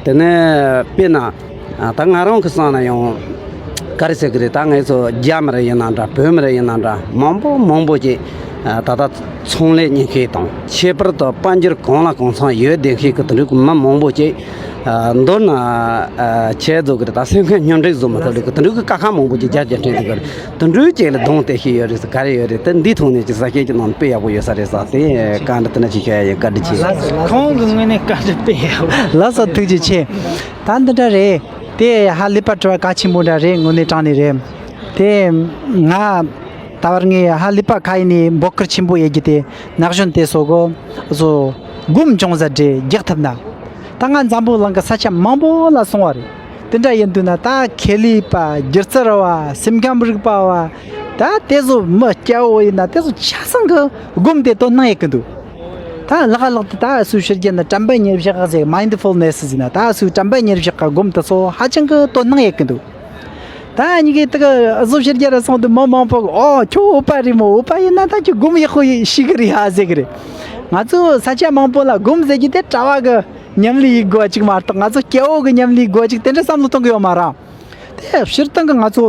དེ་ནས་དཔེར་ན་ད་ང་རང་གི་བསམ་ན་ཡང་ག་རེ་ཟེར་གི་རེད། ད་ངེད་ཚོ་རྒྱ་མི་རིགས་ཡིན་ན་འདྲ། བོད་མི་རིགས་ཡིན་ན་འདྲ། མང་པོ་མང་པོ་ཅིག་ད་ལྟ་ཚོང་ལས་གཉེར་མཁན་དང་ཁྱད་པར་དུ་དཔལ་འབྱོར་གང་ལ་གང་འཚམ་ཡོད་བསྡད་མཁན་གྱི་དེ་འདྲའི་གི་མི་མང་པོ་ཅིག་མདོར་ན་ཨ་ཁྱེད་ཚོ་གི་ད་སེམས་ཁམས་མཉམ་འབྲེལ་བཟོ་མ་ཐུབ་ལེ་གི་དེ་འདྲའི་གི་དཀའ་ཁག་མང་པོ་ཅིག་རྒྱ་རྒྱ་འཕྲད་འདུག་གི་རེད། དེ་འདྲའི་ཅིག་ལ་གདོང་གཏད་ཤེས་ཡོད་རེད་ཟེར་ག་རེ་ཡོད་རེད། དེ་འདིའི་ཐོག་ནས་ཅིག་གསལ་བཤད་ཅིག་གནང་ན་དཔེ་ཡག་པོ་ཡོད་ས་རེད་ཟེར་དེ་བཀའ་འདྲི་དེ་འདྲ་ཅིག་ཞུ་ཡ་ཡིན། བཀའ་དྲིན་ཆེ། ཁོང་གི་ངོས་ནས་བཀའ་འདྲི་དཔེ་ཡག་པོ། ལགས་སོ། ཐུགས་རྗེ་ཆེ། ད་འདི་འདྲ་རེད། དེ་ཧ་ལས་པ་དྲི་བ་གལ་ཆེན་པོ་འདྲ་རེད། དངོས་གནས་དྲང་གནས་རེད། དེ་ང་ད་བར་ངས་ཧ་ལས་པ་ཁ་ཡིན་ནས་འབོད་སྐུལ་ཆེན་པོ་ཡེད་རྒྱུ་དེ་ན་གཞོན་དེ་ཚོ་གི་བཟོ་སྒོམ་ཅུང་ཟད་འདྲེ་རྒྱག་ཐུབ་ན། ད་ང་འཛམ་བུ་གླིང་གི་ས་ཆ་མང་པོ་ལ་སོང་བ་རེད། དེ་འདྲ་ཡིན་དུས་ན་ད་ཁེ་ལས་པ་སྒྱུ་རྩལ་བ་སེམས་ཁམས་རིག་པ་བ་ད་དེ་ཚོ་མི་སྐྱ་བོ་ཡིན་ན་དེ་ཚོ་ཆ་ཚང་གི་སྒོམ་དེ་དོ་སྣང་ཡེད་གི་འདུག་ད་ལྷག་ལྷག་ཏུ་ད་སུ་ཕྱི་རྒྱལ་ན་དྲན་པ་ཉེར་བཞག་ཟེར། མའིན་ཌི་ཕུལ་ནེ་སི་ཟེར་ན་ད་སུ་དྲན་པ་ཉེར་བཞག་གི་སྒོམ་དེ་ཚོ་ཧ་ཅང་གི་དོ་སྣང་ཡེད་གི་འདུག་ད་ཉི་གི་དེ་གི་བཟོ་ཕྱི་རྒྱལ་ར་སོང་དུས་མི་མང་པོ་གི་ཨོ་ཁྱོད་འོ་པ་རེད་མོ། འོ་པ་ཡིན་ན་ད་ཁྱོད་སྒོམ་ཡག་པོ་ཤེས་གི་རེད་ཧ་ཟེར་གི་རེད། ང་ཚོ་ས་ཆ་མང་པོ་ལ་སྒོམ་ཟེར་གྱི་དེ་གྲྭ་བ་གི་ཉམས་ལེན་ཡེད་དགོས་ཅིག་མ་གཏོགས། ང་ཚོ་སྐྱེ་བོ་གི་ཉམས་ལེན་དགོས་ཅིག་དེ་འདྲ་བསམ་བློ་གཏོང་གི་ཡོད་མ་རེད། དེ་སྤྱིར་བཏང་གི་ང་ཚོ་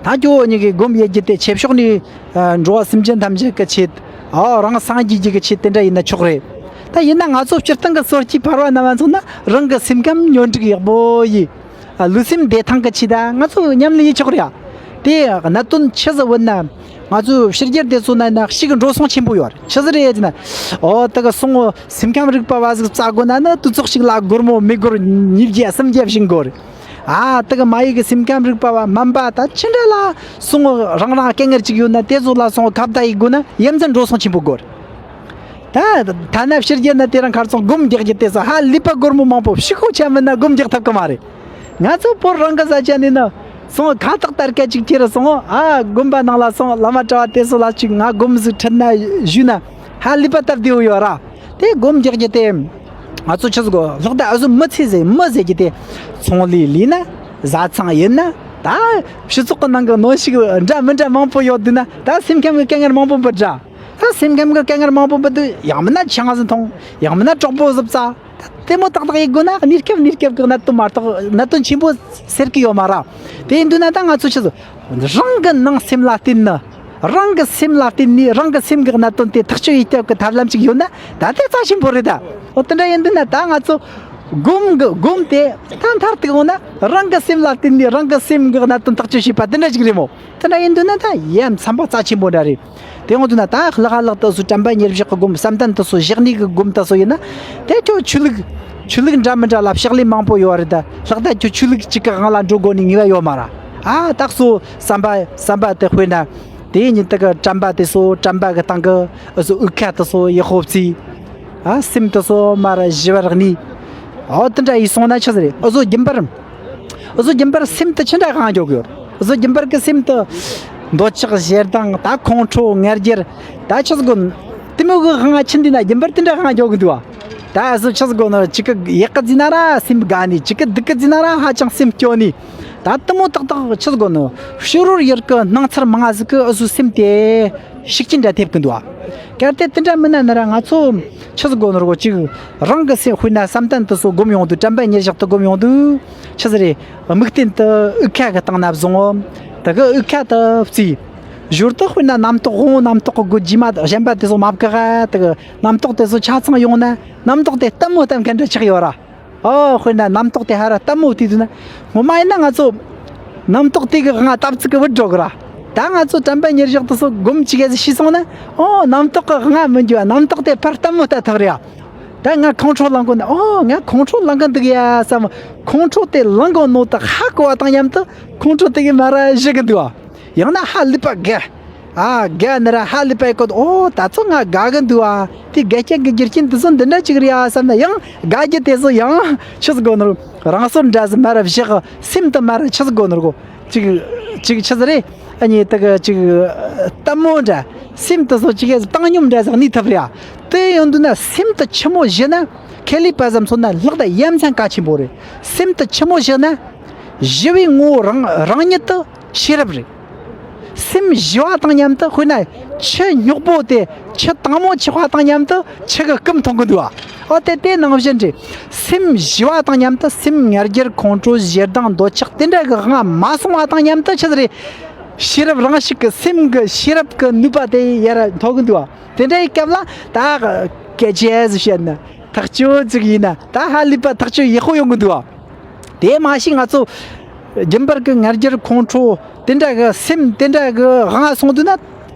ད་ཁྱོད་ཉི་གི་སྒོམ་ཡེད་རྒྱུ་དེ་ཆོས་ཕྱོགས་ནས་འགྲོ་བ་སེམས་ཅན་ཐམས་ཅད་གི་ཆེད། ཨོ་རང་སངས་རྒྱས་རྒྱུ་གི་ཆེད་དེ་འདྲ་ཡིན་ན་ཆོག་རེད། ད་ཡིན་ན་ང་ཚོ་སྤྱིར་བཏང་གི་སོ་སྐྱེ་བར་བ་རྣམ་པ་ཚོ་ན་རང་གི་སེམས་ཁམས་སྙོམས་སྒྲིག་ཡག་པོ་ཡིན། ལུས་སེམས་བདེ་ཐང་གི་ཆེད་ད་ང་ཚོ་ཉམས་ལེན་ཡེད་ཆོག་རེད་ཡ། དེ་གནད་དོན་ཆི་ཟིག་བུད་ན། ང་ཚོའི་ཕྱི་རྒྱལ་དེ་ཚོ་ན་ན་ཞིག་འགྲོ་སོང་ཆེན་པོ་ཡོད་རེད། ཆི་ཟིག་རེད་ཟེར་ན། ཨོ་དེ་གི་སོང་སེམས་ཁམས་རིག་པ་བ་ཟིག་བཙལ་དགོས་ན་ནི་དུས་ཚོད་ཞིག་ལ་སྒོར་མོ་མི་སྒོར་ཉིས་བརྒྱ་སུམ་བརྒྱ་ཞིག་དགོས་རེད། ཨ་དེ་གི་མ་ཡིག་གི་སེམས་ཁམས་རིག་པ་བ་སྨན་པ་ད་ཆི་འདྲ་ལ་སོང་རང་རང་སྐད་ངར་ཅིག་ཡོད་ན་དེ་ཚོ་ལ་སོང་ཁ་བརྡ་ཡེད་དགོས་ན་ཡ་མཚན་འགྲོ་སོང་ཆེན་པོ་དགོས་རེད། ད་ཐ་ན་ཕྱི་རྒྱལ་ན་དེ་རིང་ཁར་སོང་སྒོམ་རྒྱག་རྒྱུ་དེ་སོང་ཧ་ལས་པ་སྒོར་མོ་མང་པོ་ཕྱི་ཁོག་ཆ་མིན་ན་སྒོམ་རྒྱག་ཐུབ་གི་མ་རེད། ང་ཚོ་བོད་རང་གི་ས་ཆ་ནས་ནི་སོང་ཁ་བཏགས་དར་སྐད་ཅིག་ཁྱེར་སོང་ཨ་དགོན་པ་ནང་ལ་སོང་བླ་མ་གྲྭ་བ་དེ་ཚོ་ལ་ཅིག་ང་སྒོམ་ཟིག་ཁྲིད་ན་ཞུས་ན་ཧ་ལས་པ་སྟབས་བདེ་བོ་ཡོད་ར། དེ་སྒོམ་རྒྱག་རྒྱུ་དེ་ང་ཚོ་ཆི་ཟིག་གོ་ལྷག་ད་ཨ་ཟོ་མི་ཚེ་ཟེར་མི་ཟེར་རྒྱུ་དེ་ཚོང་ལས་ལས་ན་བཟའ་ཚང་ཡིན་ན་ད་སྤྱི་ཚོགས་ཀྱི་ནང་གི་གནོན་ཤུགས་འདྲ་མི་འདྲ་མང་པོ་ཡོད་དུས་ན་ད་སེམས་ཁམས་ཀྱི་དཀའ་ངལ་མང་པོ་འབུད་འདྲ། ད་སེམས་ཁམས་ཀྱི་དཀའ་ངལ་མང་པོ་འབུད་དུས་ཡང་མིན་ན་ཆང་ཟིག་འཐུང་ཡང་མིན་ན་གྲོགས་པོ་ཟིག་བཙལ། ལྟད་མོ་ཏག་ཏག་ཡེད་དགོས་ན་གནས་སྐབས་གནས་སྐབས་ཀྱི་གནད་དོན་མ་གཏོགས་གནད་དོན་ཆེན་པོ་སེལ་གི་ཡོད་མ་རེད། དེ་ཡིན་དུས་ན་ད་ང་ཚོ་ཆི་ཟིག་རང་གི་ནང་སེམས་ལ་བརྟེན་ནས་རང་གི་སེམས་ལ་བརྟེན་ནས་རང་གི་སེམས་ཀྱི་གནད་དོན་དེ་ཐག་གཅོད་ཡེད་ཐབས་ཀྱི་ཐབས་ལམ་ཅིག་ཡོད་ན་ད་དེ་རྩ་ཆེན་པོ་རེད་ད། འོ་དེ་འདྲ་ཡིན་དུས་ན་ད་ང་ཚོ་སྒོམ་གི་སྒོམ་དེ་ད་མཐར་ཐུག་འོང་ན་རང་གི་སེམས་ལ་བརྟེན་ནས་རང་གི་སེམས་ཀྱི་གནད་དོན་ཐག་གཅོད་བྱེད་པ་དེ་འདྲ་ཅིག་རེད་མོ། དེ་འདྲ་ཡིན་དུས་ན་ད་ཡ་མཚན་པ་རྩ་ཆེན་པོ་འདྲ་རེད། དེ་འོང་དུས་ན་ད་ལྷག་ལྷག་ཏུ་སུ་དྲན་པ་ཉེར་བཞག་གི་སྒོམ་བསམ་གཏན་དུ་སུ་བཞག་ནས་གི་སྒོམ་དུ་སུ་ཡིན་ན་དེ་ཁྱོད་ཆོས་ལུགས་ཆོས་ལུགས་འདྲ་མི་འདྲ་ལ་ཕྱག་ལས་མང་པོ་ཡོད་རེད་ད། ལྷག་ད་ཁྱོད་ཆོས་ལུགས་གཅིག་གི་དབང་ལ་འགྲོ་དགོས་ནི་ངེས་པ་ཡོད་མ་ར། ཨ་ད་སུ་བསམ་པ་བསམ་པ་དེ་དཔེར་ན་དེ་ཉིད་དུ་གི་དྲན་པ་དེ་སུ་དྲན་པ་གི་སྟེང་གི་སུ་དབུགས་ཁ་དུ་སུ་ཡག་པོ་བརྩིས། ཨ་སེམས་དུ་སོ་མར་ཞི་བར་གནས། ཨོ་དེ་འདྲ་ཡིན་སོང་ན་ཆི་ཟིག་རེད། ཨོ་ཟོ་རྒྱུན་པར། ཨོ་ཟོ་རྒྱུན་པར་སེམས་དུ་ཆི་འདྲ་གང་འཇོག་གི་ཡོད། ཨོ་ཟོ་རྒྱུན་པར་གི་སེམས་དུ་འདོད་ཆགས་ཞེ་སྡང་ད་ཁོང་ཁྲོ་ང་རྒྱལ་ད་ཆི་ཟིག་གོ་ནི། དེ་མོ་གི་གང་ཆི་འདི་ན་རྒྱུན་པར་དེ་འདྲ་གང་འཇོག་གི་འདུག་བ། ད་ཨོ་ཟོ་ཆི་ཟིག་གོ་ནི་ཅིག་གི་ཡག་གི་ཟིན་ན་ར་སེམས་དགའ་ནི་ཅིག་གི་སྡུག་གི་ཟིན་ན་ར་ཧ་ཅང་སེམས་སྐྱོ་ནི། ད་དེ་མོ་ཏག་ཏག་ཆི་ཟིག་གོ་ནི། ཕྱི་རོལ་ཡུལ་གི་སྣང་ཚུལ་མང་ཟིག་གི་ཨོ་ཟོ་སེམས་དེ། ཤུགས་རྐྱེན་འདྲ་ཐེབས་ཀྱི་འདུག་ཨ། གལ་ཏེ་དེ་འདྲ་མིན་ན་ན་ར་ང་ཚོ་ཆི་ཟིག་དགོས་ནོ་རྒོ་ཅིག་རང་གི་སེམས་དཔེར་ན་བསམ་གཏན་དུ་སོ་སྒོམ་ཡོང་དུས་དྲན་པ་ཉེར་བཞག་ཏུ་སྒོམ་ཡོང་དུས་ཆི་ཟིག་རེད། དམིགས་རྟེན་དུ་དབུགས་ཁ་གི་སྟེང་ན་བཟུང་ངོ་། དེ་གི་དབུགས་ཁ་དུ་བརྩིས། ཞོར་དུ་དཔེར་ན་རྣམ་རྟོག་དབང་པོ་རྣམ་རྟོག་གི་སྒོ་རྗེས་མ་གཞན་པ་དེ་ཚོ་མ་བཀག་ག་དེ་གི་རྣམ་རྟོག་དེ་ཚོ་ཆ་ཚང་ཡོང་ན་རྣམ་རྟོག་དེ་ལྟད་མོ་ལྟ་མཁན་འདྲ་ཆགས་ཡོད་ར། ཨོ་དཔེར་ན་རྣམ་རྟོག་དེ་ཧ་ར་ལྟད་མོ་བལྟས་དུས་ན་ངོ་མ་ཡིན་ན་ང་ཚོ་རྣམ་རྟོག་དེ་གི་ང་སྟབས་ཚིག་གི་བུད་འགྲོ་གི་ར། ད་ང་ཚོ་དྲན་པ་ཉེར་བཞག་ཏུ་སོ་སྒོམ་ཅིག་གས་ཤི་སོང་ན་ཨོ་རྣམ་རྟོག་གི་ང་མི་འགྱུར་བ་རྣམ་རྟོག་དེ་ཕར་ལྟད་མོ་ལྟ་ཐུབ་རེད་ཡ། ད་ང་ཁོང་ཁྲོ་ལངས་གོ་ན་ཨོ་ང་ཁོང་ཁྲོ་ལངས་གི་འདུག་ཡ་བསམ། ཁོང་ཁྲོ་དེ་ལངས་གོ་ནོ་དག་ཧ་གོ་བ་དང་མཉམ་དུ་ཁོང་ཁྲོ་དེ་གི་མ་ར་ཞི་གི་འདུག་བ། ཡང་ན་ཧ་ལས་པ་དགའ། ཨ་དགའ་ནི་ར་ཧ་ལས་པའི་སྐོར་ཨོ་ད་ཚོ་ང་དགའ་གི་འདུག་ཨ། དེ་དགའ་རྐྱེན་གི་རྒྱུ་རྐྱེན་དེ་ཚོ་འདི་འདྲ་ཅིག་རེད་ཨ་བསམ་ན་ཡང་དགའ་རྒྱུ་དེ་ཚོ་ཡང་ཆི་ཟིག་དགོས་ནོ་རང་སོར་འདྲ་ཟིག་མ་ར་བཞག་སེམས་དུ་མ་ར་ཆི་ཟིག་དགོས་ནོ་གོ་ཅིག་ཅིག་ཆི་ཟིག་རེད། ཨ་ནི་དེ་གི་ཅིག་ལྟད་མོ་འདྲ་སེམས་དུ་སོ་ཅིག་གས་བཏང་སྙོམས་འདྲ་ཟིག་གནས་ཐུབ་རེད་ཨ། དེ་ཡོང་དུས་ན་སེམས་དུ་ཆི་མོ་ཞི་ན་ཁེ་ལས་པ་ཙམ་མཚོན་ན་ལྷག་ད་ཡ་མཚན་གལ་ཆེན་པོ་རེད། སེམས་དུ་ཆི་མོ་ཞི་ན་ཞི་བའི་ངོ་བོ་རང་རང་ཉིད་དུ་ཤེས་རབ་རེད། སེམས་ཞི་བ་དང་མཉམ་དུ་དཔེར་ན་ཆུ་རྙོག་པོ་དེ་ཆུ་དྭངས་མོ་ཆགས་པ་དང་མཉམ་དུ་ཆུ་གི་སྐུམ་མཐོང་གི་འདུག་བ། ཨོ་དེ་དེ་ནང་བཞིན་རེད། སེམས་ཞི་བ་དང་མཉམ་དུ་སེམས་ང་རྒྱལ་ཁོང་ཁྲོ་ཞེ་སྡང་འདོད་ཆགས་དེ་འདྲ་གི་དབང་མ་སོང་བ་དང་མཉམ་དུ་ཆི་ཟིག་རེད། ཤེས་རབ་རང་ཤུགས་ཀྱི་སེམས་ཀྱི་ཤེས་རབ་ཀྱི་ནུས་པ་དེ་ཡར་མཐོ་གི་འདུག་བ། དེ་འདྲའི་སྐབས་ལ་ད་སྐད་ཆ་ཟིག་བཤད་ན་ཐག་ཆོད་ཅིག་ཡིན་ན་ད་ཧ་ལས་པ་ཐག་ཆོད་ཡག་པོ་ཡོང་གི་འདུག་བ། དེ་མ་གཞི་ང་ཚོ་རྒྱུན་པར་གྱི་ང་རྒྱལ་ཁོང་ཁྲོ་དེ་འདྲ་གི་སེམས་དེ་འདྲ་གི་དབང་སོང་དུས་ན་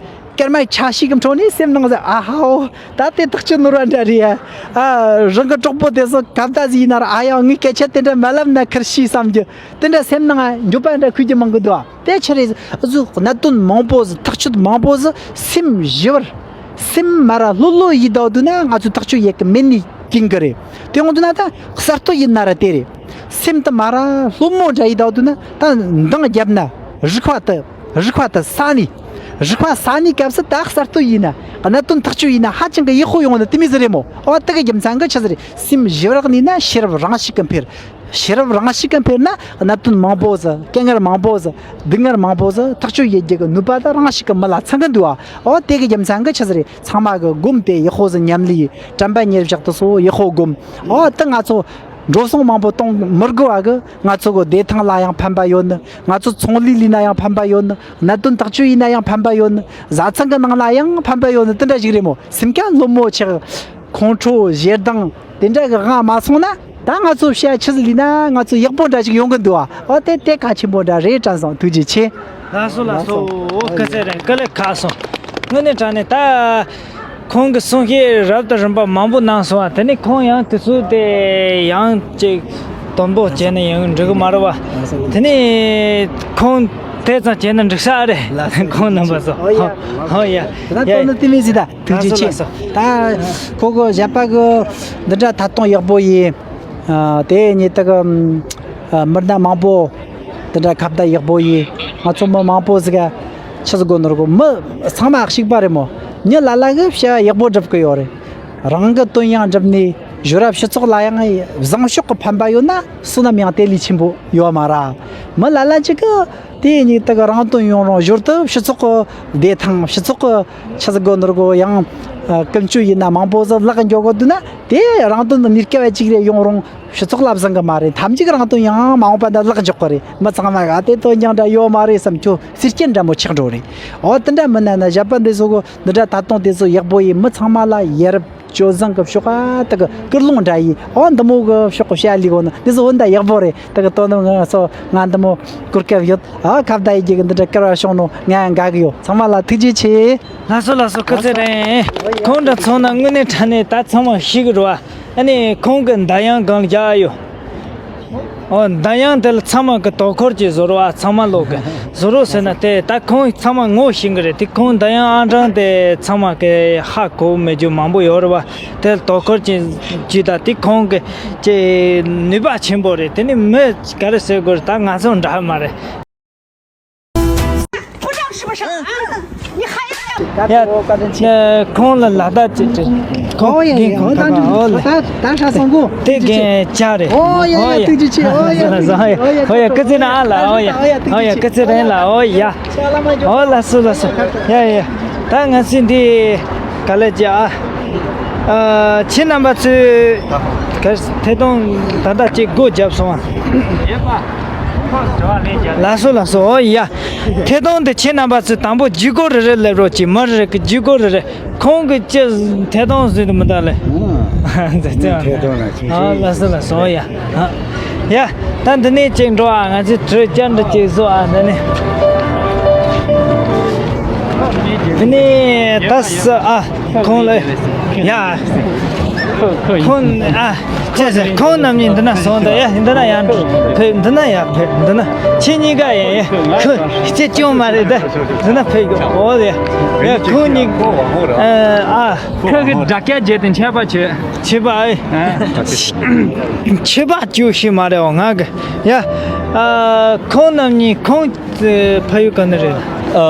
སྐར་མ་ཆ་ཤས་ཀྱི་འཕྲོ་ནས་སེམས་ནང་ཟེར་ཨ་ཧའོ་ད་དེ་ཐག་ཆོད་ནོར་བ་འདྲ་རེད་ཡ། ཨ་རང་གི་གྲོགས་པོ་དེ་ཚོ་གབ་ད་ཟིག་ཡིན་ན་ར་ཨ་ཡང་ངའི་སྐད་ཆ་དེ་འདྲ་མ་ལབ་ན་ཁུར་ཤི་བསམ་རྒྱུ་དེ་འདྲ་སེམས་ནང་འགྱོད་པ་འདྲ་ཁུར་རྒྱུ་མང་གི་འདུག་ཨ། དེ་ཆི་རེད་ཟེར་གནད་དོན་མང་པོ་ཟིག་ཐག་ཆོད་མང་པོ་ཟིག་སེམས་ཞི་བར། སེམས་མ་ར་ལྷོད་ལྷོད་ཡིན་དོ་དུས་ན་ང་ཚོ་ཐག་ཆོད་ཡེད་གི་མེད་ནི་ཀིང་གི་རེད། དེ་འོང་དུས་ན་ད་གསར་གཏོད་ཡིན་ན་ར་དེ་རེད། སེམས་དེ་མ་ར་ལྷོད་མོ་འདྲ་ཡིན་དོ་དུས་ན་ད་འདང་བརྒྱབ་ན་རིག་པ་དེ་རིག་པ་དེ་ས་ནི་རིག་པ་ས་ནི་སྐབས་སུ་ད་གསར་གཏོད་ཡིན་ན་གནད་དོན་ཐག་གཅོད་ཡིན་ན་ཧ་ཅང་གི་ཡག་པོ་ཡོང་ནི་དེ་མི་ཟེར་རེད་མོ། ཨོ་དེ་གི་རྒྱུ་མཚན་གི་ཆི་ཟེར་རེད། སེམས་ཞི་བར་གནས་ན་ཤེས་རབ་རང་ཤུགས་ཀྱིས་འཕེལ། ཤེས་རབ་རང་ཞིག་གི་འཕེལ་ན་གནད་དོན་མང་པོ་ཟིག་སྐད་ངར་མང་པོ་ཟིག་སྡུག་བསྔལ་མང་པོ་ཟིག་ཐག་གཅོད་ཡེད་རྒྱུ་གི་ནུས་པ་ད་རང་ཞིག་གི་མི་ལ་ཚང་གི་འདུག་ཨ། འོ་དེ་གི་རྒྱུ་མཚན་གི་ཆི་ཟིག་རེད། ཚང་མ་གི་སྒོམ་དེ་ཡག་པོ་ཟིག་ཉམས་ལེན། དྲན་པ་ཉེར་བཞག་དེ་ཚོ་ཡག་པོ་སྒོམ། འོ་དེ་ང་ཚོ་འགྲོ་སོང་མང་པོ་གཏོང་མི་དགོས་པ་གི་ང་ཚོ་གི་བདེ་ཐང་ལ་ཡང་ཕན་པ་ཡོད་ནི། ང་ཚོ་ཚོང་ལས་ལས་ན་ཡང་ཕན་པ་ཡོད་ནི། གནད་དོན་ཐག་གཅོད་ཡིན་ན་ཡང་ཕན་པ་ཡོད་ནི། བཟའ་ཚང་གི་ནང་ལ་ཡང་ཕན་པ་ཡོད་ནི། དེ་འདྲ་ཞིག་རེད་མོ། སེམས་ཁ་ལྷོད་མོ་ཆགས། ཁོང་ཁྲོ་ཞེ་སྡང་དེ་འདྲ་གི་དབང་མ་སོང་ན། ད་ང་ཚོ་བྱ་ཆི་ཟིག་ལས་ན་ང་ཚོ་ཡག་པོ་འདྲ་ཞིག་ཡོང་གི་འདུག་ཨ། འོ་དེ་དེ་གལ་ཆེན་པོ་འདྲ་རེད་དྲན་སོང་། ཐུགས་རྗེ་ཆེ། ལགས་སོ་ལགས་སོ། ཨོ་སྐུ་ཚེ་རིང་། དཀའ་ལས་ཁག་སོང་། དངོས་གནས་དྲང་གནས་ད་ཁོང་གི་གསུང་བཤད་རབ་དང་རིམ་པ་མང་པོ་གནང་སོང་བ། དེ་ནས་ཁོང་ཡང་དུས་ཚོད་དེ་ཡང་ཅིག་དོན་པོ་བྱས་ན་ཡང་འགྲིག་གི་མ་རེད་བ། དེ་ནས་ཁོང་དེ་ཙམ་བྱས་ན་འགྲིག་ས་རེད། ཁོང་རྣམ་པ་ཚོ། ཨོ་ཡ། ཨོ་ཡ། ད་ཡ་དོན་ནི་དེ་མིན་ཟིག་ད། ཐུགས་རྗེ་ཆེ། ལགས་སོ་ལགས་སོ། ད་ཁོ་གི་བཞག་པ་གི་འདི་འདྲ་ཐད་གཏོང་ཡག་པོ་ཡིན། ཨ། དེ་ཉིད་དུ་གི་ཨ། མི་སྣ་མང་པོ་འདི་འདྲ་ཁ་བརྡ་ཡག་པོ་ཡིན། ང་ཚོ་མི་མང་པོ་ཟིག་ག་ཆི་ཟིག་དགོས་ནོར་གོ། མི་ཚང་མ་གཅིག་པ་རེད་མོ། མྱི་ལ་ལ་གི་བྱ་བ་ཡག་པོ་སྒྲུབ་གི་ཡོད་རེད། རང་གི་དོན་ཡང་སྒྲུབ་ནས་གཞུག་ར་སྤྱི་ཚོགས་ལ་ཡང་བཟང་ཕྱོགས་ཀྱི་ཕན་པ་ཡོད་ན་བསོད་ནམས་ཡང་དེ་ལས་ཆེན་པོ་ཡོད་མ་རེད། མི་ལ་ལ་ཅིག་གི་དེ་ཉིད་དུ་གི་རང་དོན་ཡོང་རུང་ཞོར་དུ་སྤྱི་ཚོགས་ཀྱི་བདེ་ཐང་། སྤྱི་ཚོགས་ཀྱི་ཆི་ཟིག་དགོས་ནོར་གོ། ཡང་ཨ། ཀུན་སྤྱོད་ཡིན་ན་མང་པོ་ཟིག་ལེགས་འགྱོ་གོ་འདུག་ན། དེ་རང་དོན་དུ་ནུས་སྐལ་བ་གཅིག་རེ་ཡོང་རུང་སྤྱི་ཚོགས་ལ་བཟང་གི་མ་རེད། ཐམས་ཅད་རང་དོན་ཡང་མ་འོངས་པ་ན་ལེགས་འགྱོ་གི་རེད། མི་ཚང་མ་ག་དེ་དོན་སྙིང་འདྲ་ཡོད་མ་རེད་བསམ་ཁྱོད་སེར་སྐྱེན་འདྲ་མོ་ཆགས་འགྲོ་རེད། འོ་དེ་འདྲ་མིན་ན་ན་བཞག་པ་འདི་ཚོ་གོ། འདི་འདྲ་ད་དུང་དེ་ཚོ་ཡག་པོ་ཡིན། མི་ཚང་མ་ལ་ཡ་རབས་སྤྱོད་བཟང་གི་ཕྱོགས་ཨ་དེ་གི་ཀུན་སློང་འདྲ་ཡིན། འོ་འདི་མོ་གི་ཕྱོགས་གི་བཤད་ལས་གོ་ན་འདི་ཚོ་འོ་འདྲ་ཡག་པོ་རེད། དེ་གི་དོ་ནུབ་ང་ཚོ་ང་འདི་མོ་གོ་སྐབས་ཡོད། ཨ། ཁ་བརྡ་ཡི་གེ་གི་འདི་འདྲ་སྐལ་བ་བྱུང་ནོ་ང་ཡང་དགའ་གི་ཡོད། ཚང་མ་ལ་ཐུགས་རྗེ་ཆེ། ལགས་སོ་ལགས་སོ། སྐུ་ཚེ་རིང་། ཁོང་འདྲ་ཚོ་ན་དངོས་གནས་དྲང་གནས་ད་ཚང་མ་ཤེས་གི་རེད་བ། ཨ་ནི་ཁོང་གི་མདའ་ཡང་གང་རྒྱག་ཡོད། ཨོ་མདའ་ཡང་དེ་ལ་ཚང་མ་གི་དོ་ཁུར་གྱིས་བཟོ་རོགས་ཨ། ཚང་མ་ལོག་གི་བཟོ་རོགས་ཟེར་ན་དེ་ད་ཁོང་ཚང་མ་ངོ་ཤེས་གི་རེད། དེ་ཁོང་མདའ་ཡང་ཨང་གྲངས་དེ་ཚང་མ་གི་ཧ་གོ་མེད་རྒྱུ་མང་པོ་ཡོད་རེད་བ། དེ་ལ་དོ་ཁུར་གྱིས་ཇི་ལྟ་དེ་ཁོང་གི་ཅེ་ནུས་པ་ཆེན་པོ་རེད། དེ་ནི་མི་ག་རེ་ཟེར་དགོས་རེད། ད་ང་ཚོ་འདྲ་མ་རེད། ཡ། ཁོང་ལ་ལ་དྭགས་ཅིག་ཅིག་ཁོང་ཨོ་ཡ་ཡ། རྒན་ཁོང་ཨོ་ད་ཁ་ཁ་ཨོ་ལ། ད་ད་ཧྲ་སོང་གོ། དེ་རྒན་ཅག་རེད། ཨོ་ཡ་ཨོ་ཡ། ཡ། ཐུགས་རྗེ་ཆེ། ཨོ་ཡ་ཨོ་ཡ། ཨོ་ཡ། སྐུ་ཚེ་རིང་ཨ་ལ། ཨོ་ཡ། ཨོ་ཡ། ཨོ་ཡ། སྐུ་ཚེ་རིང་ལ། ཨོ་ཡ། ཨོ་ལགས་སོ་ལགས་སོ། ཡ་ཡ། ད་ང་ཚོས་འདི་ག་ལེ་ཅི་ཨ། ཨ། ཁྱེད་རྣམ་པ་ཚོས་ག་ཐད་གཏོང་ད་ལྟ་ཅིག་སྒོ་བརྒྱབ་སོང་ཨ། ལགས་སོ་ལགས་སོ། ཨོ་ཡ། ཐད་གཏོང་དེ་ཁྱེད་རྣམ་པ་ཚོས་དང་པོ་བརྒྱུད་སྐུར་རེ་རེ་སླེབས་རོགས་གྱིས། མི་རེ་རེ་གི་བརྒྱུད་སྐུར་རེ་རེ། ཁོང་གི་ཅི་ཐད་གཏོང་ཟེར་དུ་མི་འདུག་ལེ། ཐད་གཏོང་ལ་ཨ། ལགས་སོ་ལགས་སོ། ཡ། ཨ། ཡ། ད་འདི་ནས་ཅིག་འགྲོ་ཨ། ང་ཚོས་གྲོས་བསྐྱར་འདྲི་ཅིག་བཟོ་ཨ། འདི་ནས། འདི་ནས་ད་ས་ཨ། ཁོང་ལ། ཡ། ཁོང་ཨ། ཅེས་ཟེར། ཁོང་རྣམ་གཉིས་འདི་ན་སོང་། ད་ཡ་འདི་ན་ཡང་ཕེབས། འདི་ན་ཡང་ཕེབས། འདི་ན་ཁྱེད་གཉིས་ཀ་ཡ་ཡ། ཁོ་ཁྱེད་ཅུང་མ་རེད། ད་འདི་ན་ཕེབས་ཡོད། འོ་ཡ། ཡ་ཁོང་གཉིས་ཨ། ཁོ་གི་སྒྲ་སྐད་བརྗེད་དེ་ཆད་པ་ཆོད། ཆད་པ་ཨེ། ཆད་པ་ཅུང་ཞིག་མ་རེད། འོ་ང་གི་ཡ། ཨ། ཁོང་རྣམ་གཉིས་ཁོང་ཕ་ཡུལ་ག་ནས་རེད། ཨ།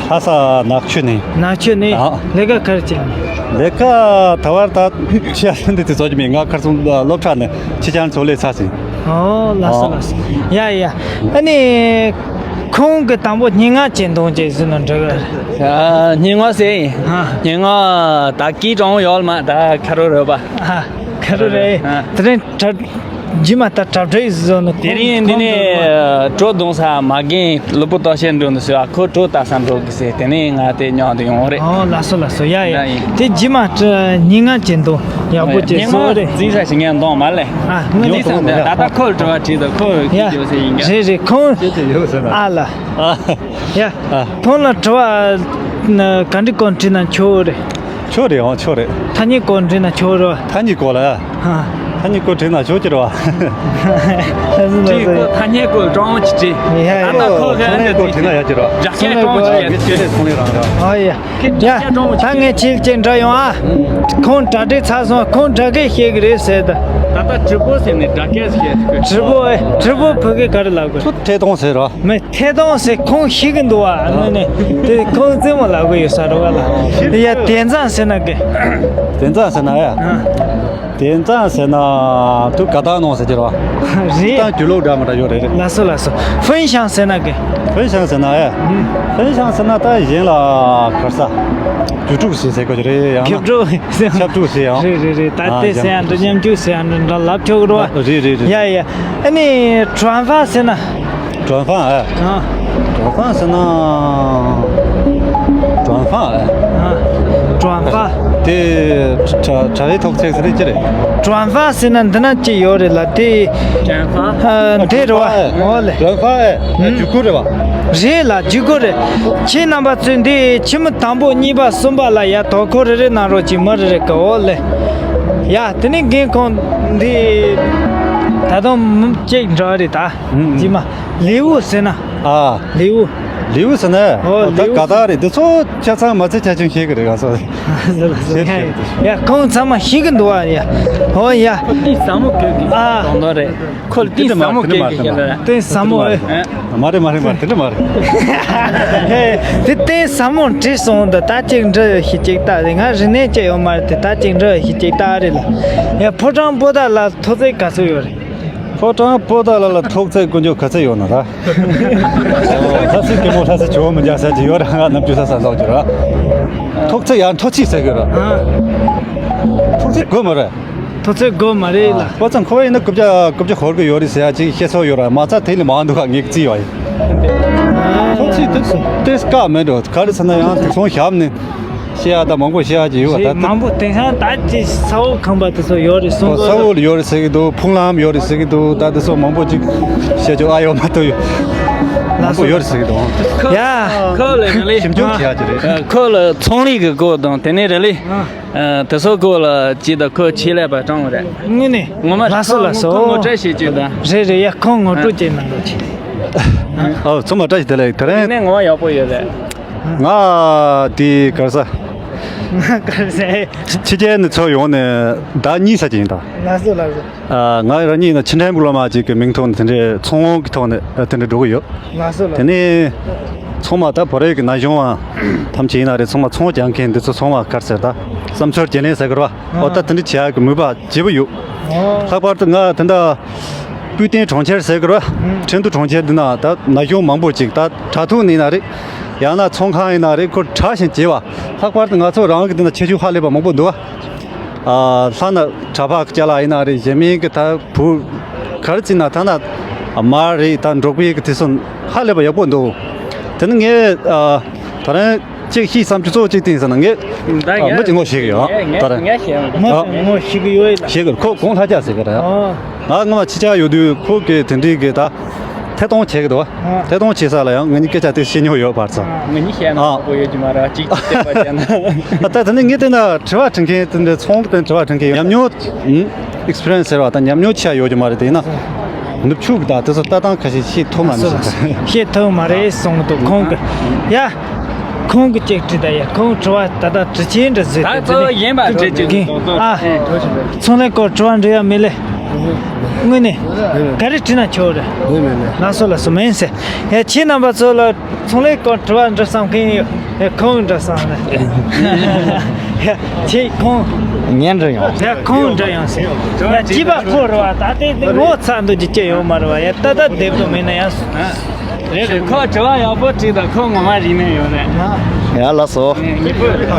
ལྷ་ས་ནག་ཆུ་ནས། ནག་ཆུ་ནས། ཨ། ལས་ཀ་ག་རེ་བྱེད། ལས་ཀ་ད་བར་ད་ཆེ་ཡ་འདི་དེ་ཚོ་ཅི་མེད། ང་ཁར་སང་སློབ་གྲྭ་ནས་ཕྱི་རྒྱལ་ཚོ་ལས་ཚར་ཟིན། ཨོ་ལགས་སོ། ཨ། ལགས་སོ། ཡ་ཡ། ཨ་ནི་ཁོང་གི་དང་པོ་སྙན་ངག་ཅིག་འདོན་ཅིག་ཟེར་ན་འགྲིག་གི། ཨ། སྙན་ངག་ཟེར་ཡིན། ཨ། སྙན་ངག་ད་སྐད་གྲགས་ཡོད་མ། ད་ཁ་རོ་རོལ་པ། ཨ། ཁ་རོ་རེད། ཨ། དེ་རིང་གྲ་རྗེས་མ་ད་གྲ་སྒྲིག་བཟོ་ནི། དེ་རིང་འདི་ནས་བྲོ་བརྡུང་ས་མ་རྒན་ལུས་པོ་ལྟོགས་ཤེས་འགྲོ་འདུག་ཟེར་བ། ཁོ་བྲོ་ལྟ་ས་འགྲོ་གི་ཟེར། དེ་ནས་ང་དེ་ཉོག་འདི་ཡོང་རེད། ཨོ་ལགས་སོ་ལགས་སོ། ཡ་ཡ། ཡ་ཡིན། དེ་རྗེས་མ་སྙན་ངག་ཅིག་འདོན། ཡག་པོ་ཅིག་བཟོ་རེད། འཛིན་ས་ཞིག་ངས་འདོན་མ་ལེ། ཨ། ངོ་ཉོག་འཛིན་ས་འདི་ད་ལྟ་ཁོ་ལ་དྲི་བ་དྲིས་དང་། ཁོ་ཡ་ཁྱེད་ཡོད་ཟེར་ཡིན་ག། རེད་རེད། ཁོང་ཨ་ལ། ཡ། ཨ། ཁོང་ལ་དྲི་བ་ག་འདྲ་སྐོར་དྲིས་ན་ཆོག་རེད། ཆོག་རེད། འོ་ཆོག་རེད། ཐ་སྙད་སྐོར་དྲིས་ན་ཆོག་རེད་བ། ཐ་སྙད་སྐོར་ལ། ཨ། ཐ་སྙད་སྐོར་དྲིས་ན་ཆོག་གི་རེད་བ། དྲིས་ཁོ་ཐ་སྙད་སྐོར་ཀྲོང་ཅི་དྲིས། ཡ་ཡ། ད་ལྟ་ཁོ་ག་ཚོང་ལས་སྐོར་དྲིས་ན་ཡག་གི་རེད་བ། རྒྱ་སྐད་ཀྲོང་ཅི་ཡ། ངས་ཁྱེད་ལ་ཚོང་ལས་རང་རེད་བ། ཨ་ཡ། ཡ། ད་ངས་ཁྱེད་ཅིག་འདྲི་ཡོང་ཨ། ཁོང་གྲ་སྒྲིག་ཚར་སོང་། ཁོང་སྒྲ་སྐད་ཤེས་གི་རེད་ཟེར་ད། ད་ལྟ་直播ཟེར་ནས་སྒྲ་སྐད་ཤེས་གི།直播ཨེ།直播བོད་སྐད་ག་རེ་ལབ་དགོས། ཐད་གཏོང་ཟེར་རོ། མི་ཐད་གཏོང་ཟེར་ཁོང་ཤེས་གི་འདུག་བ། ནི་ནི་དེ་ཁོང་རྩེད་མོ་ལབ་གི་ཡོད་ས་རེད་བ་ལ། ཡ་དེང་སང་ཟེར་ན་གི། དེང་སང་ཟེར་ན་ཡ། ཨ། དེ་ཙང་ཟེར་ན་དུ་ག་ད་ནང་ཟེར་གྱི་རེད་བ། རེད། ད་རྒྱུ་ལོག་འདྲ་མི་འདྲ་ཡོད་རེད། རེད། ལགས་སོ་ལགས་སོ། ཧྥུན་ཤང་ཟེར་ན་གི། ཧྥུན་ཤང་ཟེར་ན་ཨེ། ཧྥུན་ཤང་ཟེར་ན་ད་གཞན་ལ་གར་ས། རྒྱུ་དྲུག་ཟེར་ཟེར་གོ་གི་རེད་ཡང་ན། རྒྱུ་དྲུག་ཟེར་ཡང་། ཆབ་དྲུག་ཟེར་ཡང་། རེད་རེད་རེད། ད་ཨ་དེ་ཟེར་ཡང་འདྲ་མཉམ་རྒྱུ་ཟེར་ཡང་འདྲ་ལབ་ཆོག་གི་རེད་བ། རེད་རེད་རེད། ཡ་ཡ། ཨ་ནི་ཀྲོན་ཧྥ་ཟེར་ན། ཀྲོན་ཧྥ་ཨེ། ཨ། ཀྲོན་ཧྥ་ཟེར་ན། ཀྲོན་ཧྥ་ཨེ། ཨ། ཀྲོན་ཧྥ། དེ་གྲྭ་གྲྭ་བའི་ཐོག་ཚད་ཟེར་གྱི་རེད། ཀྲོན་ཧྥ་ཟེར་ན་འདི་ན་ཅི་ཡོད་རེད་ལ་དེ། ཀྲོན་ཧྥ། ཨ། དེ་རེད་བ། ཨོ་ལེ། ཀྲོན་ཧྥ་ཨེ། ཨུམ། རྒྱུ་གུ་རེད་བ། རེད་ལ་རྒྱུ་གུ་རེད། ཁྱེད་རྣམ་པ་ཚོས་འདི་ཁྱིམ་དང་པོ་གཉིས་པ་གསུམ་པ་ལ་ཡ་དོ་ཁུར་རེ་རེ་གནང་རོགས་གྱིས། མི་རེ་རེ་གི། ཨོ་ལེ། ཡ་དེ་ནས་རྒན་ཁོང་འདི་ད་དུང་མི་གཅིག་འདྲ་རེད་ད། ཨུམ། རྗེས་མ་ལེའུ་ཟེར་ན། ཨ། ལེའུ། ལེའུ་ཟེར་ན། ཨོ་ད་ལེའུ། ག་ད་རེད། འདི་ཚོ་ཆ་ཚང་མ་ཚེ་ཆ་ཆུང་ཤེས་གི་རེད་ག་སོ། ཡ་ཁོང་ཚང་མ་ཤེས་གི་འདུག་ཨ་ཡ། ཨོ་ཡ། ཁོ་ཏི་ཟ་མོ་གོས་གི་ཨ། དོན་དག་རེད། ཁོ་ཏི་ཟ་མོ་གོས་གི་ཤེས་ལ། ཏི་ཟ་མོ་ཨེ། མ་རེད་མ་རེད་མ་རེད། དེ་འདྲ་མ་རེད། ཧེ། དེ་ཏི་ཟ་མོ་བྲིས་སོང་། ད་ད་ཅིག་འདྲི་ཤི་ཅིག་ད་རེད། ང་རིག་གནས་ཅི་ཡོད་མ་རེད། དེ་ད་ཅིག་འདྲི་ཤི་ཅིག་ད་རེད་ལ། ཡ་ཕོ་བྲང་པོ་ཏ་ལ་ཐོག་ཚད་ག་ཚོད་ཡོད་རེད། ཕོ་བྲང་པོ་ཏ་ལ་ལ་ཐོག་ཚད་དཀོན་མཆོག་ག་ཚད་ཡོད་ན་ད། ལྷ་སའི་སྐྱེ་མོ་ལྷ་སའི་ཇོ་བོ་མི་འཇག་ས་ཅིག་ཡོད་ར། ང་ནམ་རྒྱུན་ས་ས་འདོག་ཅིག་ར། ཐོག་ཚད་ཡང་ཐོག་ཆིག་ཟེར་གི་ར། ཐོག་ཚད་དགོས་མ་རེད། ཐོག་ཚད་དགོས་མ་རེད་ལ། ཨ། ཁོ་ཚང་ཁོ་ཡིན་ན་རྐུབ་བཀྱག་རྐུབ་བཀྱག་ཧོར་གི་ཡོད་རེད་ཟེར་ཡ་ཅིག་བཤད་སྲོལ་ཡོད་ར། མ་རྩ་དེ་ལས་མང་འདུག་ག་ངས་བརྩིས་པ་ཡིན། ཐོག་ཚད་དེ་དེ་བཀག་མེད་འགྲོ། ག་རེ་ཟེར་ན་ཡང་དེ་སོང་ཞབས་ནས་བཤད་ཡ་ད་མང་པོ་བཤད་ཡ་ཅིག་ཡོད་པ་ད། མང་པོ་དེང་སང་ད་ཅི་ས་འོག་ཁང་པ་དེ་ཚོ་ཡོད་རེད་གསུང་གི། ས་འོག་ལ་ཡོད་རེད་ཟེར་གི་འདུག་ཕུང་ལམ་ཡོད་རེད་ཟེར་གི་འདུག་ད་དེ་ཚོ་མང་པོ་ཅིག་བཤད་ཆོག་ཨ་ཡོད་མ་གཏོགས་ཡོད། མང་པོ་ཡོད་རེད་ཟེར་གི་འདུག་ཡ། ཁོ་ལ་རེ་ལེ། ཞིབ་འཇུག་བྱེད་ཡ་ཅིག་རེད། ཁོ་ལ་ཚོང་ལས་གི་སྐོར་དང་དེ་ནས་རེ་ལེ། ཨ། དེ་ཚོ་སྐོར་ལ་ཅིག་ད་ཁོ་ཆེད་ལས་པ་དྲང་བ་རེད། དངོས་གནས། ངོ་མ་ལགས་སོ་ལགས་སོ། ཁོ་ངོ་སྤྲད་ཤེས་ཅིག་ད། རེད་རེད། ཡ་ཁོང་ངོ་སྤྲོད་ཅིག་གནང་རོགས་གྱིས། ཨོ་ཚང་མ་བཀྲ་ཤིས་བདེ་ལེགས། དེ་རིང་ནས་ངོ་མ་ཡག་པོ་ཡོད་རེད། ང་དེ་གར་ས། ང་གར་ས། ཕྱི་རྒྱལ་ནས་ཚུར་ཡོང་ནས་ཟླ་གཉིས་ཙམ་ཅིག་ཡིན་ད། ལགས་སོ་ལགས་སོ། ཨ། ང་རང་ཉིད་ནི་ཕྱི་འབྲེལ་སློབ་མ་ཅིག་གི་མིང་ཐོག་ནས་དེ་འདྲའི་ཚོང་གི་ཐོག་ནས་དེ་འདྲ་འགྲོ་གི་ཡོད། ལགས་སོ་ལགས། དེ་ནས་ཚང་མ་ད་བོད་རིགས་ཀྱི་ན་གཞོན་བ་ཐམས་ཅད་ཡིན་ན་རེད། ཚང་མ་ཚོང་རྒྱག་མཁན་འདི་ཚོ་ཚང་མ་གར་ཟེར་ད་བསམ་ཚུལ་བརྗེ་ལེན་ཟེར་གི་རེད་བ། ཨོ་ད་དེ་འདྲ་བྱེད་ཡག་གི་མོས་པ་བྱེད་པ་ཡོད། ཨོ། ལྷག་པར་དུ་ང་དེ་འདྲ་པུའུ་ཏེན་གྲོང་ཁྱེར་ཟེར་གི་རེད་བ། ཁྲིན་ཏུའུ་གྲོང་ཁྱེར་འདི་ན་ད་ན་གཞོན་མང་པོ་ཅིག་ད་དྲ་ཐོག་ནས་ཡིན་ན་རེད། ཡང་ན་ཚོང་ཁང་ཡིན་ན་རེད། ཁོ་དྲ་བཞིན་བྱེད་བ། ལྷག་པར་དུ་ང་ཚོ་རང་གི་འདི་ན་ཁྱད་ཆོས་ཧ་ལས་པ་མང་པོ་འདུག་བ། ཨ། ལྷ་ན་གྲྭ་པ་ཅ་ལག་ཡིན་ན་རེད། གཞན་མིན་གྱི་ད་བུ་ག་རེ་བྱས་ན་ད་ན་མར་རེད། ད་འབྲོག་པའི་གི་དེ་ཚོ་ཧ་ལས་པ་ཡག་པོ་འདུག་དེ་ནི་ངས་ཨ། ད་རང་ཅིག་ཤེས་བསམ་རྒྱུ་གཙོ་བོ་གཅིག་བསྟན་ཟེར་ན་ངས་ད་ཨ། ངས་མི་གཅིག་ངོ་ཤེས་གི་ཡོད། ངས་ད་རང་ངས་ཤེས་ཡོད། ཨ། མི་གཅིག་ངོ་ཤེས་གི་ཡོད་ལ། ཤེས་གི། ཁོ་གོང་ལྷ་རྒྱལ་ཟེར་གི་རེད། ཨ། ང་སྔོན་མ་ཕྱི་རྒྱལ་ཡོད་དུས་ཁོ་གི་དེ་འདྲའི་གི་ད་ཐད་གཏོང་བྱེད་གི་འདུག་བ། ཨ། ཐད་གཏོང་བྱེད་ས་ལ་ཡང་ང་གཉིས་སྐད་ཆ་དེ་བཤད་མྱོང་ཡོད་བར་ཚ། ང་གཉིས་བཤད་ན་ཨ། ཡག་པོ་ཡོད་ཀྱི་མ་རེད། གཅིག་གཅིག་བལྟས་པ་བྱས་ན། ད་དེ་ནི་ངས་བལྟས་ན་དྲི་བ་དྲི་མཁན་དེ་འདྲ་ཚོང་གི་དྲི་བ་དྲི་མཁན་ཡོད། ཉམས་མྱོང་ཨིག་སི་པི་རི་ཡན་སི་ཟེར་བ་དང་ཉམས་མྱོང་ཆེ་ཡོད་ཀྱི་མ་རེད། དེ་ཡིན་ན་ནུབ་ཕྱོགས་ཀྱི་ད་དེ་ཚོ་ལྟ་སྟངས་ཁ་ཤས་ཤེས་ཐུབ་མ་རེད། ཤེས་ཐུབ་མ་རེད་གསུངས་འདུག་ཁོང་གི། ཡ། ཁོང་གི་ཅིག་དྲིས་ད་ཡ། ཁོང་དྲི་བ་ད་ལྟ་དྲི་ཆེན་འདྲ་བཟོས་ད་ཏེ་གཙོ་བོ་དེ་ཡིན་པ་དྲི་ཅིག་གི། ཨ། ཚོང་ལས་སྐོར་དྲི་བ་འདྲི་ཡ་མེད་ལེ། དངོས་གནས། ག་རེ་དྲིས་ན་ཆོག་རེད། མེད་མེད་མེད། ལགས་སོ་ལགས་སོ། མེད་ཟེར། ཡ་ཁྱེད་རྣམ་པ་ཚོ་ལ་ཚོང་ལས་སྐོར་དྲི་བ་འདྲི་བསམ་མཁན་ཡོད། ཡ་ཁོང་འདྲི་བསམ་ལེ། ཡ་ཁྱེད་ཁོང་། ངས་འདྲི་ཡོང་། ཡ་ཁོང་འདྲི་ཡོང་ཟེར། ཡ་སྐྱིད་པ་ཁོ་རེད་བ། ད་ལྟའི་ངོ་ཚ་འདུག་རྒྱུ་ཅི་ཡོད་མ་རེད་བ། ཡ་ད་ལྟ་བསྡད་དུ་མེད་ན་ཡང་། རེད་རེད། ཁོ་དྲི་བ་ཡག་པོ་དྲིས་དང་། ཁོ་ངོ་མ་རིག་གནས་ཡོད་རེད། ཡ་ལགས་སོ། ངེས་པོ་རེད།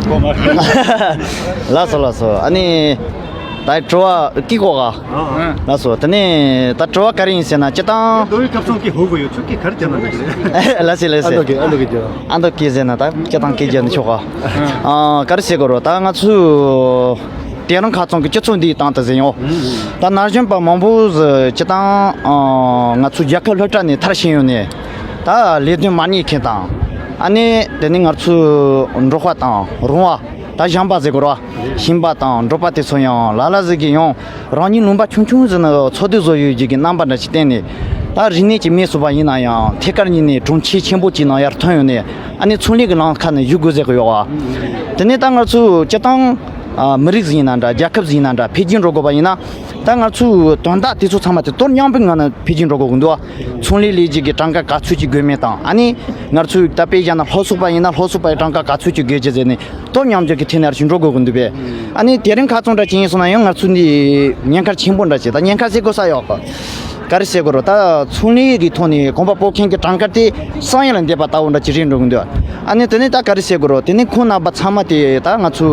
ལགས་སོ་ལགས་སོ། ཨ་ནི། ད་དྲི་བ་ཀི་གོ་ག་ལགས་སོ། དེ་ནས་ད་དྲི་བ་ག་རེ་ཡིན་ཟེར་ན་སྤྱིར་བཏང་། རྡོ་ཡི་སྐབས་སོང་གི་ཧོ་གོ་ཡོད་ཆུ་གི་གར་ཅན་ན་འདུག་རེད། ལ་སི་ལ་སི། ཨ་འདུག་གི་ཨ་འདུག་གི་ཅོ། ཨ་འདུག་གི་ཟེར་ན་ད་སྤྱིར་བཏང་གི་ཅན་ཆོག་ག་ཨ་ག་རེ་ཟེར་དགོས་རོ། ད་ང་ཚོས་དེ་རིང་ཁ་ཚང་གི་སྤྱི་ཚོགས་འདིའི་སྟེང་དུ་ཟེར་ཡོང་། ད་ན་གཞོན་པ་མང་པོ་ཟིག་སྤྱིར་བཏང་ང་ཚོ་རྒྱལ་ཁབ་སློབ་གྲྭ་ནས་མཐར་ཕྱིན་ཡོང་ནས་ད་ལས་དོན་མ་རྙེད་མཁན་དང་། ཨ་ནི་དེ་ནས་ང་ཚོའི་འབྲོག་པ་དང་རོང་བ། ད་ཞིང་པ་ཟེར་དགོས་ར། ཞིང་པ་དང་འབྲོག་པ་དེ་ཚོ་ཡང་ལ་ལ་ཟིག་གིས་ཡང་རང་ཉིད་ལུང་པ་ཆུང་ཆུང་ཟིག་ནས་འཚོ་སྡོད་བཟོ་ཡོད་ཀྱི་གི་རྣམ་པ་འདྲ་ཞིག་བསྟན་ནས། ད་རིག་གནས་ཀྱི་མེད་སོང་བ་ཡིན་ན་ཡང་ཐད་ཀར་ཉིད་ནས་གྲོང་ཁྱེར་ཆེན་པོ་ཅིག་ནང་ཡར་ཐོན་ཡོང་ནས། ཨ་ནི་ཚོང་ལས་ཀྱི་ལམ་ཁ་ནས་བཞུགས་དགོས་ཟེར་གི་ཡོད་བ། དེ་ནས་ད་ང་ཚོས་སྤྱིར་བཏང་ ཨ། མི་རིགས་ཟིག་ཡིན་ན་འདྲ། རྒྱལ་ཁབ་ཟིག་ཡིན་ན་འདྲ། འཕེལ་རྒྱས་འགྲོ་དགོས་པ་ཡིན་ན། ད་ང་ཚོའི་དོན་དག་དེ་ཚོ་ཚང་མ་དེ་དོན་མཉམ་པོའི་ངང་ནས་འཕེལ་རྒྱས་འགྲོ་དགོས་ཀྱི་འདུག་བ། ཚོང་ལས་ལས་རྒྱུ་གི་གྲངས་ཀ་ག་ཚོད་ཅིག་དགོས་མེད་དང་། ཨ་ནི་ང་ཚོའི་ད་དཔེ་བཞག་ན་ལྷོ་སོག་པ་ཡིན་ན་ལྷོ་སོག་པའི་གྲངས་ཀ་ག་ཚོད་ཅིག་དགོས་རྒྱུ་ཟེར་ནས་དོན་མཉམ་རྒྱུ་གི་ཐད་ནས་ཅིག་འགྲོ་དགོས་ཀྱི་འདུག་པས། ཨ་ནི་དེ་རིང་ཁ་རྩང་འདྲ་ཅིག་ཡིན་སོང་ན་ཡང་ང་ཚོ་འདི་ཉེན་ཁ་ཆེན་པོ་འདྲ་ཅིག་ད་ཉེན་ཁ་ཟེར་དགོས་ས་ཡོད་གི། ག་རེ་ཟེར་དགོས་རེད། ད་ཚོང་ལས་ཀྱི་ཐོག་ནས་གོམ་པ་སྤོ་མཁན་གྱི་གྲངས་ཀ་དེ་བསམ་ཡུལ་ལས་འདས་པ་ལྟ་བུ་འདྲ་ཅིག་རེད་འགྲོ་གི་འདུག་ཨ་ནི་དེ་ནས་ད་ག་རེ་ཟེར་དགོས་རེད། དེ་ནས་ཁོང་རྣམ་པ་ཚང་མ་དེ་ད་ང་ཚོ་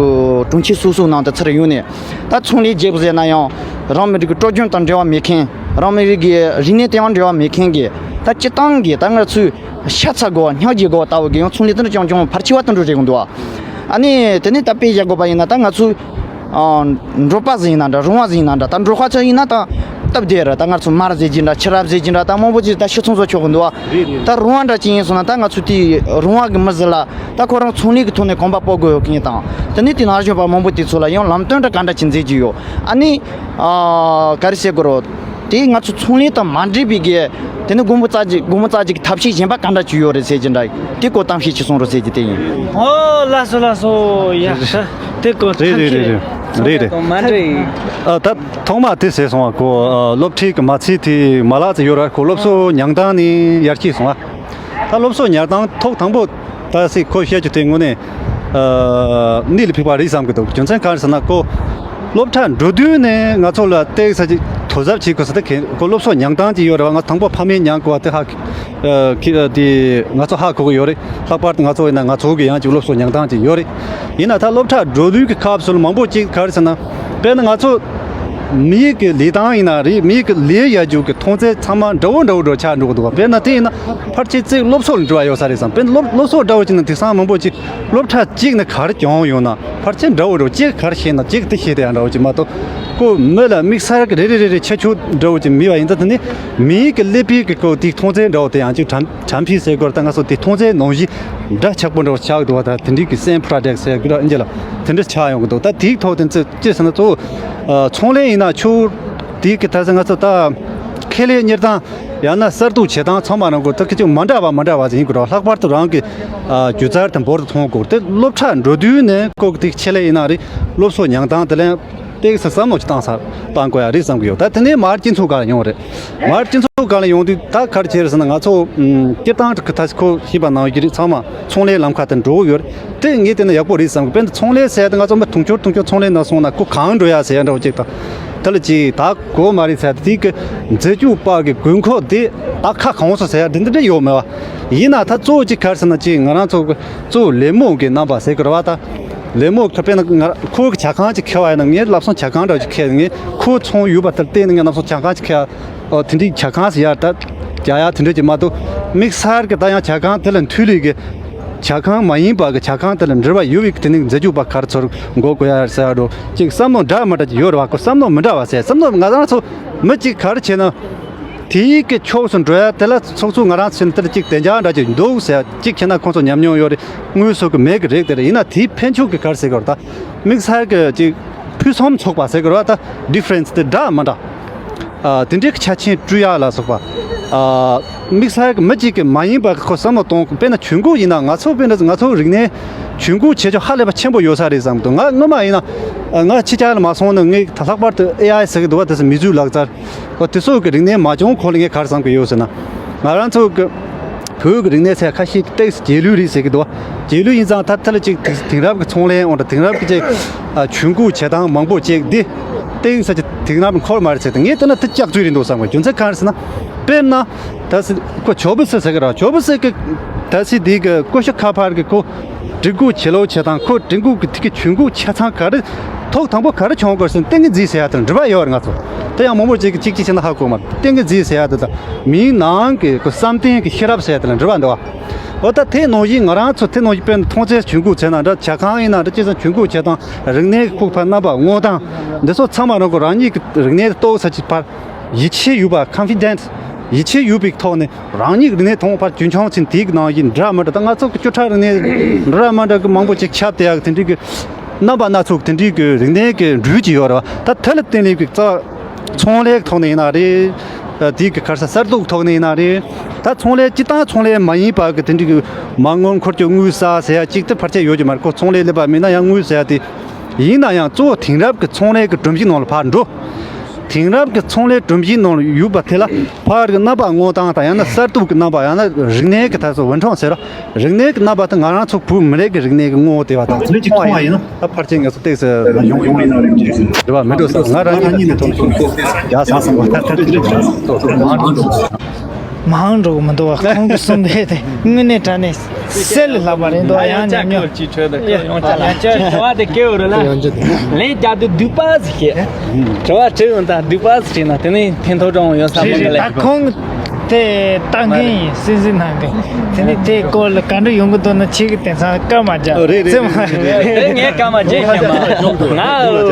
གྲོང་ཁྱེར་སོ་སོའི་ནང་དུ་ཚུར་ཡོང་ནས། ད་ཚོང་ལས་རྒྱག་ཟེར་ན་ཡང་རང་མི་རིགས་ཀྱི་སྲོལ་རྒྱུན་དང་འབྲེལ་བ་མེད་མཁན། རང་མི་རིགས་ཀྱི་རིག་གནས་དང་ཡང་འབྲེལ་བ་མེད་མཁན་གྱི། ད་སྤྱིར་བཏང་གི་ད་ང་ཚོས་ཤ་ཚ་དགོས་པ་སྙིང་རྗེ་དགོས་པ་ལྟ་བུ་གི་ཡང་ཚོང་ལས་དེ་འདྲ་རྐྱང་རྐྱང་ཕལ་ཆེ་བ་དེ་འདྲ་རེད་འདུག་ཨ་ནི་དེ་ནས་ད་དཔེ་བཞག་དགོས་པ་ཡིན་ན། ད་ང་ཚོས་ཨ། འབྲོག་པ་ཟིག་ཡིན་ན་འདྲ། རོང་བ་ཟིག་ཡིན་ན་འདྲ། ད་འབྲོག་པ་ཚོ་ཡིན་ན་ད་སྟབས་བདེ་རེད། ད་ང་ཚོ་མར་ཟེར་གྱི་འདྲ། ཕྱུར་ར་ཟེར་གྱི་འདྲ། ད་མང་པོ་ཅིག་ད་ཕྱིར་ཚོང་བཟོ་ཆོག་གི་འདུག་བ། རེད་རེད། ད་རོང་བ་འདྲ་ཅིག་ཡིན་སོང་ན། ད་ང་ཚོ་དེ་རོང་བ་གི་མི་ཟིག་ལ་ད་ཁོ་རང་ཚོང་ལས་ཀྱི་ཐོག་ནས་གོམ་པ་སྤོ་དགོས་ཡོད་མཁན་དང་། དེ་ནས་དེ་ནང་བཞིན་པ་མང་པོ་དེ་ཚོ་ལ་ཡང་ལམ་སྟོན་འདྲ་ག་འདྲ་ཅིག་མཛད་ཀྱི་ཡོད། ཨ་ནི་ཨ། ག་རེ་ཟེར་དགོས་རེད། དེ་ང་ཚོ་ཚོང་ལས་དང་མ་འབྲེལ་བའི་གི། དེ་ནི་སྒོར་མོ་རྩ་ཅིག་སྒོར་མོ་རྩ་ཅིག་གི་ཐབས་ཤེས་གཞན་པ་ག་འདྲ་ཅིག་ཡོད་རེད་ཟེར་གྱི་འདྲ། དེ་སྐོར་གཏམ་བཤད་ཅིག་གསུང་རོགས་ཟེར་གྱི་དེ་ཡིན། ཨོ་ལགས་སོ་ལགས་སོ། ཡ། དེ་སྐོར་རེད་རེད་རེད་རེད་རེད། མ་འདྲ་ཡིན། ཨ། ད་ཐོག་མ་དེ་ཟེར་སོང་བ་གོ། ཨ། སློབ་ཁྲིད་ཀྱི་མ་ཚད་དེ་མ་ལག་ཙམ་ཡོད་ར་ཁོ། སློབ་གསོ་ཉམས་སྟངས་ནི་ཡར་སྐྱེད་སོང་བ། ད་སློབ་གསོ་ཉམས་སྟངས་ཐོག་དང་པོ་ད་སི་ཁོ་བཤད་རྒྱུ་དེ་དངོས་གནས་ཨ་གནད་ལ་ཕིགས་པ་རེད་བསམ་གི་འདུག་རྒྱུ་མཚན་གང་རེད་ཟེར་ན། ཁོ་སློབ་གྲྭ་འགྲོ་དུས་ནས་ང་ཚོ་ལ་ཏོག་ཙམ་ཅིག་དོ་གཟབ་བྱེད་དགོས་ཟེར། ད་ཁོ་སློབ་གསོ་ཉམས་སྟངས་ཅིག་ཡོད་རེད་བ། ང་དང་པོ་ཕ་མས་མྱངས་དགོས་པ་དེ་ཧ་གི་ཨ་གི་ཨ་དེ་ང་ཚོ་ཧ་གོ་གི་ཡོད་རེད། ལྷག་པར་དུ་ང་ཚོ་ཡིན་ན་ང་ཚོ་གི་ཡང་ཅིག་སློབ་གསོ་ཉམས་སྟངས་ཅིག་ཡོད་རེད། ཡིན་ན་ད་སློབ་གྲྭ་འགྲོ་དུས་ཀྱི་སྐབས་སུ་ལ་མང་པོ་ཅིག་ག་རེ་ཟེར་ན། དཔེར་ན་ང་ཚོ་མི་ཡི་གི་ལས་སྟངས་ཡིན་ན་རེད། མི་ཡི་གི་ལས་ཡ་རྒྱུ་གི་མཐོང་ཚད་ཚང་མ་འདྲ་བོ་འདྲ་བོ་འདྲ་བོ་ཆགས་འགྲོ་གི་འདུག་བ། དཔེར་ན་དེ་ཡིན་ན་ཕལ་ཆེར་ཅིག་སློབ་གསོ་ལ་འབྲེལ་བ་ཡོད་ས་རེད་བསམ། དཔེར་ན་སློབ་སློབ་གསོ་འདྲ་བོ་ཅིག་ན་དེང་སང་མང་པོ་ཅིག་སློབ་གྲྭ་གཅིག་ནས་ག་རེ་སྦྱངས་ཡོང་ན་ཕལ་ཆེར་འདྲ་བོ་འདྲ་བོ། གཅིག་ག་རེ་ཤེས་ན་གཅིག་དེ་ཤེས་དེ་ཡང་འདྲ་བོ་ཅིག་མ་གཏོགས། ཁོ་མི་ལ་དམིགས་བསལ་གྱི་རེ་རེ་རེ་རེ་ཁྱད་ཆོས་འདྲ་བོ་ཅིག་མེད་པ་ཡིན་ཙང་། དེ་ནི་མིའི་གི་ཀླད་པའི་གི་ཁོ་དེའི་མཐོང་ཚད་འདྲ་བོ་དེ་ཡང་ཅིག་དྲན་དྲན་འཕེལ་ཟེར་དགོས་རེད། ད་ང་ཚོ་དེ་མཐོང་ཚད་ནང་བཞིན་འདྲ་ཆགས་པོ་འདྲ་བོ་ཆགས་འདུག་བ། ད་དེ་འདྲའི་གི་སེམས་པྲོ་ཌག་ཟེར་དགོས་ར་ཨིན་ཇི་ལ། དེ་འདྲ་ཆགས་ཡོང་གི་འདུག་ད་དེའི་ཐོག་དེ་ཚོ་ཅི་ཟེར་ན། གཙོ་བོ་ཨ་ཚོང་ལས་ཡིན་ན་ཆོག་དེའི་གི་ད་ཟེར་ང་ཚོ་ད་ཁེ་ལས་གཉེར་སྟངས་ཡང་ན་གསར་གཏོད་བྱེད་སྟངས་ཚང་མ་རང་གོ་ད་ཁི་ཅིག་མ་འདྲ་བ་མ་འདྲ་བ་ཟིག་ཡིན་དགོས་ར། ལྷག་པར་དུ་རང་གི་ཨ་སྒྱུ་རྩལ་དེ་འབུར་དུ་ཐོན་དགོས། དེ་སློབ་གྲྭ་འགྲོ་དུས་ནས་ཁོ་གི་དེ་ཆེད་ལས་ཡིན་ན་རེད། སློབ་གསོ་མྱངས་སྟངས་དེ་ལ་ཏོག་ཙམ་བསམ་བློ་ཅིག་བཏང་ས་བཏང་དགོས་ཡ་རེད་བསམ་གི་ཡོད། ད་དེ་ནས་མར་སྤྱི་ཚོགས་སྒང་ལ་ཡོང་བ་རེད། མར་སྤྱི་ཚོགས་སྒང་ལ་ཡོང་དུས་ད་ག་རེ་བྱས་རེད་ཟེར་ན། ང་ཚོ་ཨམ་སྤྱིར་བཏང་དུ་ད་ཁོ་ཤེས་པ་ནང་བཞིན་རེད། ཚང་མ་ཚོང་ལས་ལམ་ཁ་དེ་འགྲོ་གི་ཡོད་རེད། དེ་ངས་བལྟས་ན་ཡག་པོ་རེད་བསམ་གི། དཔེར་ན་ཚོང་ལས་ཟེར་ཡ་དེ་ང་ཚོ་མི་དུང་ཕྱུར་དུང་ཕྱུར་ཚོང་ལས་ནང་སོང་ན་ཁོ་གང་འགྲོ་ཡ་ཟེར་ཡ་འདྲ་བོ་ཅིག་དང་། དེ་ལ་ཅིག་ད་གོ་མ་རེད་ཟེར་ཡ་དེ་དེ་གི་འཛད་སྤྱོད་པ་གི་དགོས་མཁོ་དེ་ད་ཁ་གང་སོང་ཟེར་ཡ་དེ་འདི་འདྲ་ཡོད་མེད་བ། ཡིན་ན་ད་གཙོ་བོ་ཅིག་ག་རེ་ཟེར་ན། ཅིག་ང་རང་ཚོ་གི་གཙོ་བོ་ལད་མོ་གི་རྣམ་པ་ཟེར་གི་རེད་བ། ད་ལད་མོ་ཁ་དཔེར་ན་ང་ཁོའི་གི་ཇ་ཁང་ཅིག་ཁེལ་བ་ཡིན་ན། ངས་ལབ་སོང་ཇ་ཁང་འདྲ་ཅིག་ཁེལ། ངས་ཁོའི་ཚོང་ཡོད་པ་དེར་བརྟེན་ནས་ངས་ལབ་སོང་ཇ་ཁང་ཅིག་ཁེལ། ཨོ་དེ་འདྲའི་ཇ་ཁང་ཟེར་ཡ་ད་རྒྱག་ཡ་དེ་འདྲ་ཅིག་མ་གཏོགས། དམིགས་བསལ་གི་ད་ཡང་ཇ་ཁང་དེ་ལ་མཐུད་ལས་གི་ཇ་ཁང་མ་ཡིན་པ་གི་ཇ་ཁང་དེ་ལ་འབྲེལ་བ་ཡོད་པའི་དེ་ནི་འཛད་སྤྱོད་པ་ག་རེ་ཚོར་འགོ་དགོས་ཡ་ཟེར་ཡ་འགྲོ་ཅིག་བསམ་བློ་འདྲ་མི་འདྲ་ཅིག་ཡོད་རེད་བ། ཁོ་བསམ་བློ་མི་འདྲ་བ་ཟེར། བསམ་བློ་ང་རང་ཚོ་མི་གཅིག་ག་རེ་བྱས་ན། དེའི་གི་ཕྱོགས་སུ་འགྲོ་ཡ་དེ་ལ་ཚོགས་གཙོ་ང་རང་ཚོ་ནི་དེ་ལ་གཅིག་བདེ་འཇགས་འདྲ་ཅིག་འདུག་ཟེར། གཅིག་བྱས་ན་ཁོང་ཚོ་ཉམས་མྱོང་ཡོད་རེད། དངོས་སུ་གི་མེད་གི་རེད་དེ་རེད། ཡིན་ན་དེའི་ཕན་ཆོད་གི་ག་རེ་ཟེར་གི་རེད། ད་དམིགས་བསལ་གི་གཅིག་ཕུན་སུམ་ཚོགས་པ་ཟེར་གི་རེད་བ། ད་ཌི་ཕ་རེན་སི་དེ་འདྲ་མི་འདྲ། ཨ་དེ་འདྲའི་གི་ཆ་རྐྱེན་སྤྲོད་ཡ་ལ་སོགས་པ། ཨ་དམིགས་བསལ་གི་མི་གཅིག་གི་མ་ཡིན་པ་གི་ཁོ་བསམ་བློ་གཏོང་དགོས། དཔེར་ན་ཇུས་འགོད་ཡིན་ན། ང་ཚོ་དཔེར་ན་ང་ཚོ་རིག་གནས་ཇུས་འགོད་བྱེད་ཕྱོགས་ཧ་ལས་པ་ཆེན་པོ་ཡོད་ས་རེད་བསམ་གི་འདུག་ང་སྔོན་མ་ཡིན་ན་ང་ཕྱི་རྒྱལ་ལ་མ་སོང་ན། ངས་ད་ལྷག་པར་དུ་ཨེ་ཨའི་ཟེར་གི་འདུག་བ། དེ་ཚོ་མིའི་རྩལ་ལག་རྩལ། ཨོ་དེ་ཚོ་གི་རིག་གནས་མ་སྦྱོང་གོང་ལ་ངས་ག་རེ་བསམ་གི་ཡོད་ཟེར་ན། ང་རང་ཚོ་གི་བོད་ཀྱི་རིག་གནས་ཚད་ཁ་ཤས་ཀྱི་ཏོག་ཙམ་རྗེས་ལུས་རེད་ཟེར་གི་འདུག་རྗེས་ལུས་ཡིན་ཙང་ད་ཐད་ལ་ཅིག་དེང་རབས་ཀྱི་ཚོང་ལས་འོང་དང་དེང་རབས་ཀྱི་ཅིག་ཨ་ཇུས་འགོད་བྱེད་སྟངས་མང་པོ་ཅིག་འདི་ཏོག་ཙམ་ཅིག་དེང་རབས་འཁོར་མ་རེད་ཟེར་ཏེ། ངས་བལྟས་ན་དེ་སྐྱག་རྫུན་རེད་འདུག་བསམ་གི། རྒྱུ་མཚན་གང་རེད་ཟེར་ན། དཔེར་ན་ད་སི་ཁོ་ཇོབ་སི་ཟེར་གི་ར། ཇོབ་སི་གི་ད་སི་འདི་གི་ཀུ་ཤུ་ཁ་པར་གི་ཁོ་སྒྲིག་འགོད་བྱེད་ལོ་བྱེད་སྟངས། ཁོ་སྒྲིག་འགོད་ཀྱི་དེ་གི་ཇུས་འགོད་བྱེད་སྟངས་ག་རེ་ཐོག་དང་པོ་ག་རེ་བྱུང་དགོས་ཟེར་ན། ཏིང་ངེ་འཛིན་ཟེར་ཡ་དེ་འགྲུལ་པ་ཡོད་རེད། ང་ཚོ་དེ་ཡང་མང་པོ་ཅིག་གིས་གཅིག་གཅིག་བྱས་ན་ཧ་གོ་མ་རེད། ཏིང་ངེ་འཛིན་ཟེར་ཡ་དེ་དང་མིའི་ནང་གི་ཁོ་བསམ་གཏན་གྱི་ཤེས་རབ་ཟེར་ཡ་དེ་ལ་འགྲུལ་པ་འདུག་བ། འོ་ད་དེ་ནང་བཞིན་ང་རང་ཚོ་དེ་ནང་བཞིན་དཔེར་ན་མཐོང་ཚད་ཇུས་འགོད་བྱས་ན་འདྲ། ཇ་ཁང་ཡིན་ན་འདྲ། ཅི་ཙམ་ཇུས་འགོད་བྱེད་སྟངས། རིག་གནས་ཀྱི་ཁུག་པ་རྣམ་པ་སྔོག་སྟངས་འདི་ཚོ་ཚང་མ་རང་གི་རང་ཉིད་ཀྱི་རིག་གནས་ལ་རྟོགས་ས་ཅིག་ཕར་ཡིད་ཆེས་ཡོད་པ། ཀོན་ཕི་ཌེན་སི། ཡིད་ཆེས་ཡོད་པའི་ཐོག་ནས་རང་ཉིད་རིག་གནས་མཐོང་བར་རྒྱུན་འཁྱོངས་ཕྱིན། དེའི་ནང་བཞིན་འདྲ་མི་འདྲ། ད་ང་ཚོ་གི་སྐྱོ་ཁྲ་རིག་གནས་འདྲ་མི་འདྲ་གི་མང་པོ་ཅིག་ཁྱབ་བསྡད་ཡག་དེ་འདྲའི་གི་རྣམ་པ་སྣ་ཚོགས་དེ་འདྲའི་གི་རིག་གནས་ཀྱི་འགྲུལ་གྱི་ཡོད་རེད་བ། ད་དེ་ལ་བརྟེན་ནས་གི་རྩ་བ་ཚོང་ལས་ཀྱི་ཐོག་ནས་ཡིན་ན་རེད། དེའི་གི་ག་རེ་ཟེར། གསར་གཏོད་ཀྱི་ཐོག་ནས་ཡིན་ན་རེད། ད་ཚོང་ལས་སྤྱིར་བཏང་ཚོང་ལས་མ་ཡིན་པ་གི་དེ་འདྲའི་གི་མ་དངུལ་འཁོར་རྒྱུ་དངུལ་ཟ་ཟེར་ཡ་ཅིག་དེ་ཕལ་ཆེར་ཡོད་ཀྱི་མ་རེད། ཁོ་ཚོང་ལས་སླེབས་པ་མིན་ན་ཡང་དངུལ་ཟ་ཡ་དེ། ཡིན་ན་ཡང་གཙོ་བོ་དེང་རབས་ཀྱི་ཚོང་ལས་ཀྱི་སྒྲོམ་གཞི་ནང་ལ་ཕར་འགྲོ། དེང་རབས་ཀྱི་ཚོང་ལས་སྒྲོམ་གཞིའི་ནང་ལ་ཡོད་པ་དེ་ལ་ཕར་གྱི་རྣམ་པ་སྔོག་སྟངས་དང་ཡང་ན་གསར་གཏོད་ཀྱི་རྣམ་པ། ཡང་ན་རིག་གནས་ཀྱི་ཐད་སོ་འོད་འཕྲོ་ཟེར་ར། རིག་གནས་ཀྱི་རྣམ་པ་དེ་ང་རང་ཚོ་བོད་མི་རིགས་ཀྱི་རིག་གནས་ཀྱི་ངོ་བོ་དེ་བ་དང་ཚུལ་གྱིས་མཐོང་བ་ཡིན་ན། ད་ཕལ་ཆེར་ངེད་ཚོ་ཏོག་ཙམ་ཡོང་ཡོང་ཡིན་ན་རེད། རེད་བ། མི་འགྲོ་ས་ང་རང་ཉིད་ནས་མཐོང་ཡ་བསམ་པ་ད་ལྟ་དེ་རེད། མང་འགྲོ་གི་མི་འདུག་བ། ཁོང་གིས་གསུངས་པའི་དེ་དངོས་གནས་དྲང་གནས་གསལ་ལ་ལྷག་པ་རེད་འདུག་ཡང་ཉམས་མྱོང་། ཅིག་ཁྲོད་དུ་ཁོ་ཡོང་ཆ་ལ་ཅར་དྲི་བ་དེ་སྐྱེ་བོ་རེད་ལ། ལན་རྒྱག་དུས་སྡུག་པ་ཟིག་བྱེད། དྲི་བ་དྲི་ཡོང་ད་སྡུག་པ་ཟིག་བྱས་ན་དེ་ནས་ཕན་ཐོགས་གྲངས་ཡོད་ས་མ་རེད་ལ། ད་ཁོང་དེ་ལྟ་མཁན་ཡིན། སྲིད་འཛིན་གནང་མཁན་དེ་ནས་དེ་སྐོར་ལ་ག་འདྲ་ཡོང་གི་འདུག་ན་ཁྱེད་ཀྱི་དེང་སང་སྐར་མ་རྒྱག་རེད་རེད་རེད། དེ་ངས་སྐར་མ་རྒྱག་ཤེས་མ། ང་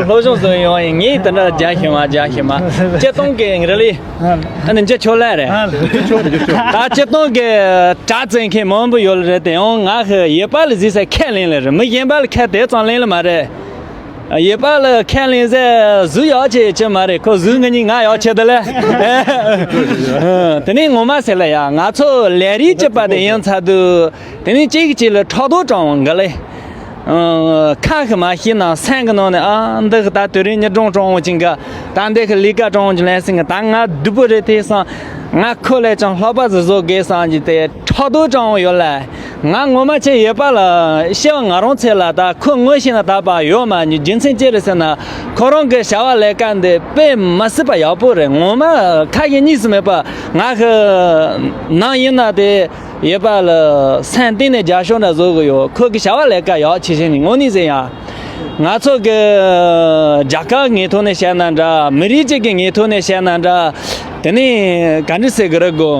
སློབ་སྦྱོང་བཟོ་ཡོང་ཡིན། ངས་དེ་འདྲ་རྒྱག་ཤེས་མ་རྒྱག་ཤེས་མ། སྤྱིར་བཏང་གི་རི་ལི། ཨ་ནི་འཇུ་ཆོག་ལ་རེད། ད་སྤྱིར་བཏང་གི་དྲ་བཙལ་མཁན་མང་པོ་ཡོད་ལ་རེད། དེ་ཡང་ང་ཧི་ཡོད་པ་ལ་གཟིགས་ས་ཁས་ལེན་ལ་རེད། མི་གཞན་པ་ལ་ཁས་དེ་ཙམ་ལེན་ལ་མ་རེད། ཡོད་པ་ལ་ཁས་ལེན་ཟེར་གཟུགས་ཡག་ཆེ་ཆེ་མ་རེད། ཁོ་གཟུགས་ང་གཉིས་ང་ཡག་ཆེ་དེ་ལས། དེ་ནས་ངོ་མ་ཟེར་ལ་ཡ། ང་ཚོ་ལས་རིགས་གཅིག་པ་དེ་ཡིན་ཚར་དུས། དེ་ནས་གཅིག་གཅིག་ལ་ཕྲག་དོག་དྲང་འོང་གི་ལེ། ཁ་ཤས་མ་ཤེས་ན་སེམས་ཀྱི་ནང་ནས། ཨ། འདི་གི་ད་དུས་རིང་ཉིན་གྲོང་དྲང་འོང་ཅིང་ག་ད་འདི་གི་ལས་ཀ་དྲང་འོང་ཅིང་ལན་སེང་གི་ད་ང་སྡུག་པོ་རེད་དེ་བསམ། ང་ཁོ་ལས་ཀྱང་ལྷག་པ་ཟིག་བཟོ་དགོས་བསམ་གྱི་དེ་ཕྲག་དོག་དྲང་འོང་ཡོད་ལ། ང་ངོ་མ་ཆེ་ཡོད་པ་ལ་ཤེས་པ་ང་རང་ཚེ་ལ་ད་ཁོ་ངོ་ཤེས་ན་ད་པ་ཡོད་མ་ཉི་རྒྱུ་མཚན་ཅི་རེད་ཟེར་ན། ཁོ་རང་གི་བྱ་བ་ལས་ཀ་འདི་དཔེ་མ་སྲིད་པ་ཡག་པོ་རེད། ངོ་མ་ཁ་ཡེ་གཉིས་སུ་མེད་པ། ང་གི་ནང་ཡིན་ན་དེ། ཡོད་པ་ལ་སེམས་གཏིང་ནས་རྒྱབ་སྐྱོར་འདྲ་བཟོ་གི་ཡོད། ཁོ་གི་བྱ་བ་ལས་ཀ་ཡག་ཆེ་ཆེ་ནི་དངོས་གནས་ཟེར་ཡ། ང་ཚོ་གི་རྒྱལ་ཁབ་ངོས་ཐོག་ནས་བཤད་ན་འདྲ། མི་རིགས་གཅིག་གི་ངོས་ཐོག་ནས་བཤད་ན་འདྲ། དེ་ནས་ག་འདྲ་ཟེར་གི་རེད་གོ།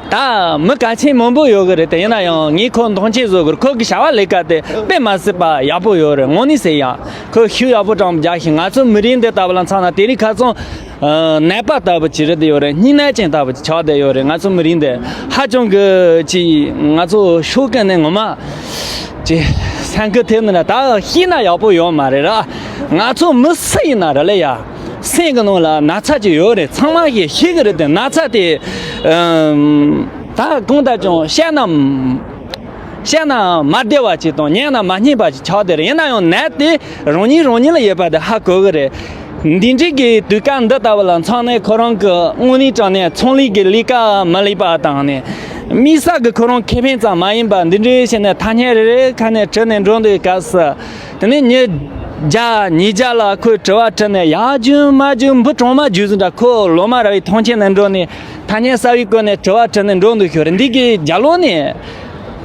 ད་མི་གལ་ཆེན་མང་པོ་ཡོད་གི་རེད། དེ་ཡིན་ན་ཡང་ངས་ཁོ་མཐོང་ཆེན་བཟོ་གི་རེད། ཁོ་གི་བྱ་བ་ལས་ཀ་དེ་དཔེ་མ་སྲིད་པ་ཡག་པོ་ཡོད་རེད། དངོས་གནས་ཟེར་ཡ། ཁོ་ཤུགས་ཡག་པོ་དྲང་རྒྱག་ཤིང་། ང་ཚོ་མི་རིགས་འདི་ལྟ་བུ་ལ་མཚོན་ན་དེ་རིང་ཁ་སང་། ཨ། ནད་པ་ལྟ་བུ་ཅིག་རེད་དེ་ཡོད་རེད། སྙིང་ནད་ཅན་ལྟ་བུ་ཅིག་ཆགས་བསྡད་ཡོད་རེད། ང་ཚོ་མི་རིགས་འདི་ཧ་ཅང་གི་ཅིག་ང་ཚོ་ཕྱོགས་གང་ནས་ངོ་མ་ཅིག་སེམས་ཁུར་ཐེབས་ནི་ན། ད་ཤེས་ན་ཡག་པོ་ཡོད་མ་རེད་ར། ང་ཚོ་མི་སུ་ཡིན་ན་ར་ལེ་ཡ། སེམས་ཀྱི་ནང་ལ་ན་ཚ་ཅིག་ཡོད་རེད། ཚང་མ་ཞིག་ཤེས་གི་རེད་དེ། ན་ཚ་དེ། ཨམ། ད་གང་ལྟར་ཀྱང་བཤད་ན། བཤད་ན་མ་བདེ་བ་ཅིག་དང་ཉན་ན་མ་སྙན་པ་ཅིག་ཆགས་བསྡད་རེད། ཡིན་ན་ཡང་ནད་དེ་རང་ཉིད་རང་ཉིད་ལ་ཡོད་པ་དེ་ཧ་གོ་གི་རེད། འདི་འདྲའི་གི་དུས་སྐབས་འདི་ལྟ་བུ་ལ་མཚོན་ནས་ཁོ་རང་གི་དངོས་གནས་དྲང་གནས་ཚོང་ལས་ཀྱི་ལས་ཀ་མ་ལས་པ་དང་ནི། དམིགས་བསལ་གི་ཁོ་རང་ཁེ་ཕན་ཙམ་མ་ཡིན་པ་འདི་འདྲའི་བྱས་ནས་ཐ་སྙད་རེ་རེ་ཁ་ནས་དྲི་ནས་འགྲོ་འདུག་སྐབས་སུ། དེ་ནས་ཉིན་བརྒྱ་ཉིས་བརྒྱ་ལ་ཁོས་དྲི་བ་དྲི་ནས་ཡག་རྒྱུ་མ་རྒྱུ་འབུ་གྲང་མ་རྒྱུ་ཟིན་འདྲ། ཁོ་ལོ་མ་ར་བའི་ཐང་ཆེན་ནས་འགྲོ་ནས་ཐ་སྙད་གསར་བའི་སྐོར་ནས་དྲི་བ་དྲི་ནས་འགྲོ་འདུག་ཤོར་འདི་གི་རྒྱ་ལོ་ནས།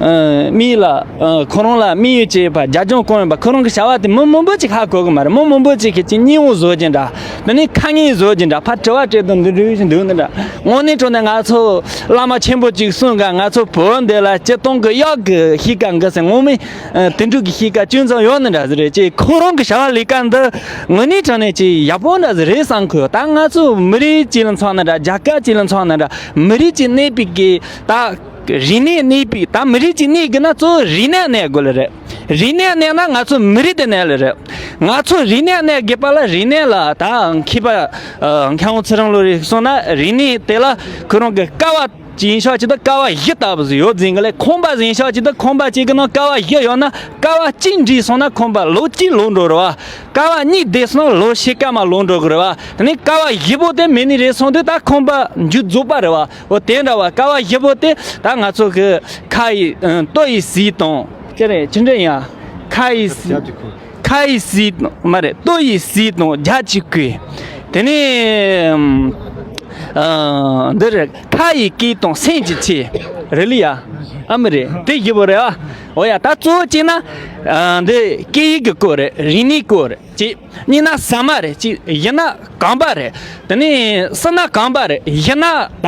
ཨ། མི་ལ། ཨ། ཁོ་རང་ལ་དམིགས་ཡུལ་བྱས་པ་རྒྱ་ལྗོངས་གང་ཡིན་པ། ཁོ་རང་གི་བྱ་བ་དེ་མི་མང་པོ་ཅིག་ཧ་གོ་གི་མ་རེད། མི་མང་པོ་ཅིག་གིས་ཅིག་སྙིང་བོ་བཟོ་གྱིན་འདྲ། དེ་ནས་ཁ་ངན་བཟོ་གྱིན་འདྲ། ཕར་དྲི་བ་དྲི་དང་འདི་འདྲ་ཞིག་འདུག་འདི་འདྲ། དངོས་གནས་དྲང་གནས་ང་ཚོ་བླ་མ་ཆེན་པོ་ཅིག་གསུང་ག་ང་ཚོ་བོད་འདི་ལ་སྤྱིར་བཏང་གི་གཡག་གི་གཤིས་ཀ་འགའ་ཟེར། ངོ་མའི་དེ་འདྲ་གི་གཤིས་ཀ་ཅུང་ཙམ་ཡོད་ནི་འདྲ་ཟིག་རེད། ཅེས་ཁོ་རང་གི་བྱ་བ་ལས་ཀ་འདི་དངོས་གནས་དྲང་གནས་ཅིག་ཡག་པོ་འདྲ་ཟིག་རེད་བསམ་གི་ཡོད། ད་ང་ཚོ་མི་རིགས་གཅིག་ལ་མཚོན་ན་འདྲ། རྒྱལ་ཁབ་གཅིག་ལ་མཚོན་ན་འདྲ། མི་རིགས་གཅིག་གནས་པའི་གི་ད། རིག་གནས་གནས་པའི། ད་མི་རིགས་གཅིག་གནས་དགོས་ན་གཙོ་བོ་རིག་གནས་གནས་དགོས་ལེ་རེད། རིག་གནས་གནས་ན་ང་ཚོ་མི་རིགས་དེ་གནས་ལེ་རེད། ང་ཚོ་རིག་གནས་གནས་དགོས་པ་ལ་རིག་གནས་ལ་ད་མཁས་པ། ཨ། མཁས་དབང་ཚེ་རིང་ལོ་རེ་གསུངས་ན། རིག་གནས་དེ་ལ་ཁོ་རང་གི་ཀ་བ་གཅིག་ཡིན་ཤག་ཅིག་དང་ཀ་བ་བཞི་ལྟ་བུ་ཟིག་ཡོད་ཟིན་གི་ལེ། ཁང་པ་ཟིག་ཡིན་ཤག་ཅིག་དང་ཁང་པ་གཅིག་གི་ནང་ཀ་བ་བཞི་ཡོད་ན། ཀ་བ་གཅིག་འགྲིག་སོང་ན་ཁང་པ་ལོ་གཅིག་ལོག་འགྲོ་རེད་བ། ཀ་བ་གཉིས་བསྡད་སོང་ན་ལོ་ཕྱེད་ཀ་མ་ལོག་འགྲོ་གི་རེད་བ། དེ་ནས་ཀ་བ་བཞི་པོ་དེ་མེད་ནི་རེད་སོང་དུས་ད་ཁང་པ་མཇུག་རྫོགས་པ་རེད་བ། འོ་དེ་འདྲ་བ། ཀ་བ་བཞི་པོ་དེ་ད་ང་ཚོ་གི་ཁ་ཡི། ཨ། ལྟོ་ཡི་ཟས་དང་། ཅི་རེད། ཅི་འདྲ་ཡིན་ཡ། ཁ་ཡི་ཟས། ཁ་ཡི་ཟས་དང་མ་རེད། ལྟོ་ཡི་ཟས་དང་རྒྱ་ཅིག་གོས། དེ་ནས། ཨ། འདི་རེད། ཁ་ཡི་སྐད་དང་སེམས་ཀྱི་ཆོས། རེད་ལེ་ཡ། ཨ་མི་རེད། དེ་བཞི་པོ་རེད་བ། འོ་ཡ། ད་གཙོ་བོ་བྱས་ན། ཨ། འདི་སྐད་ཡིག་གི་སྐོར་རེད། རིག་གནས་སྐོར་རེད། ཅིག་གཉིས་ན་ཟ་མ་རེད། ཅིག་བཞི་ན་གོམ་པ་རེད། དེ་ནས་གསུམ་ན་གོམ་པ་རེད། བཞི་ན་ད་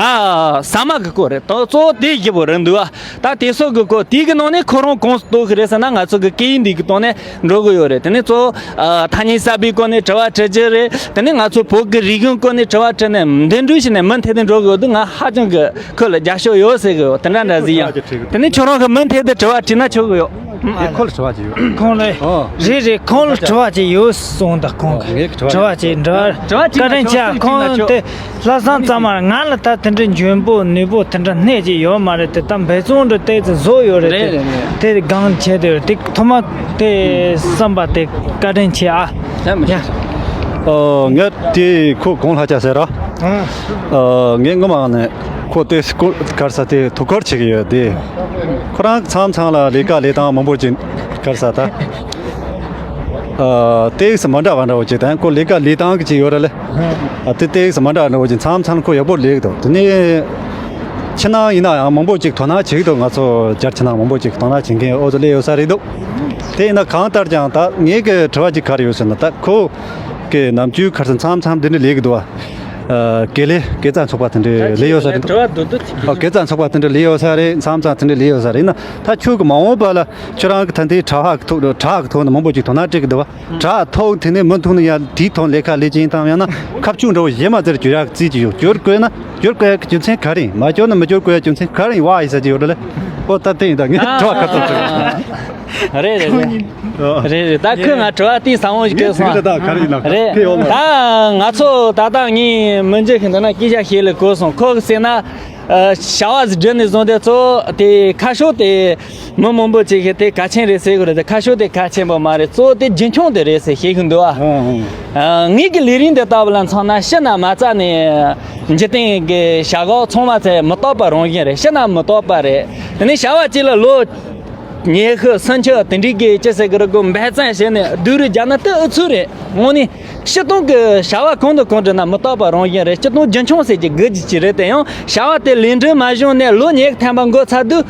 ཟ་མ་གི་སྐོར་རེད། ད་གཙོ་བོ་དེ་བཞི་པོ་རེད་འདུག་བ། ད་དེ་ཚོ་གི་སྐོར་དེ་གི་ནང་ནས་ཁོ་རང་གང་གཏོགས་གི་རེད་ཟེར་ན། ང་ཚོ་གི་སྐད་ཡིག་འདི་གི་སྟེང་ནས་འགྲོ་གི་ཡོད་རེད། དེ་ནས་གཙོ་བོ། ཨ། ཐ་སྙད་གསར་པའི་སྐོར་ནས་དྲི་བ་དྲི་རྒྱུ་རེད། དེ་ནས་ང་ཚོ་བོད་ཀྱི་རིག་གཞུང་སྐོར་ནས་དྲི་བ་དྲིས་ནས་འདི་འདྲ་བྱས་ནས་མུ་མཐུད་དེ་འགྲོ་གི་ཡོད་དུས། ང་ཧ་ཅང་གི་ཁོ་ལ་རྒྱབ་སྐྱོར་ཡོད་ཟེར་གི་ཡོད། དེ་འདྲ་འདྲ་ཟིག་ཡིན། དེ་ནས་ཁྱོད་རང་གི་མུ་མཐུད་དེ་དྲི་བ་དྲིས་ན་ཆོག་གི་ཡོད། ཨེ། ཁོ་ལ་དྲི་བ་ཅིག་ཡོད། ཁོང་ལ། ཨོ། རེད་རེད། ཁོང་ལ་དྲི་བ་ཅིག་ཡོད་གསུངས་ད། ཁོང་གིས་ངས་དྲི་བ་དྲི་བ་ཅིག་འདྲི་བ། དྲི་བ་ཅིག་བཀའ་དྲིན་ཆེ། ཁོང་དེ་ལྷག་བསམ་གཙང་མ་རེད། ང་ལ་ད་དེ་འདྲའི་འཇོན་པོ་ནུས་པོ་དེ་འདྲ་སྣེ་གཅིག་ཡོད་མ་རེད། དེ་ད་འབད་བརྩོན་འདྲ་ཏོག་ཙམ་བཟོ་ཡོད་རེད། རེད་རེད་རེད། དེ་དེ་སྒང་བྱས་དེ་རེད། དེ་ཐོག་མ་དེ་བསམ་པ་དེ་བཀའ་དྲིན་ཆེ་ཨ། ཡ། ཨོ། ངས་དེ་ཁོ་གོང་ལྷ་ཆ་ཟེར་ར། ཨ། ཨོ། ངས་སྔོན་མ་ནས་ཁོ་དེ་སྐོར་ག་རེ་ཟ་དེ་ཐུགས་ཁུར་བྱེད་ཀྱི་ཡོད་དེ། ཁོ་རང་མཚམས་མཚམས་ལ་ལས་ཀ་ལས་སྟངས་མང་པོ་ཅིག་ག་རེ་ཟ་ད། ཨོ། ཏོག་ཙམ་མ་འདྲ་བ་འདྲ་བོ་ཅིག་དང་། ཁོ་ལས་ཀ་ལས་སྟངས་ཀྱི་ཅིག་ཡོད་ར་ལེ། ཨ། དེ་ཏོག་ཙམ་མ་འདྲ་བ་འདྲ་བོ་ཅིག་མཚམས་མཚམས་ཁོ་ཡག་པོ་ལས་ཀྱི་འདུག་དེ་ནས་ཕྱི་ནང་ཡིན་ན་ཡང་མང་པོ་ཅིག་དོ་སྣང་བྱེད་ཀྱི་འདུག་ང་ཚོ་རྒྱ་ཕྱི་ནང་མང་པོ་ཅིག་དོ་སྣང་བྱེད་མཁན་འོ་ཚོ་སླེབས་ཡོད་ས་རེད་འདུག་དེ་ཡིན་ན་གང་ལྟར་ཀྱང་ད་ངེད་ཀྱི་དྲི་བ་ཅིག་ག་རེ་ཡོད་ཟེར་ན། ད་ཁོ་གི་ནམ་རྒྱུན་ཁར་སང་མཚམས་མཚམས་འདི་འདྲ་ལས་ཀྱི་འདུག་བ། ཨ། དགེ་ལས་དགེ་རྩ་ཚོགས་པ་དེ་འདྲ་ལས་ཡོད་ས་རེད་འདུག་དྲི་བ་མདོར་བསྡུས་ཅིག་ཨ། དགེ་རྩ་ཚོགས་པ་དེ་འདྲ་ལས་ཡོད་ས་རེད། མཚམས་མཚམས་དེ་འདྲ་ལས་ཡོད་ས་རེད། ཡིན་ན་ད་ཁྱོད་ཀྱི་མ་འོངས་པ་ལ་ཁྱོད་རང་གི་ད་ལྟའི་གྲྭ་བ་གི་ཐོག་གྲྭ་བ་གི་ཐོག་ནས་མང་པོ་ཅིག་དོ་སྣང་སྤྲད་ཀྱི་འདུག་བ། གྲྭ་བ་ཐོག་དེ་ནས་མུ་མཐུད་ནས་ཡང་དེའི་ཐོག་ལས་ཀ་ལས་ཀྱི་ཡིན་དང་། ཡང་ན་ཁ་མཆུ་འདྲ་བོ་གཞན་མ་ཟེར་བསྒྱུར་ཡག་རྩིས་ཀྱི་ཡོད། བསྒྱུར་དགོས་ན་བསྒྱུར་དགོས་ཡག་གི་རྒྱུ་མཚན་ག་རེ་ཡིན། མ་བསྒྱུར་ན་མི་བསྒྱུར་དགོས་ཡག་རྒྱུ་མཚན་ག་རེ་ཡིན་བ་ཡིན་ཟེར་གྱི་ཡོད་རེད་ལེ། ཨོ། ད་དེ་ཡིན་ད། ངས་དྲི་བ་ཁ་ཚོན་ཚོན། རེད་རེད་རེད། རེད་རེད། ད་ཁོས་ང་དྲི་བ་དེའི་བསམ་བློ་ཞིག་སྤྲད་སོང་། ངས་དེ་འདྲ་ད་ག་རེ་ཡིན་ན་རེད། ད་ང་ཚོ་ད་ལྟ་ངས་མི་འཇིགས་ཤིང་འདི་ན་སྐད་ཆ་བཤད་ལས་གོ་སོང་། ཁོ་གི་ཟེར་ན། ཨ། བྱ་བ་ཟིག་བསྒྲུབས་ནས་བཟུང་སྟེ་ཚོ་དེ་ཁ་ཕྱོགས་དེ་མི་མང་པོ་ཅིག་གིས་དེ་གལ་ཆེན་རེད་ཟེར་གི་རེད་དེ། ཁ་ཕྱོགས་དེ་གལ་ཆེན་པོ་མ་རེད། གཙོ་བོ་དེ་རྒྱུན་འཁྱོངས་དེ་རེད་ཟེར་བཤད་གི་འདུག་ཨ། ཨ། ངེད་ཀྱི་ལས་རིམ་དེ་ལྟ་བུ་ལ་མཚོན་ན་ཕྱི་ནས་མ་རྩ་ནས་འཇིག་རྟེན་གྱི་བྱ་གག་ཚང་མ་ཚེ་མི་རྟག་པ་རང་བཞིན་རེད། ཕྱི་ན་མི་རྟག་པ་རེད། དེ་ནས་བྱ་བ་གཅིག་ལ་ལོ་ཉི་ཤུ་སུམ་ཅུ་དེ་འདྲའི་གི་ཅི་ཟེར་གི་རེད་གོ། འབད་བརྩོན་བྱས་ནས་སྡུག་རུས་རྒྱག་ན་དེ་ཨུ་ཚུགས་རེད། དངོས་གནས་སྤྱིར་བཏང་གི་བྱ་བ་གང་དང་གང་བསྒྲུབས་ན་མི་རྟག་པ་རང་བཞིན་རེད། སྤྱིར་བཏང་རྒྱུན་འཁྱོངས་ཟེར་གྱི་དགོས་རྒྱུ་ཅིག་རེད། དེ་ཡང་བྱ་བ་དེ་ལས་འགྲུབ་མ་བྱུང་ནས་ལོ་ཉི་ཤུ་ཐམ་པ་འགོར་ཚར་དུས།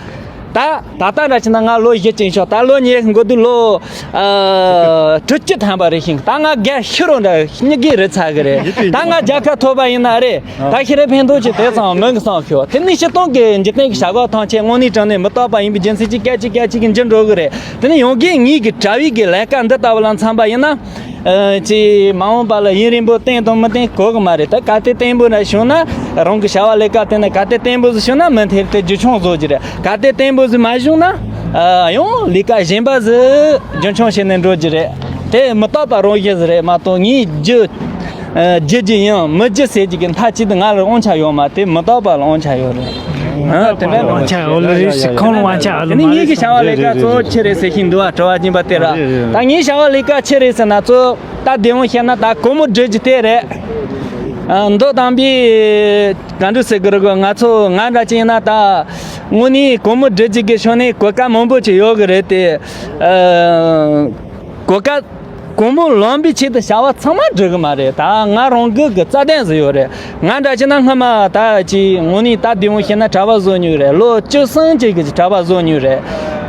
ད་ད་ལྟ་འདྲ་བྱས་ན་ང་ལོ་བཞི་ཅན་ཤོག་ད་ལོ་ཉི་ཤུ་འགོར་དུས་ལོ། ཨ། དྲུག་ཅུ་ཐམ་པ་རེད་ཤིང་། ད་ང་རྒས་ཤི་རུ་འདྲ་སྙིང་གི་རེད་ཚ་གི་རེད། ད་ང་རྒྱལ་ཁ་ཐོབ་པ་ཡིན་ན་རེད། ད་ཤི་རེ་ཕན་ཐོགས་ཀྱི་དེ་ཚང་མི་གི་སང་ཤོག་དེ་ནི་སྤྱིར་བཏང་གི་འཇིག་རྟེན་གྱི་བྱ་གག་ཐམས་ཅད་དངོས་གནས་དྲང་གནས་མི་རྟག་པ་ཡིན་པའི་རྒྱུ་མཚན་གྱིས་སྐད་ཅིག་སྐད་ཅིག་གིས་འགྱུར་འགྲོ་གི་རེད། དེ་ནི་ཡང་སྒོས་ངེད་ཀྱི་གྲྭ་བའི་གི་ལས་ཀ་འདི་ལྟ་བུ་ལ་མཚོན་པ་ཡིན་ན། ཨ། ཅིག་མ་འོངས་པ་ལ་ཡུན་རིང་པོ་བརྟན་དང་མི་བརྟན་གོ་གི་མ་རེད། ད་གལ་ཏེ་བརྟན་པོ་ན་བྱུང་ན་རང་གི་བྱ་བ་ལས་ཀ་དེ་ནི་གལ་ཏེ་བརྟན་པོ་ཟིག་བྱུང་ན་མི་མཐེ་དེ་རྒྱུན་འཁྱོངས་བཟོ་རྒྱུ་རེད། གལ་ཏེ་བརྟན་པོ་ཟིག་མ་བྱུང་ན། ཨ། ཡང་ལས་ཀ་གཞན་པ་ཟིག་རྒྱུན་འཁྱོངས་བྱས་ནས་འགྲོ་རྒྱུ་རེད། དེ་མི་རྟག་པ་རང་བཞིན་ཟིག་རེད་མ་གཏོགས་ངས་རྒྱུ། ཨ། རྒྱུ་རྒྱུ་ཡིན་མི་རྒྱུ་ཟེར་རྒྱུ་གི་མཐའ་གཅིག་ཏུ་ང་ལ་དབང་ཆ་ཡོད་མ་རེད། མི་རྟག་པ་ལ་དབང་ཆ་ཡོད་རེད། ཨ། དེ་འདྲ་དབང་ཆ་ཡོད་ལ་རེད་ཟེར། ཁོང་ལ་དབང་ཆ་ཡོད་ལ་མ་རེད། ངེད་ཀྱི་བྱ་བ་ལས་ཀ་གཙོ་བོ་ཆི་རེད་ཟེར་བཞིན་འདུག་བ། དྲི་བ་སྦྱིན་པ་དེ་ར། ད་ངའི་བྱ་བ་ལས་ཀ་ཆི་རེད་ཟེར་ན་གཙོ། ད་བདེ་མོ་བཤད་ན་ད་སྒོར་མོ་སྒྲིལ་རྒྱུ་དེ་རེད། ཨ། མདོ་དམ་པའི་ག་འདྲ་ཟེར་གི་རེད་གོ། ང་ཚོ་ང་འདྲ་ཅིག་ཡིན་ན་ད་དངོས་གནས་སྒོར་མོ་སྒྲིལ་རྒྱུ་གི་ཕྱོགས་ནས་གོ་སྐབས་མང་པོ་ཅིག་ཡོད་གི་རེད་དེ། ཨ། གོ་སྐབས་སྒོར་མོ་ལོན་པའི་ཆེད་དུ་བྱ་བ་ཚང་མ་སྒྲུབ་གི་མ་རེད། ད་ང་རང་གི་གི་རྩ་དོན་ཟིག་ཡོད་རེད། ང་འདྲ་ཅིག་ན་སྔ་མ་ད་ཅིག་དངོས་གནས་ད་བདེ་མོ་བཤད་ན་གྲྭ་པ་བཟོ་མྱོང་རེད། ལོ་བཅུ་གསུམ་ཅིག་གི་གྲྭ་པ་བཟོ་མྱོང་རེད།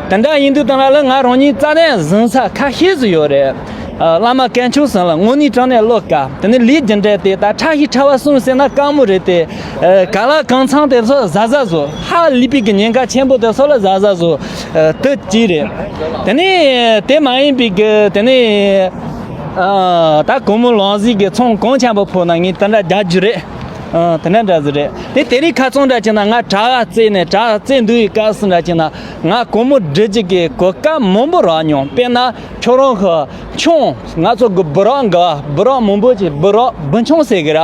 དེ་འདྲ་ཡིན་དུས་དང་ལ་ལ་ང་རང་ཉིད་རྩ་དོན་ཟིན་ས་ཁ་ཤས་ཟིག་ཡོད་རེད། ཨ། བླ་མ་དཀོན་མཆོག་གསུམ་ལ་དངོས་གནས་དྲང་གནས་བློ་དཀར། དེ་ནས་ལས་རྒྱུ་འབྲས་དེ་ད་ཕྲ་ཞིང་ཕྲ་བ་གསུམ་ཟེར་ན་དཀའ་མོ་རེད་དེ། ཨ། ག་ལ་གང་འཚམ་དེ་ཚོ་གཟབ་གཟབ་བཟོ། ཧ་ལས་པའི་གི་ཉེན་ཁ་ཆེན་པོ་དེ་ཚོ་ལ་གཟབ་གཟབ་བཟོ། ཨ། དེ་གཅིག་རེད། དེ་ནས་དེ་མ་ཡིན་པའི་གི་དེ་ནས། ཨ། ད་སྒོར་མོ་ལོན་ཟིག་གི་ཚོང་གང་འཚམ་པོ་ཕོག་ན་ངས་དེ་འདྲ་རྒྱག་རྒྱུ་རེད། ཨ། དེ་འདྲ་འདྲ་ཟིག་རེད། དེ་དེ་རིང་ཁ་སང་འདྲ་བྱས་ན་ང་གྲྭ་བ་བཙལ་ནས་གྲྭ་བ་བཙལ་འདུག་པའི་སྐབས་སུ་འདྲ་བྱས་ན་ང་སྒོར་མོ་སྒྲིལ་རྒྱུ་གི་གོ་སྐབས་མང་པོ་རག་མྱོང་། དཔེར་ན་ཁྱོད་རང་གི་ཆུང་ང་ཚོ་གི་སྦི་རག་འགའ་སྦི་རག་མང་པོ་ཅིག་སྦི་རག་སྦི་ཆུང་ཟེར་གི་ར།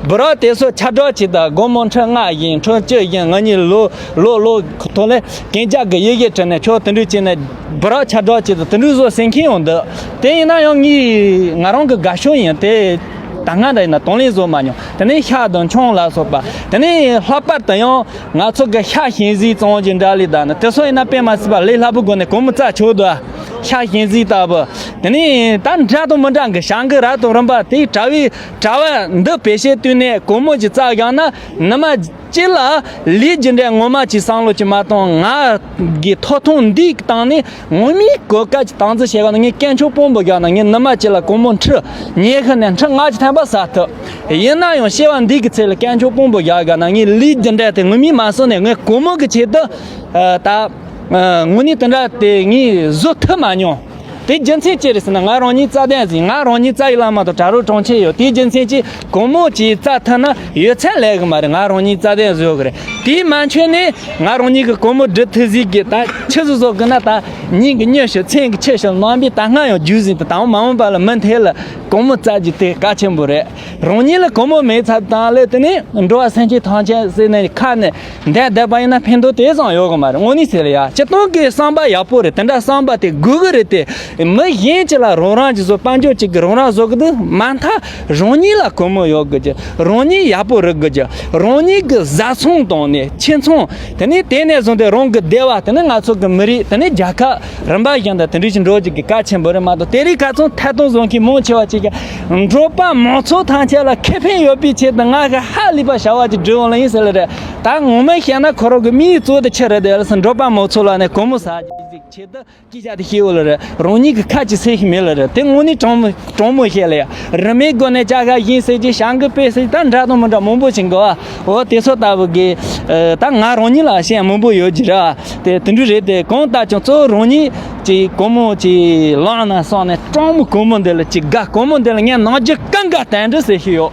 སྦི་རག་དེ་ཚོ་ཆ་འདྲ་ཅིག་དང་སྒོར་མོ་ཁྲི་ལྔ་བཞི་ཁྲི་བཅུ་བཞི་ང་གཉིས་ལོ་ལོ་ལོ་ཐོག་ལས་གན་རྒྱ་གི་ཡི་གེ་བྲིས་ནས་ཁྱོད་དེ་འདྲ་བྱས་ནས་སྦི་རག་ཆ་འདྲ་ཅིག་དང་དེ་འདྲ་བཟོ་ཟེར་མཁན་ཡོང་འདུག་དེ་ཡིན་ན་ཡང་ངས་ང་རང་གི་དགའ་ཕྱོགས་ཡིན། དེ་ད་སྔ་འདྲ་ཡིན་ན་དང་ལེན་བཟོ་མ་མྱོང་། དེ་ནས་ཤ་དང་ཆང་ལ་སོགས་པ། དེ་ནས་ལྷག་པར་དུ་ཡང་ང་ཚོ་གི་ཤ་ཞིམ་ཟས་བཙོང་རྒྱུ་འདྲ་ལས་ད་ནི་དེ་ཚོ་ཡིན་ན་དཔེ་མ་སྲིད་པ་ལས་སླ་པོ་སྒོ་ནས་སྒོར་མོ་བཙལ་ཆོག་འདུག་ཤ་ཞིམ་ཟས་ལྟ་བུ། དེ་ནས་ད་འདྲ་དང་མི་འདྲ་གི་ཤ་འགུལ་ར་དང་རིམ་པ་དེ་གྲྭ་བའི་གྲྭ་བ་འདི་བེད་སྤྱད་བཏོན་ནས་སྒོར་མོ་ཅིག་བཙལ་བཞག་ན་ནི་མ། གཅིག་ལ་ལས་རྒྱུ་འབྲས་ངོ་མ་ཅིག་བསམ་བློ་ཅིག་མ་གཏོང་། ང་གི་ཐོབ་ཐང་འདིའི་སྟེང་ནས་ངོ་མའི་གོ་སྐབས་ཅིག་དམ་འཛིན་བྱེད་དགོས་ན་ངས་དཀོན་མཆོག་དཔང་པོ་བཞག་ན་ངས་ནུ་མ་གཅིག་ལ་སྒོར་མོ་ཁྲི་ཉི་ཤུ་ནས་ཁྲི་ལྔ་བཅུ་ཐམ་པ་ཟ་ཐུབ། ཡིན་ན་ཡང་སྐྱེ་བ་འདི་གི་ཚེ་ལ་དཀོན་མཆོག་དཔང་པོ་བཞག་དགོས་ན་ངས་ལས་རྒྱུ་འབྲས་དེ་ངོ་མས་མ་བསམ་ནས་ངས་སྒོར་མོ་གི་ཆེད་དུ་ད་དངོས་གནས་དེ་འདྲ་དེ་ངས་བཟོ་ཐུབ་མ་མྱོང་། དེ་རྒྱུ་མཚན་ཅི་རེད་ཟེར་ན་ང་རང་ཉིད་རྩ་དོན་ཟིན། ང་རང་ཉིད་རྩ་ཡི་བླ་མ་དང་གྲྭ་རོགས་གྲོང་ཁྱེར་ཡོད། དེའི་རྒྱུ་མཚན་གྱིས་སྒོར་མོ་ཅིག་བཙལ་ཐུབ་ན་ཡོད་ཚད་ལས་གི་མ་རེད། ང་རང་ཉིད་རྩ་དོན་བཟོ་གི་རེད། དེའི་མ་འཆོལ་ནས་ང་རང་ཉིད་ཀྱི་སྒོར་མོ་སྒྲུབ་ཐུབ་ཟིག་གི་ད་ཆི་ཟིག་བཟོ་དགོས་ན། ད་ཉིན་གྱི་ཉི་ཤུ་མཚན་གྱི་ཆུ་ཤུ་ནང་པའི་ད་སྔ་ཡང་རྒྱུག་ཟིན་དུ་དང་མ་འོངས་པ་ལ་མུ་མཐུད་ལ་སྒོར་མོ་བཙལ་རྒྱུ་དེ་གལ་ཆེན་པོ་རེད། རང་ཉིད་ལ་སྒོར་མོ་མེད་ཚར་དང་ལས་དེ་ནས་འགྲོ་བ་སེམས་ཅན་ཐམས་ཅད་ཟེར་ནས་ཁ་ནས་འདས་བསྡད་པ་ཡིན་ན་ཕན་ཐོགས་དེ་ཙམ་ཡོད་གི་མ་རེད། དངོས་གནས་ཟེར་ལ་ཡ། སྤྱིར་བཏང་གི་བསམ་པ་ཡག་པོ་རེད། དེ་འདྲ་བསམ་པ་དེ་དགོས་གི་རེད་དེ། མི་གཞན་གཅིག་ལ་རོགས་རམ་ཅིག་བཟོ། དཔལ་འབྱོར་ཅིག་གི་རོགས་རམ་བཟོ་གི་འདུག་མ་མཐའ་རང་ཉིད་ལ་སྒོར་མོ་ཡོད་དགོས་རྒྱུ། རང་ཉིད་ཡག་པོ་རིག་དགོས་རྒྱུ། རང་ཉིད་ཀྱི་བཟའ་ཚང་དང་ནས་ཁྱིམ་ཚང་། དེ་ནས་དེ་ནས་བཟུང་སྟེ་རང་གི་སྡེ་བ། དེ་ནས་ང་ཚོ་གི་མི་རིགས། དེ་ནས་རྒྱལ་ཁབ། རིམ་པ་བཞིན་དུ་དེ་འདྲ་ཞིག་འགྲོ་རྒྱུ་གི་གལ་ཆེན་པོ་རེད་མ་གཏོགས། དེ་རིང་ཁ་སང་ཐད་གཏོང་བཟོ་མཁན་མང་ཆེ་བ་ཅིག་གིས་འབྲོག་པ་མང་ཚོགས་ཐམས་ཅད་ལ་ཁེ་ཕན་ཡོད་པའི་ཆེད་དུ་ང་གི་ཧ་ལས་པ་བྱ་བ་ཅིག་སྒྲུབ་འོང་ལ་ཡིན་ཟེར་ལ་རེད། ད་ངོ་མ་བཤད་ན་ཁོ་རང་གི་དམིགས་ཡུལ་གཙོ་བོ་དེ་ཆི་རེད་དེ་ལ་སོང་། འབྲོག་པ་མང་ཚོགས་ལ་ནས་སྒོར་མོ་ཟ་རྒྱུ་ཆེད་དུ་སྐད་ཆ་དེ་བཤད་འོང་ལ་རེད། རང་ཉིད་ཀྱི་ཁ་ཅིག་ཟེར་གི་མེད་ལ་རེད། དེ་དངོས་གནས་དྲང་མོ་དྲང་མོ་བཤད་ལ་ཡ། རིན་མེད་སྒོ་ནས་ཅ་ག་བཞིན་ཟེར་གྱི། བྱ་འགུལ་སྤེལ་ཟེར་གྱི། ད་འདྲ་དང་མི་འདྲ་མང་པོ་ཞིག་འགོ་བ། འོ་དེ་ཚོ་ལྟ་བུ་གི་ད་ང་རང་ཉིད་ལ་བཤད་མང་པོ་ཡོད་ཀྱི་ར། དེ་དེ་འདྲ་རེད་དེ། གང་ལྟར་ཀྱང་གཙོ་བོ་རང་ཉིད་ཀྱི་སྒོར་མོ་ཅིག་བླངས་ན་སོང་ནས་དྲང་མོ་སྒོར་མོ་འདི་ལ་ཅིག་དགའ། སྒོར་མོ་འདི་ལ་ངས་ནང་རྒྱུ་ཀུན་དགའ་དན་འདྲ་ཟེར་ཞིག་ཡོད།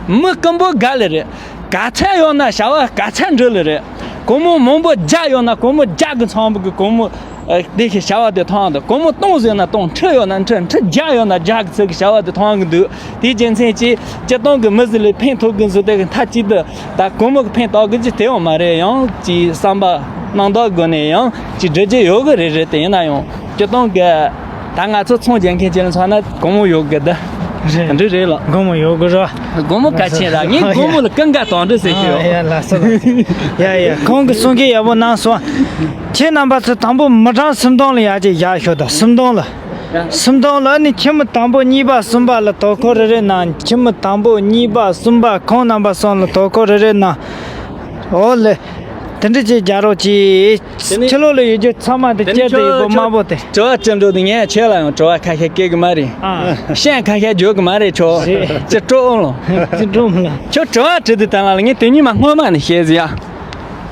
མི་རྐུན་པོ་དགའ་ལེ་རེད། ག་ཚད་ཡོད་ན་བྱ་བ་ག་ཚད་འགྲུབ་ལེ་རེད། སྒོར་མོ་མང་པོ་བརྒྱ་ཡོད་ན་སྒོར་མོ་བརྒྱ་གི་ཚང་བུ་གི་སྒོར་མོ། ཨ། དེ་ཤི་བྱ་བ་དེ་ཐང་དུ། སྒོར་མོ་སྟོང་ཟེར་ན་སྟོང་། ཁྲི་ཡོད་ན་ཁྲི། ཁྲི་བརྒྱ་ཡོད་ན་བརྒྱ་གི་ཚུལ་གྱི་བྱ་བ་དེ་ཐང་གི་འདུག་དེའི་རྒྱུ་མཚན་གྱིས་སྤྱིར་བཏང་གི་མི་ཟིག་ལས་ཕན་ཐོགས་གི་འཛུལ་དེ་གི་མཐའ་གཅིག་ཏུ་ད་སྒོར་མོ་གི་ཕན་ཐོགས་གི་ཅི་དེ་ཡང་མ་རེད། ཡང་ཅི་བསམ་པ་རྣམ་དག་སྒོ་ནས་ཡང་ཅི་འགྲུབ་ཀྱི་ཡོད་གི་རེད། རེད་དེ་ཡིན་ན་ཡང་སྤྱིར་བཏང་གི་ད་ང་ཚོ་ཚོང་རྒྱག་མཁན་ཅན་ཚོ་ན་སྒོར་མོ་ཡོད་གི་ད། རེད། འདི་རེད་ལ། སྒོར་མོ་ཡོད་གི་ར། སྒོར་མོ་གལ་ཆེན་ར། ངས་སྒོར་མོ་ལ་ཀུན་དགའ་དང་འདྲ་ཟེར་གི་ཡོད། ཡ་ལ་སོ་ལ། ཡ་ཡ། ཁོང་གི་གསུང་སྐད་ཡག་པོ་གནང་སོང་། ཁྱེད་རྣམ་པ་ཚོ་དང་པོ་མི་གྲངས་སུམ་སྟོང་ལ་ཡར་ཅིག་བཞག་ཤོག་དང་། སུམ་སྟོང་ལ། སུམ་སྟོང་ལ་ནི་ཁྱིམ་མི་དང་པོ་གཉིས་པ་གསུམ་པ་ལ་དོ་ཁུར་རེ་རེ་གནང་། ཁྱིམ་མི་དང་པོ་གཉིས་པ་གསུམ་པ་ཁོང་རྣམ་པ་གསུམ་ལ་དོ་ཁུར་རེ་རེ་གནང་། འོ་ལེ། དེ་འདྲ་ཅིག་རྒྱག་རོགས་གྱིས། དེ་ནི་ཕྱི་ལོགས་ལ་ཡོད་རྒྱུ་ཚང་མ་དེ་དེ་ནི་སྐྱེལ་དུ་ཡོད་པོ་ཁྱོད་དམར་པོ་དེ། དྲི་བ་དྲི་འགྲོ་དུས་ངས་ཁྱེད་ལ་ཡང་དྲི་བ་ཁ་ཤས་བཀོད་གི་མ་རེད། ཨ། བཤད་ཁ་ཤས་བརྗོད་གི་མ་རེད་ཁྱོད། རེད། ཅི་སྤྲོ་འོང་ལོ། ཅི་སྤྲོ་འོང་ལ། ཁྱོད་དྲི་བ་དྲི་དུས་དང་ལ་ངས་དེ་གཉིས་མ་སྔོན་མ་ནས་བཤད་ཟིག་ཡ།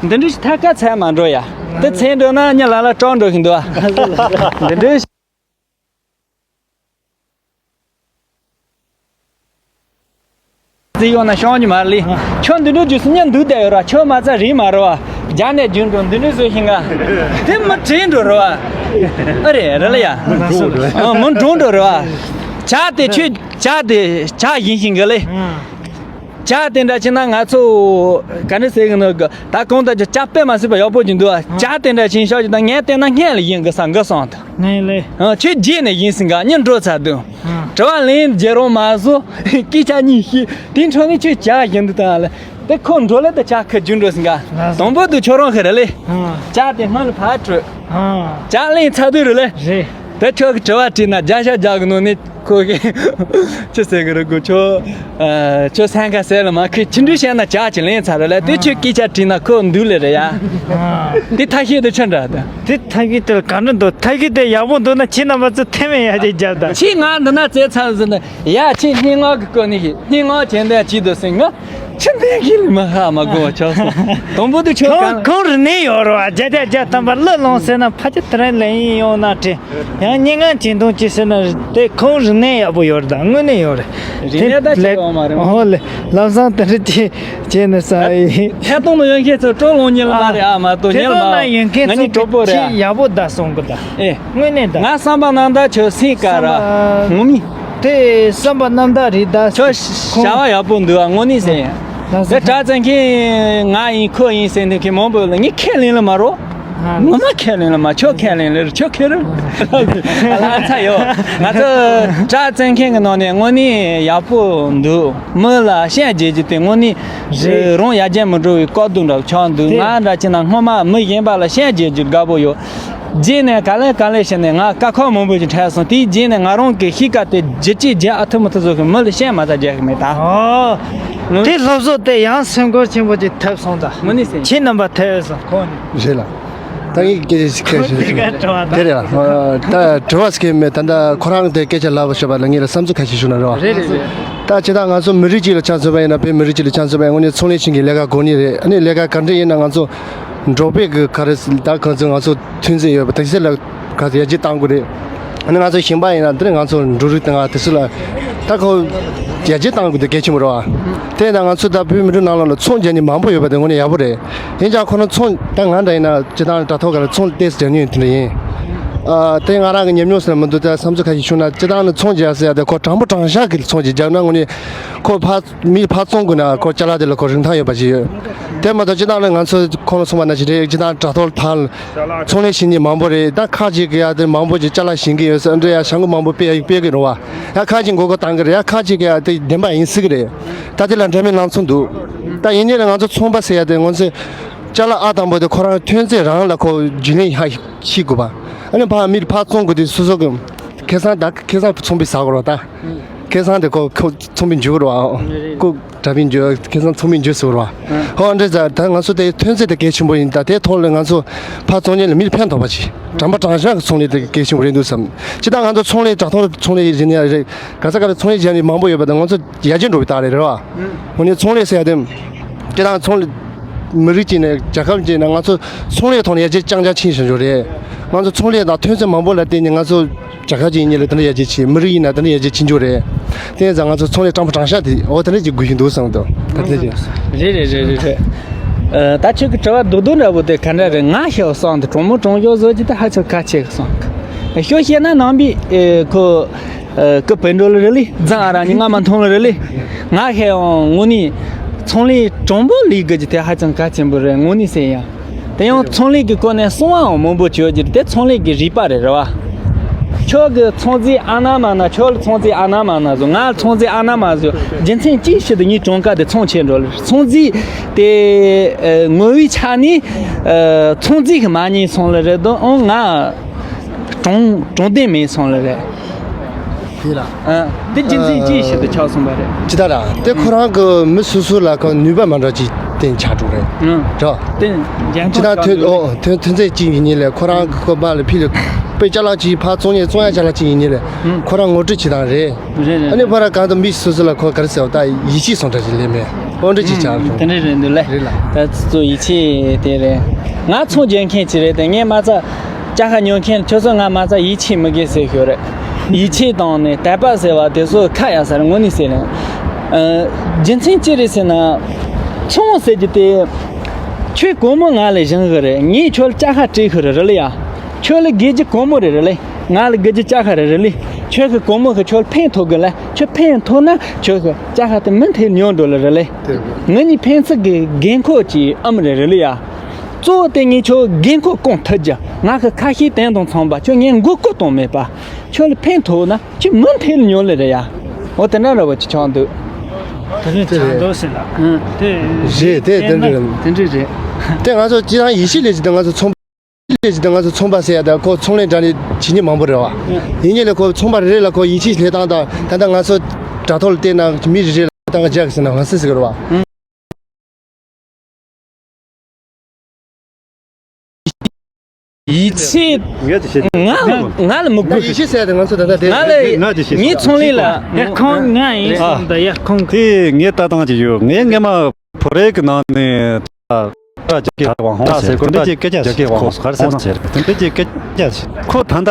འདི་འདྲ་ཞིག་ཐད་ཀ་ཚད་མ་འགྲོ་ཡ། དེ་ཚད་འགྲོ་ན་ཉི་ལ་ལ་སྐྲག་འགྲོ་གི་འདུག་ཨ། འདི་འདྲ་ཞིག་ཙི་ཡོང་ན་ཤོང་གི་མ་རེད། ཁྱོད་འདི་འདྲ་རྒྱུ་སུ་ཉན་འདུག་བསྡད་ཡོད་ར། ཁྱོད་མ་རྩ་རིག་མ་རེད་བ། རྒྱ་ནས་རྒྱུན་འགྲོ་འདི་འདྲ་བཟོ་ཤིང་ག་དེ་མི་དྲན་འགྲོ་རེད་བ། ཨ་རེད་རེད་ལ་ཡ། ཨ། མི་འགྲོ་འགྲོ་རེད་བ། ཇ་དེ་ཁྱོད་ཇ་དེ་ཇ་ཡིན་ཤིང་གི་ལེ། ཇ་དེ་འདྲ་བྱས་ན་ང་ཚོ་ག་འདྲ་ཟེར་གི་ནོ་གི། ད་གང་ལྟར་ཇ་དཔེ་མ་སྲིད་པ་ཡག་པོ་ཅིག་འདུག་ཨ། ཇ་དེ་འདྲ་བྱིན་ཤོག་ཅིག་དང་། ངས་བལྟས་ན་སྔན་ལ་ཡིན་གི་ས་འགི་སོང་དུ། ངས་ལེ། ཨ། ཁྱོད་རྗེས་ནས་ཡིན་ཟིན་ག་གཉིད་འགྲོ་ཚར་དུས། ཨ། དྲི་བ་ལན་བརྒྱབ་རོགས་མ་བཟོ། སྐད་ཆ་གཉིས་བཤད། དེ་འཕྲོ་ནས་ཁྱོད་ཇ་བཞིན་དུ་བཏང་ལ། དེ་ཁོ་འགྲོ་ལ་དེ་ཇ་ཁ་རྒྱུ་འགྲོ་ཟིན་ག་དང་པོ་དུ་ཁྱོད་རང་ཁ་རེད་ལེ། ཨ། ཇ་དེ་སྔོན་ལ་ཕར་སྤྲོད། ཨ། ཇ་ལན་ཚར་དུས་རེད་ལེ། རེད། དེ་ཁྱོད་ཀྱི་དྲི་བ་དྲིས་ན་བརྒྱ་ཆ་བརྒྱ་གི་ནང་ནས་ཁོ་གི་ཅི་ཟེར་གི་རེད་གོ། ཁྱོད། ཨ། ཁྱོད་སེམས་ཁ་གསལ་ལ་མ་ཁུ་ཅི་འདྲ་བཤད་ན་ཇ་ཅིག་ལན་ཚར་རེད་ལེ། དེ་ཁྱོད་སྐད་ཆ་དྲིས་ན་ཁོ་འདུག་ལེ་རེད་ཡ། ཨ། དེ་ཐབས་ཤེས་དེ་ཆི་འདྲ་དེ། དེ་ཐབས་ཤེས་དེ་ག་འདྲ་འདུག་ཐབས་ཤེས་དེ་ཡག་པོ་འདུག་ན་ཁྱེད་རྣམ་པ་ཚོ་ཐེ་མེད་ཡར་ཅིག་རྒྱབ་དང་། ཁྱེད་ང་འདི་ན་བཙལ་ཚར་ཟིན་ན་ཡ། ཁྱེད་སྙན་ངག་གི་སྐོར་ནས་ཤིག་སྙན་ངག་བྱེད་འདོད་ཅིག་འདུག་ཟིན་ང་ཕྱི་འདས་ཤིག་ལ་མ་ཧ་མ་གོ་བ་ཆགས་སོང་། དང་པོ་དུ་ཁྱོད་ཁོང་གང་ཁོང་རིག་གནས་ཡོད་རེད་བ། བརྒྱ་ཆ་བརྒྱ་ཐམ་པ་གླུ་བླངས་ཟེར་ན་ཕལ་ཆེར་དེ་རིང་ལེན་ཡིན་ཡོང་ན་དྲན། ཡང་སྙན་ངག་བྱེད་སྟངས་ཅི་ཟེར་ན་དེ་ཁོང་རིག་གནས་ཡག་པོ་ཡོད་རེད། ད་དངོས་གནས་ཡོད་རེད། རིག་གནས་ད་ཅི་ཡོད་མ་རེད། ཨོ་ལེ། ལམ་སང་དེ་འདྲ་ཅིག་བྱས་ནས་ས་ཡིན། ཐད་གཏོང་ནང་ཡོད་མཁན་ཚོ་སྤྲོ་ལོང་ཉེ་ལ་མ་རེད་ཨ། མ་གཏོགས་ཐད་ཉེ་ལ་གཏོང་མ་ན་ཡོད་མཁན་ང་གཉིས་ཚོ་གྲོགས་པོ་རེད་ཨ། ཁྱེད་ཡག་པོ་བསྡད་སོང་གི་ད། ཨེ། དངོས་གནས་ད། ང་བསམ་པ་རྣམ་དག་ཁྱོད་སེམས་དཀར་ར། བསམ་པ། ངོ་མི། དེ་བསམ་པ་རྣམ་དག་རེད་ད། ཁྱོད་ཁོང་བྱ་བ་ཡག་པོ་འདུག་ཨ། དངོས་གནས་ཟེར་ཡ། ལགས་སོ། དེ་དྲ་བཙལ་མཁན་ང་ཡིན་ཁོ་ཡིན་ཟེར་འདུག་མཁན་མང་པོ་ལ་ངས་ཁས་ལེན་ལ་མ་རོ། ཨ། ངོ་མ་ཁས་ལེན་ལ་མ། ཁྱོད་ཁས་ལེན་ལེ་རེད། ཁྱོད་ཁས་ལེན་ལ་ཚ་ཡོད། ང་ཚོ་དྲ་བཙལ་མཁན་གི་ནང་ནས་དངོས་གནས་ཡག་པོ་འདུག་མི་ལ་བཤད་རྒྱུ་ཅིག་དེ་དངོས་གནས་རེད། རང་ཡར་རྒྱས་མི་འགྲོ་བའི་སྐོར་དུ་འདྲ་ཆགས་འདུག་དེ་ང་འདྲ་ཅིག་ན་སྔོན་མ་མི་གཞན་པ་ལ་བཤད་རྒྱུ་ཅིག་དགའ་པོ་ཡོད། རྗེས་ནས་ག་ལེ་ག་ལེ་བྱས་ནས་ང་དཀའ་ཁག་མང་པོ་ཅིག་འཕྲད་སོང་། དེའི་རྗེས་ནས་ང་རང་གི་གཤིས་ཀ་དེ་བསྒྱུར་བཅོས་རྒྱག་ཨ་ཐུབ་མི་ཐུབ་བཟོ་གི་མི་ལ་བཤད་མ་ཐག་རྒྱག་གི་མེད་ད། ཨོ། དངོས་དེ་སློབ་གསོ་དེ་ཡང་སེམས་ཁུར་ཆེན་པོ་ཅིག་ཐེབས་སོང་ད། དངོས་གནས་ཟེར། ཁྱེད་རྣམ་པ་ཐེབས་སོང་ཁོང་ནི། རེད་ལ། ད་ངས་སྐད་ཆ་ཞིག་སྐད་ཆ་ཞིག་ཁོང་གིས་དྲི་བ་དང་། དེ་རེད་ལ། ཨ། ད་དྲི་བ་ཞིག་མེད། ད་ད་ཁོ་རང་དེ་སྐད་ཆ་ལབ་པ་ཤོད་པ་ལ་ངས་ལ་བསམ་ཚུལ་ཁ་ཤས་ཞུ་ན་རེད་བ། རེད་རེད་རེད། ད་ཇི་ལྟར་ང་ཚོ་མི་རིགས་གཅིག་ལ་ཆ་མཚོན་པ་ཡིན་ན། བོད་མི་རིགས་གཅིག་ལ་ཆ་མཚོན་པ་ཡིན་ན། དངོས་གནས་ཚོང་ལས་ཆེན་གྱི་ལས་ཀ་དགོས་ནི་རེད། ཨ་ནི་ལས་ཀ་ག་འདྲ་ཡིན་ན་ང་ཚོ་འབྲོག་པའི་གི་ག་རེ་ད་གང་ཚོད་ང་ཚོ་ཐོན་རྫས་ཡོད་པ་དེ་ཚོ་ལ་ག་ཚོད་ཡར་རྒྱས་གཏང་དགོས་རེད། ཨ་ནི་ང་ཚོ་ཞིང་པ་ཡིན་ན་འདིར་ང་ཚོ་འབྲུ་རིགས་དང་དེ་ཚོ་ལ་ད་ཁོ་ ཡར་རྒྱས་གཏང་དགོས་དེ་གལ་ཆེན་པོ་རེད་བ། དེ་ཡིན་ན་ང་ཚོ་ད་བོད་མི་རིགས་ནང་ལོགས་ལ་ཚོང་རྒྱག་མཁན་མང་པོ་ཡོད་པ་དེ་དངོས་གནས་ཡག་པོ་རེད། ཡིན་ཀྱང་ཁོ་རང་ཚོང་ད་ང་འདྲ་ཡིན་ན་སྤྱིར་བཏང་དྲ་ཐོག་སྒང་ལ་ཚོང་ཏོག་ཙམ་རྒྱག་མྱོང་ཡོད་དེ་འདྲ་ཡིན། ཨ་དེ་ང་རང་གི་ཉམས་མྱོང་ཟེར་ན་མི་འདུག་ད་བསམ་ཚུལ་ཁ་ཤས་ཞུ་ན་སྤྱིར་བཏང་ནི་ཚོང་རྒྱག་ཟེར་ཡ་དེ་ཁོ་དྲང་པོ་དྲང་བཞག་གི་ཚོང་ཅིག་རྒྱག་ན་དངོས་གནས་ཁོ་ཕར་མི་ཕར་བཙོང་དགོས་ན་ཁོ་ཅ་ལག་དེ་ལ་ཁོ་རིན་ཐང་ཡོད་པ་ཅིག་ཡོད། དེ་མ་གཏོགས་སྤྱིར་བཏང་ནི་ང་ཚོ་ཁོང་ལ་གསུངས་པ་ནང་བཞིན་རེད། སྤྱིར་བཏང་དྲ་ཐོག་ཐང་ཚོང་ལས་བྱེད་མཁན་མང་པོ་རེད། ད་ཁག་ཅིག་གི་ཡ་དེ་མང་པོ་ཅིག་ཅ་ལག་བྱིན་གི་ཡོད་ཟེར་འདྲ་ཡ་བྱ་འགུལ་མང་པོ་སྤེལ་ཡ་སྤེལ་གི་རེད་བ། ཡ་ཁག་ཅིག་མགོ་སྐོར་བཏང་གི་རེད། ཡ་ཁག་ཅིག་གི་ཡ་དེ་བདེན་པ་ཡིན་སྲིད་གི་རེད། ད་དེ་ལ་འདྲ་མིན་སྣ་ཚོགས་འདུག་ད་ཡིན་ནའི་ང་ཚོ་ཚོང་པ་ཟེར་ཡ་དེ་ང་ཚོས་ཅ་ལག་ཨ་དང་པོ་དེ་ཁོ་རང་ཐོན་རྫས་རང་ལ་ཁོ་རྒྱུས་ལོན་ཧ་ཤེས་དགོས་པ། ཨ་ནི་ཕར་མིར་ཕར་བཙོང་དགོས་དུས་སོ་སོ་གི་ཁེ་བཟང་ད་ཁེ་བཟང་ཚོང་པས་ཟ་དགོས་རེད་བ། ད་ཁེ་བཟང་དེ་ཁོ་ཁོ་ཚོང་པས་འཇུ་དགོས་རེད་བ། ཁོ་དྲ་པས་འཇུ་ཁེ་བཟང་ཚོང་པས་འཇུ་ཟེར་བ། ཧོ་འདྲ་ཟ་ད་ང་ཚོ་དེ་ཐོན་རྫས་དེ་གལ་ཆེན་པོ་ཡིན། ད་དེ་ཐོག་ལ་ང་ཚོ་ཕར་བཙོང་མཁན་ལ་མིར་ཕན་ཐོགས་པ་ཅིག་དྲང་པོ་དྲང་བཞག་གི་ཚོང་ལས་དེ་གལ་ཆེན་པོ་རེད་འདུག་བསམ། སྤྱིར་བཏང་ང་ཚོ་ཚོང་ལས་དྲ་ཐོག་ཚོང་ལས་ཡིན་ནའི་རེད། ག་ས་ག་ལ་ཚོང་ལས་བྱེད་མཁན་མང་པོ་ཡོད་པ་དང་ང་ཚོ་ཡར་རྒྱས་འགྲོ་བའི་རྟགས་རེད་རེད་བ། དངོས་གནས་ཚོང་ལས་ཟེར་ཡ་དེ་སྤྱིར་བཏང་ཚོང་ལས་མི་རིགས་གཅིག་ནས་རྒྱལ་ཁབ་གཅིག་ནས་ང་ཚོ་ཚོང་ལས་ཐོག་ནས་ཡར་རྒྱས་རྐྱང་རྐྱང་ཕྱིན་བཞིན་ཡོད་རེད། ང་ཚོ་ཚོང་ལས་དང་ཐོན་རྫས་མང་པོ་ལ་བརྟེན་ནས་ང་ཚོ་རྒྱལ་ཁབ་ཅིག་ཡིན་ནའི་ལ་དེ་འདྲ་ཡར་རྒྱས་ཕྱིན། མི་རིགས་ཡིན་ན་དེ་འདྲ་ཡར་རྒྱས་ཕྱིན་འགྱོ་རེད། དེ་ཡིན་ཙང་ང་ཚོ་ཚོང་ལས་དྲང་པོ་དྲང་བཞག་དེ་འོ་དེ་འདྲ་ཅིག་དགོས་ཀྱི་འདུག་བསམ་འདུག་ད་དེ་ཅིག་རེད་རེད་རེད་རེད་རེད། ཨ། ད་ཁྱོད་ཀྱི་དྲི་བ་རྡོག་རྡོག་འདྲ་པོ་དེ་ག་འདྲ་རེད། ང་ཤེས་པ་སོང་དུ་གྲོང་མོ་གྲོང་ཆོག་བཟོ་རྒྱུ་དེ་ཧ་ཅང་གལ་ཆེ་གི་སོང་། ཤོད་བཤད་ན་ནང་པའི་ཨེ་ཁོ་ཨེ་ཀི་བོད་འགྲོ་ལ་རེད་ལེ། རྫོང་ཨ་ར་ཉི་མ་མ་མཐོང་ལ་རེད་ལེ། ང་ཤེས་པའང་དངོས་གནས་ཚོང་ལས་གྲོང་པོ་ལས་དགོས་རྒྱུ་དེ་ཧ་ཅང་གལ་ཆེན་པོ་རེད། དངོས་གནས་ཟེར་ཡ། དེ་ཡང་ཚོང་ལས་ཀྱི་སྐོར་ནས་གསང་བའང་མང་པོ་བྱེད་རྒྱུ་དེ་ཚོང་ལས་ཀྱི་རིག་པ་རེད་རེད་བ། ཁྱོད་ཀྱི་ཚོང་རྫས་ཨ་ན་མ་ན། ཁྱོད་ལ་ཚོང་རྫས་ཨ་ན་མ་ན་བཟོ། ང་ལ་ཚོང་རྫས་ཨ་ན་མ་བཟོ། རྒྱུ་མཚན་ཅི་ཞིག་ཏུ་ངའི་གྲངས་ཀ་དེ་ཚོང་ཆེ་འགྲོ་ལེ། ཚོང་རྫས་དེ་ཨ་ངོ་བོའི་ཆ་ནས་ཨ་ཚོང་རྫས་ཤིག་མ་རྙེད་སོང་ལེ་རེད་དོ། ཨང་ང་གྲོང་གྲོང་སྡེ་མེད་སོང་ལེ་རེད། དེ་ལ། ཨ། འདི་རྒྱུ་མཚན་ཅི་ཞིག་ཏུ་ཆགས་སོང་བ་རེད། ཅི་ལྟར་ར་དེ་ཁོ་རང་གི་མི་སོ་སོ་ལ་ཁོ་ནུས་པ་མ་འདྲ་ཅིག་བརྟེན་ཆགས་འགྲོ་རེད། ཨང་། ར། དེ་འཇམ་ཅི་ལྟར་ཐོན་ཨོ་ཐོན་ཐོན་རྫས་ཅིག་ཡིན་ནི་ལས་ཁོ་རང་གི་ཁོ་པ་ལ་ཕི་ལ་དཔེ་ཅ་ལག་ཅིག་ཕར་བཙོང་ཡས་བཙོང་ཡ་ཅ་ལག་ཅིག་ཡིན་ནི་ལས་ཁོ་རང་ངོ་སྤྲོད་བྱེད་སྟངས་རེད། རེད་རེད། ཨ་ནི་ཕ་ར་གང་དུ་མི་སོ་སོ་ལ་ཁོ་ག་རེ་ཟེར་བ་ད་ཡིད་ཆེས་སོང་འདྲ་ཅིག་ལས་མེད་ཨོ་འདྲ་ཅིག་ཆགས་འགྲོ། དེ་འདྲ་རེད་འདུག་ལས། རེད་ལ། ད་ཚོ་ཡིད་ཆེས་དེ་རེད། ང་ཚོང་རྒྱག་མཁན་ཅིག་རེད་དེ་ངས་མ་རྩ། ཅ་ཁ་ཉོ་མཁན་ཁྱོད་ཚོ་ང་མ་རྩ་ཡིད་ཆེས་མི་དགོས་ཟེར་ཤོད་རེད། ཡིད་ཆེས་བཏང་ནས་དད་པ་ཟེར་བ་དེ་ཚོ་ཁ་ཡ་ཟེར་དངོས་གནས་ཟེར་ནས། ཨ། རྒྱུ་མཚན་ཅི་རེད་ཟེར་ན། ཚོང་ཟེར་རྒྱུ་དེ། ཁྱོད་གོང་མོ་ང་ལས་བཞེངས་གི་རེད། ངས་ཁྱོད་ལ་ཅ་ཁ་སྤྲད་གི་རེད་རེད་ལ་ཡ། ཁྱོད་ལ་དགོས་རྒྱུ་གོང་མོ་རེད་རེད་ལེ། ང་ལ་དགོས་རྒྱུ་ཅ་ཁ་རེད་རེད་ལེ། ཁྱོད་ཀྱི་གོང་མོ་གི་ཁྱོད་ལ་ཕན་ཐོགས་གི་ལ། ཁྱོད་ཕན་ཐོགས་ན་ཁྱོད་ཀྱི་ཅ་ཁ་དེ་མུ་མཐུད་ཉོ་འགྲོ་ལེ་རེད་ལེ། ང་གཉིས་ཕན་ཚུན་གི་འགན་ཁུར་གྱི་ཨ་མ་རེད་རེད་ལེ་ཡ། གཙོ་བོ་དེ་ངས་ཁྱོད་འགན་ཁུར་སྐོང་ཐུབ་རྒྱུ། ང་གི་ཁ་ཞེ་དོན་དང་འཚམ་པ་ཁྱོད་ངས་མགོ་སྐོར་གཏོང་མེད་པ། ཁྱོད་ལ་ཕན་ཐོགས་ན་ཁྱོད་མུ་མཐུད་ལ་ཉོ་ལེ་རེད་ཡ། འོ་དེ་འདྲ་ར་བ་ཅིག་ཆགས་འདུག་དེ་ནས་ཆགས་འདུག་ཟེར་ལ། ཨང་། དེ་རེད་དེ་དེ་འདྲ་རེད། དེ་འདྲ་རེད། དེ་ང་ཚོ་སྤྱིར་བཏང་ཡིད་ཆེས་ལས་ཅི་དང་ང་ཚོ་ཚོང་པ་ལས་ཅི་དང་ང་ཚོ་ཚོང་པ་ཟེར་ཡ་དང་ཁོ་ཚོང་ལས་འདྲ་ནས་བྱེད་མཁན་མང་པོ་རེད་བ། ཡིན་ཉེ་ལས་ཁོ་ཚོང་པ་རེ་རེ་ལ་ཁོ་ཡིད་ཆེས་ལས་སྟངས་དང་ད་ལྟ་ང་ཚོ་དྲ་ཐོག་ལ་བལྟས་ན་མི་རེ་རེ་ལ་ལྟ་ག་རྒྱག་ཟེར་ན་ང་སེ་ཟེར་གི་རེད་བ། ཡིད་ཆེས། ང་ང་ལ་མི་དགོས། ཡིད་ཆེས་ཟེར་ཡ་དེ་ང་ཚོ་ད་ལྟ་དེ། ང་ལ་ངའི་ཚོང་ལས་ལ། ཡ་ཁོང་ང་ཡིན་སོང་ད་ཡ་ཁོང་། དེ་ངའི་ལྟ་སྟངས་ཅིག་ཡོད། ངས་སྔས་མ་བོད་རིགས་ཀྱི་ནང་ནས་ད་རྒྱ་སྐད་ཧ་ཝང་ཧོང་ཟེར་དེ་འདྲ་ཅིག་སྐད་ཆ་ཞིག་ཁོ་ག་རེ་ཟེར་ན་དེ་འདྲ་ཅིག་སྐད་ཆ་ཞིག་ཁོ་ད་ལྟ་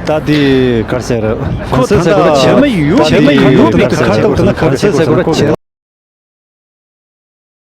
ད་དེ་ག་རེ་ཟེར་ཁོ་ད་ལྟ་བྱེད་མི་ཡོད་བྱེད་མི་ཡོད་པའི་ཁ་ཐུག་ད་ལྟ་ག་རེ་ཟེར་དགོས་རེད།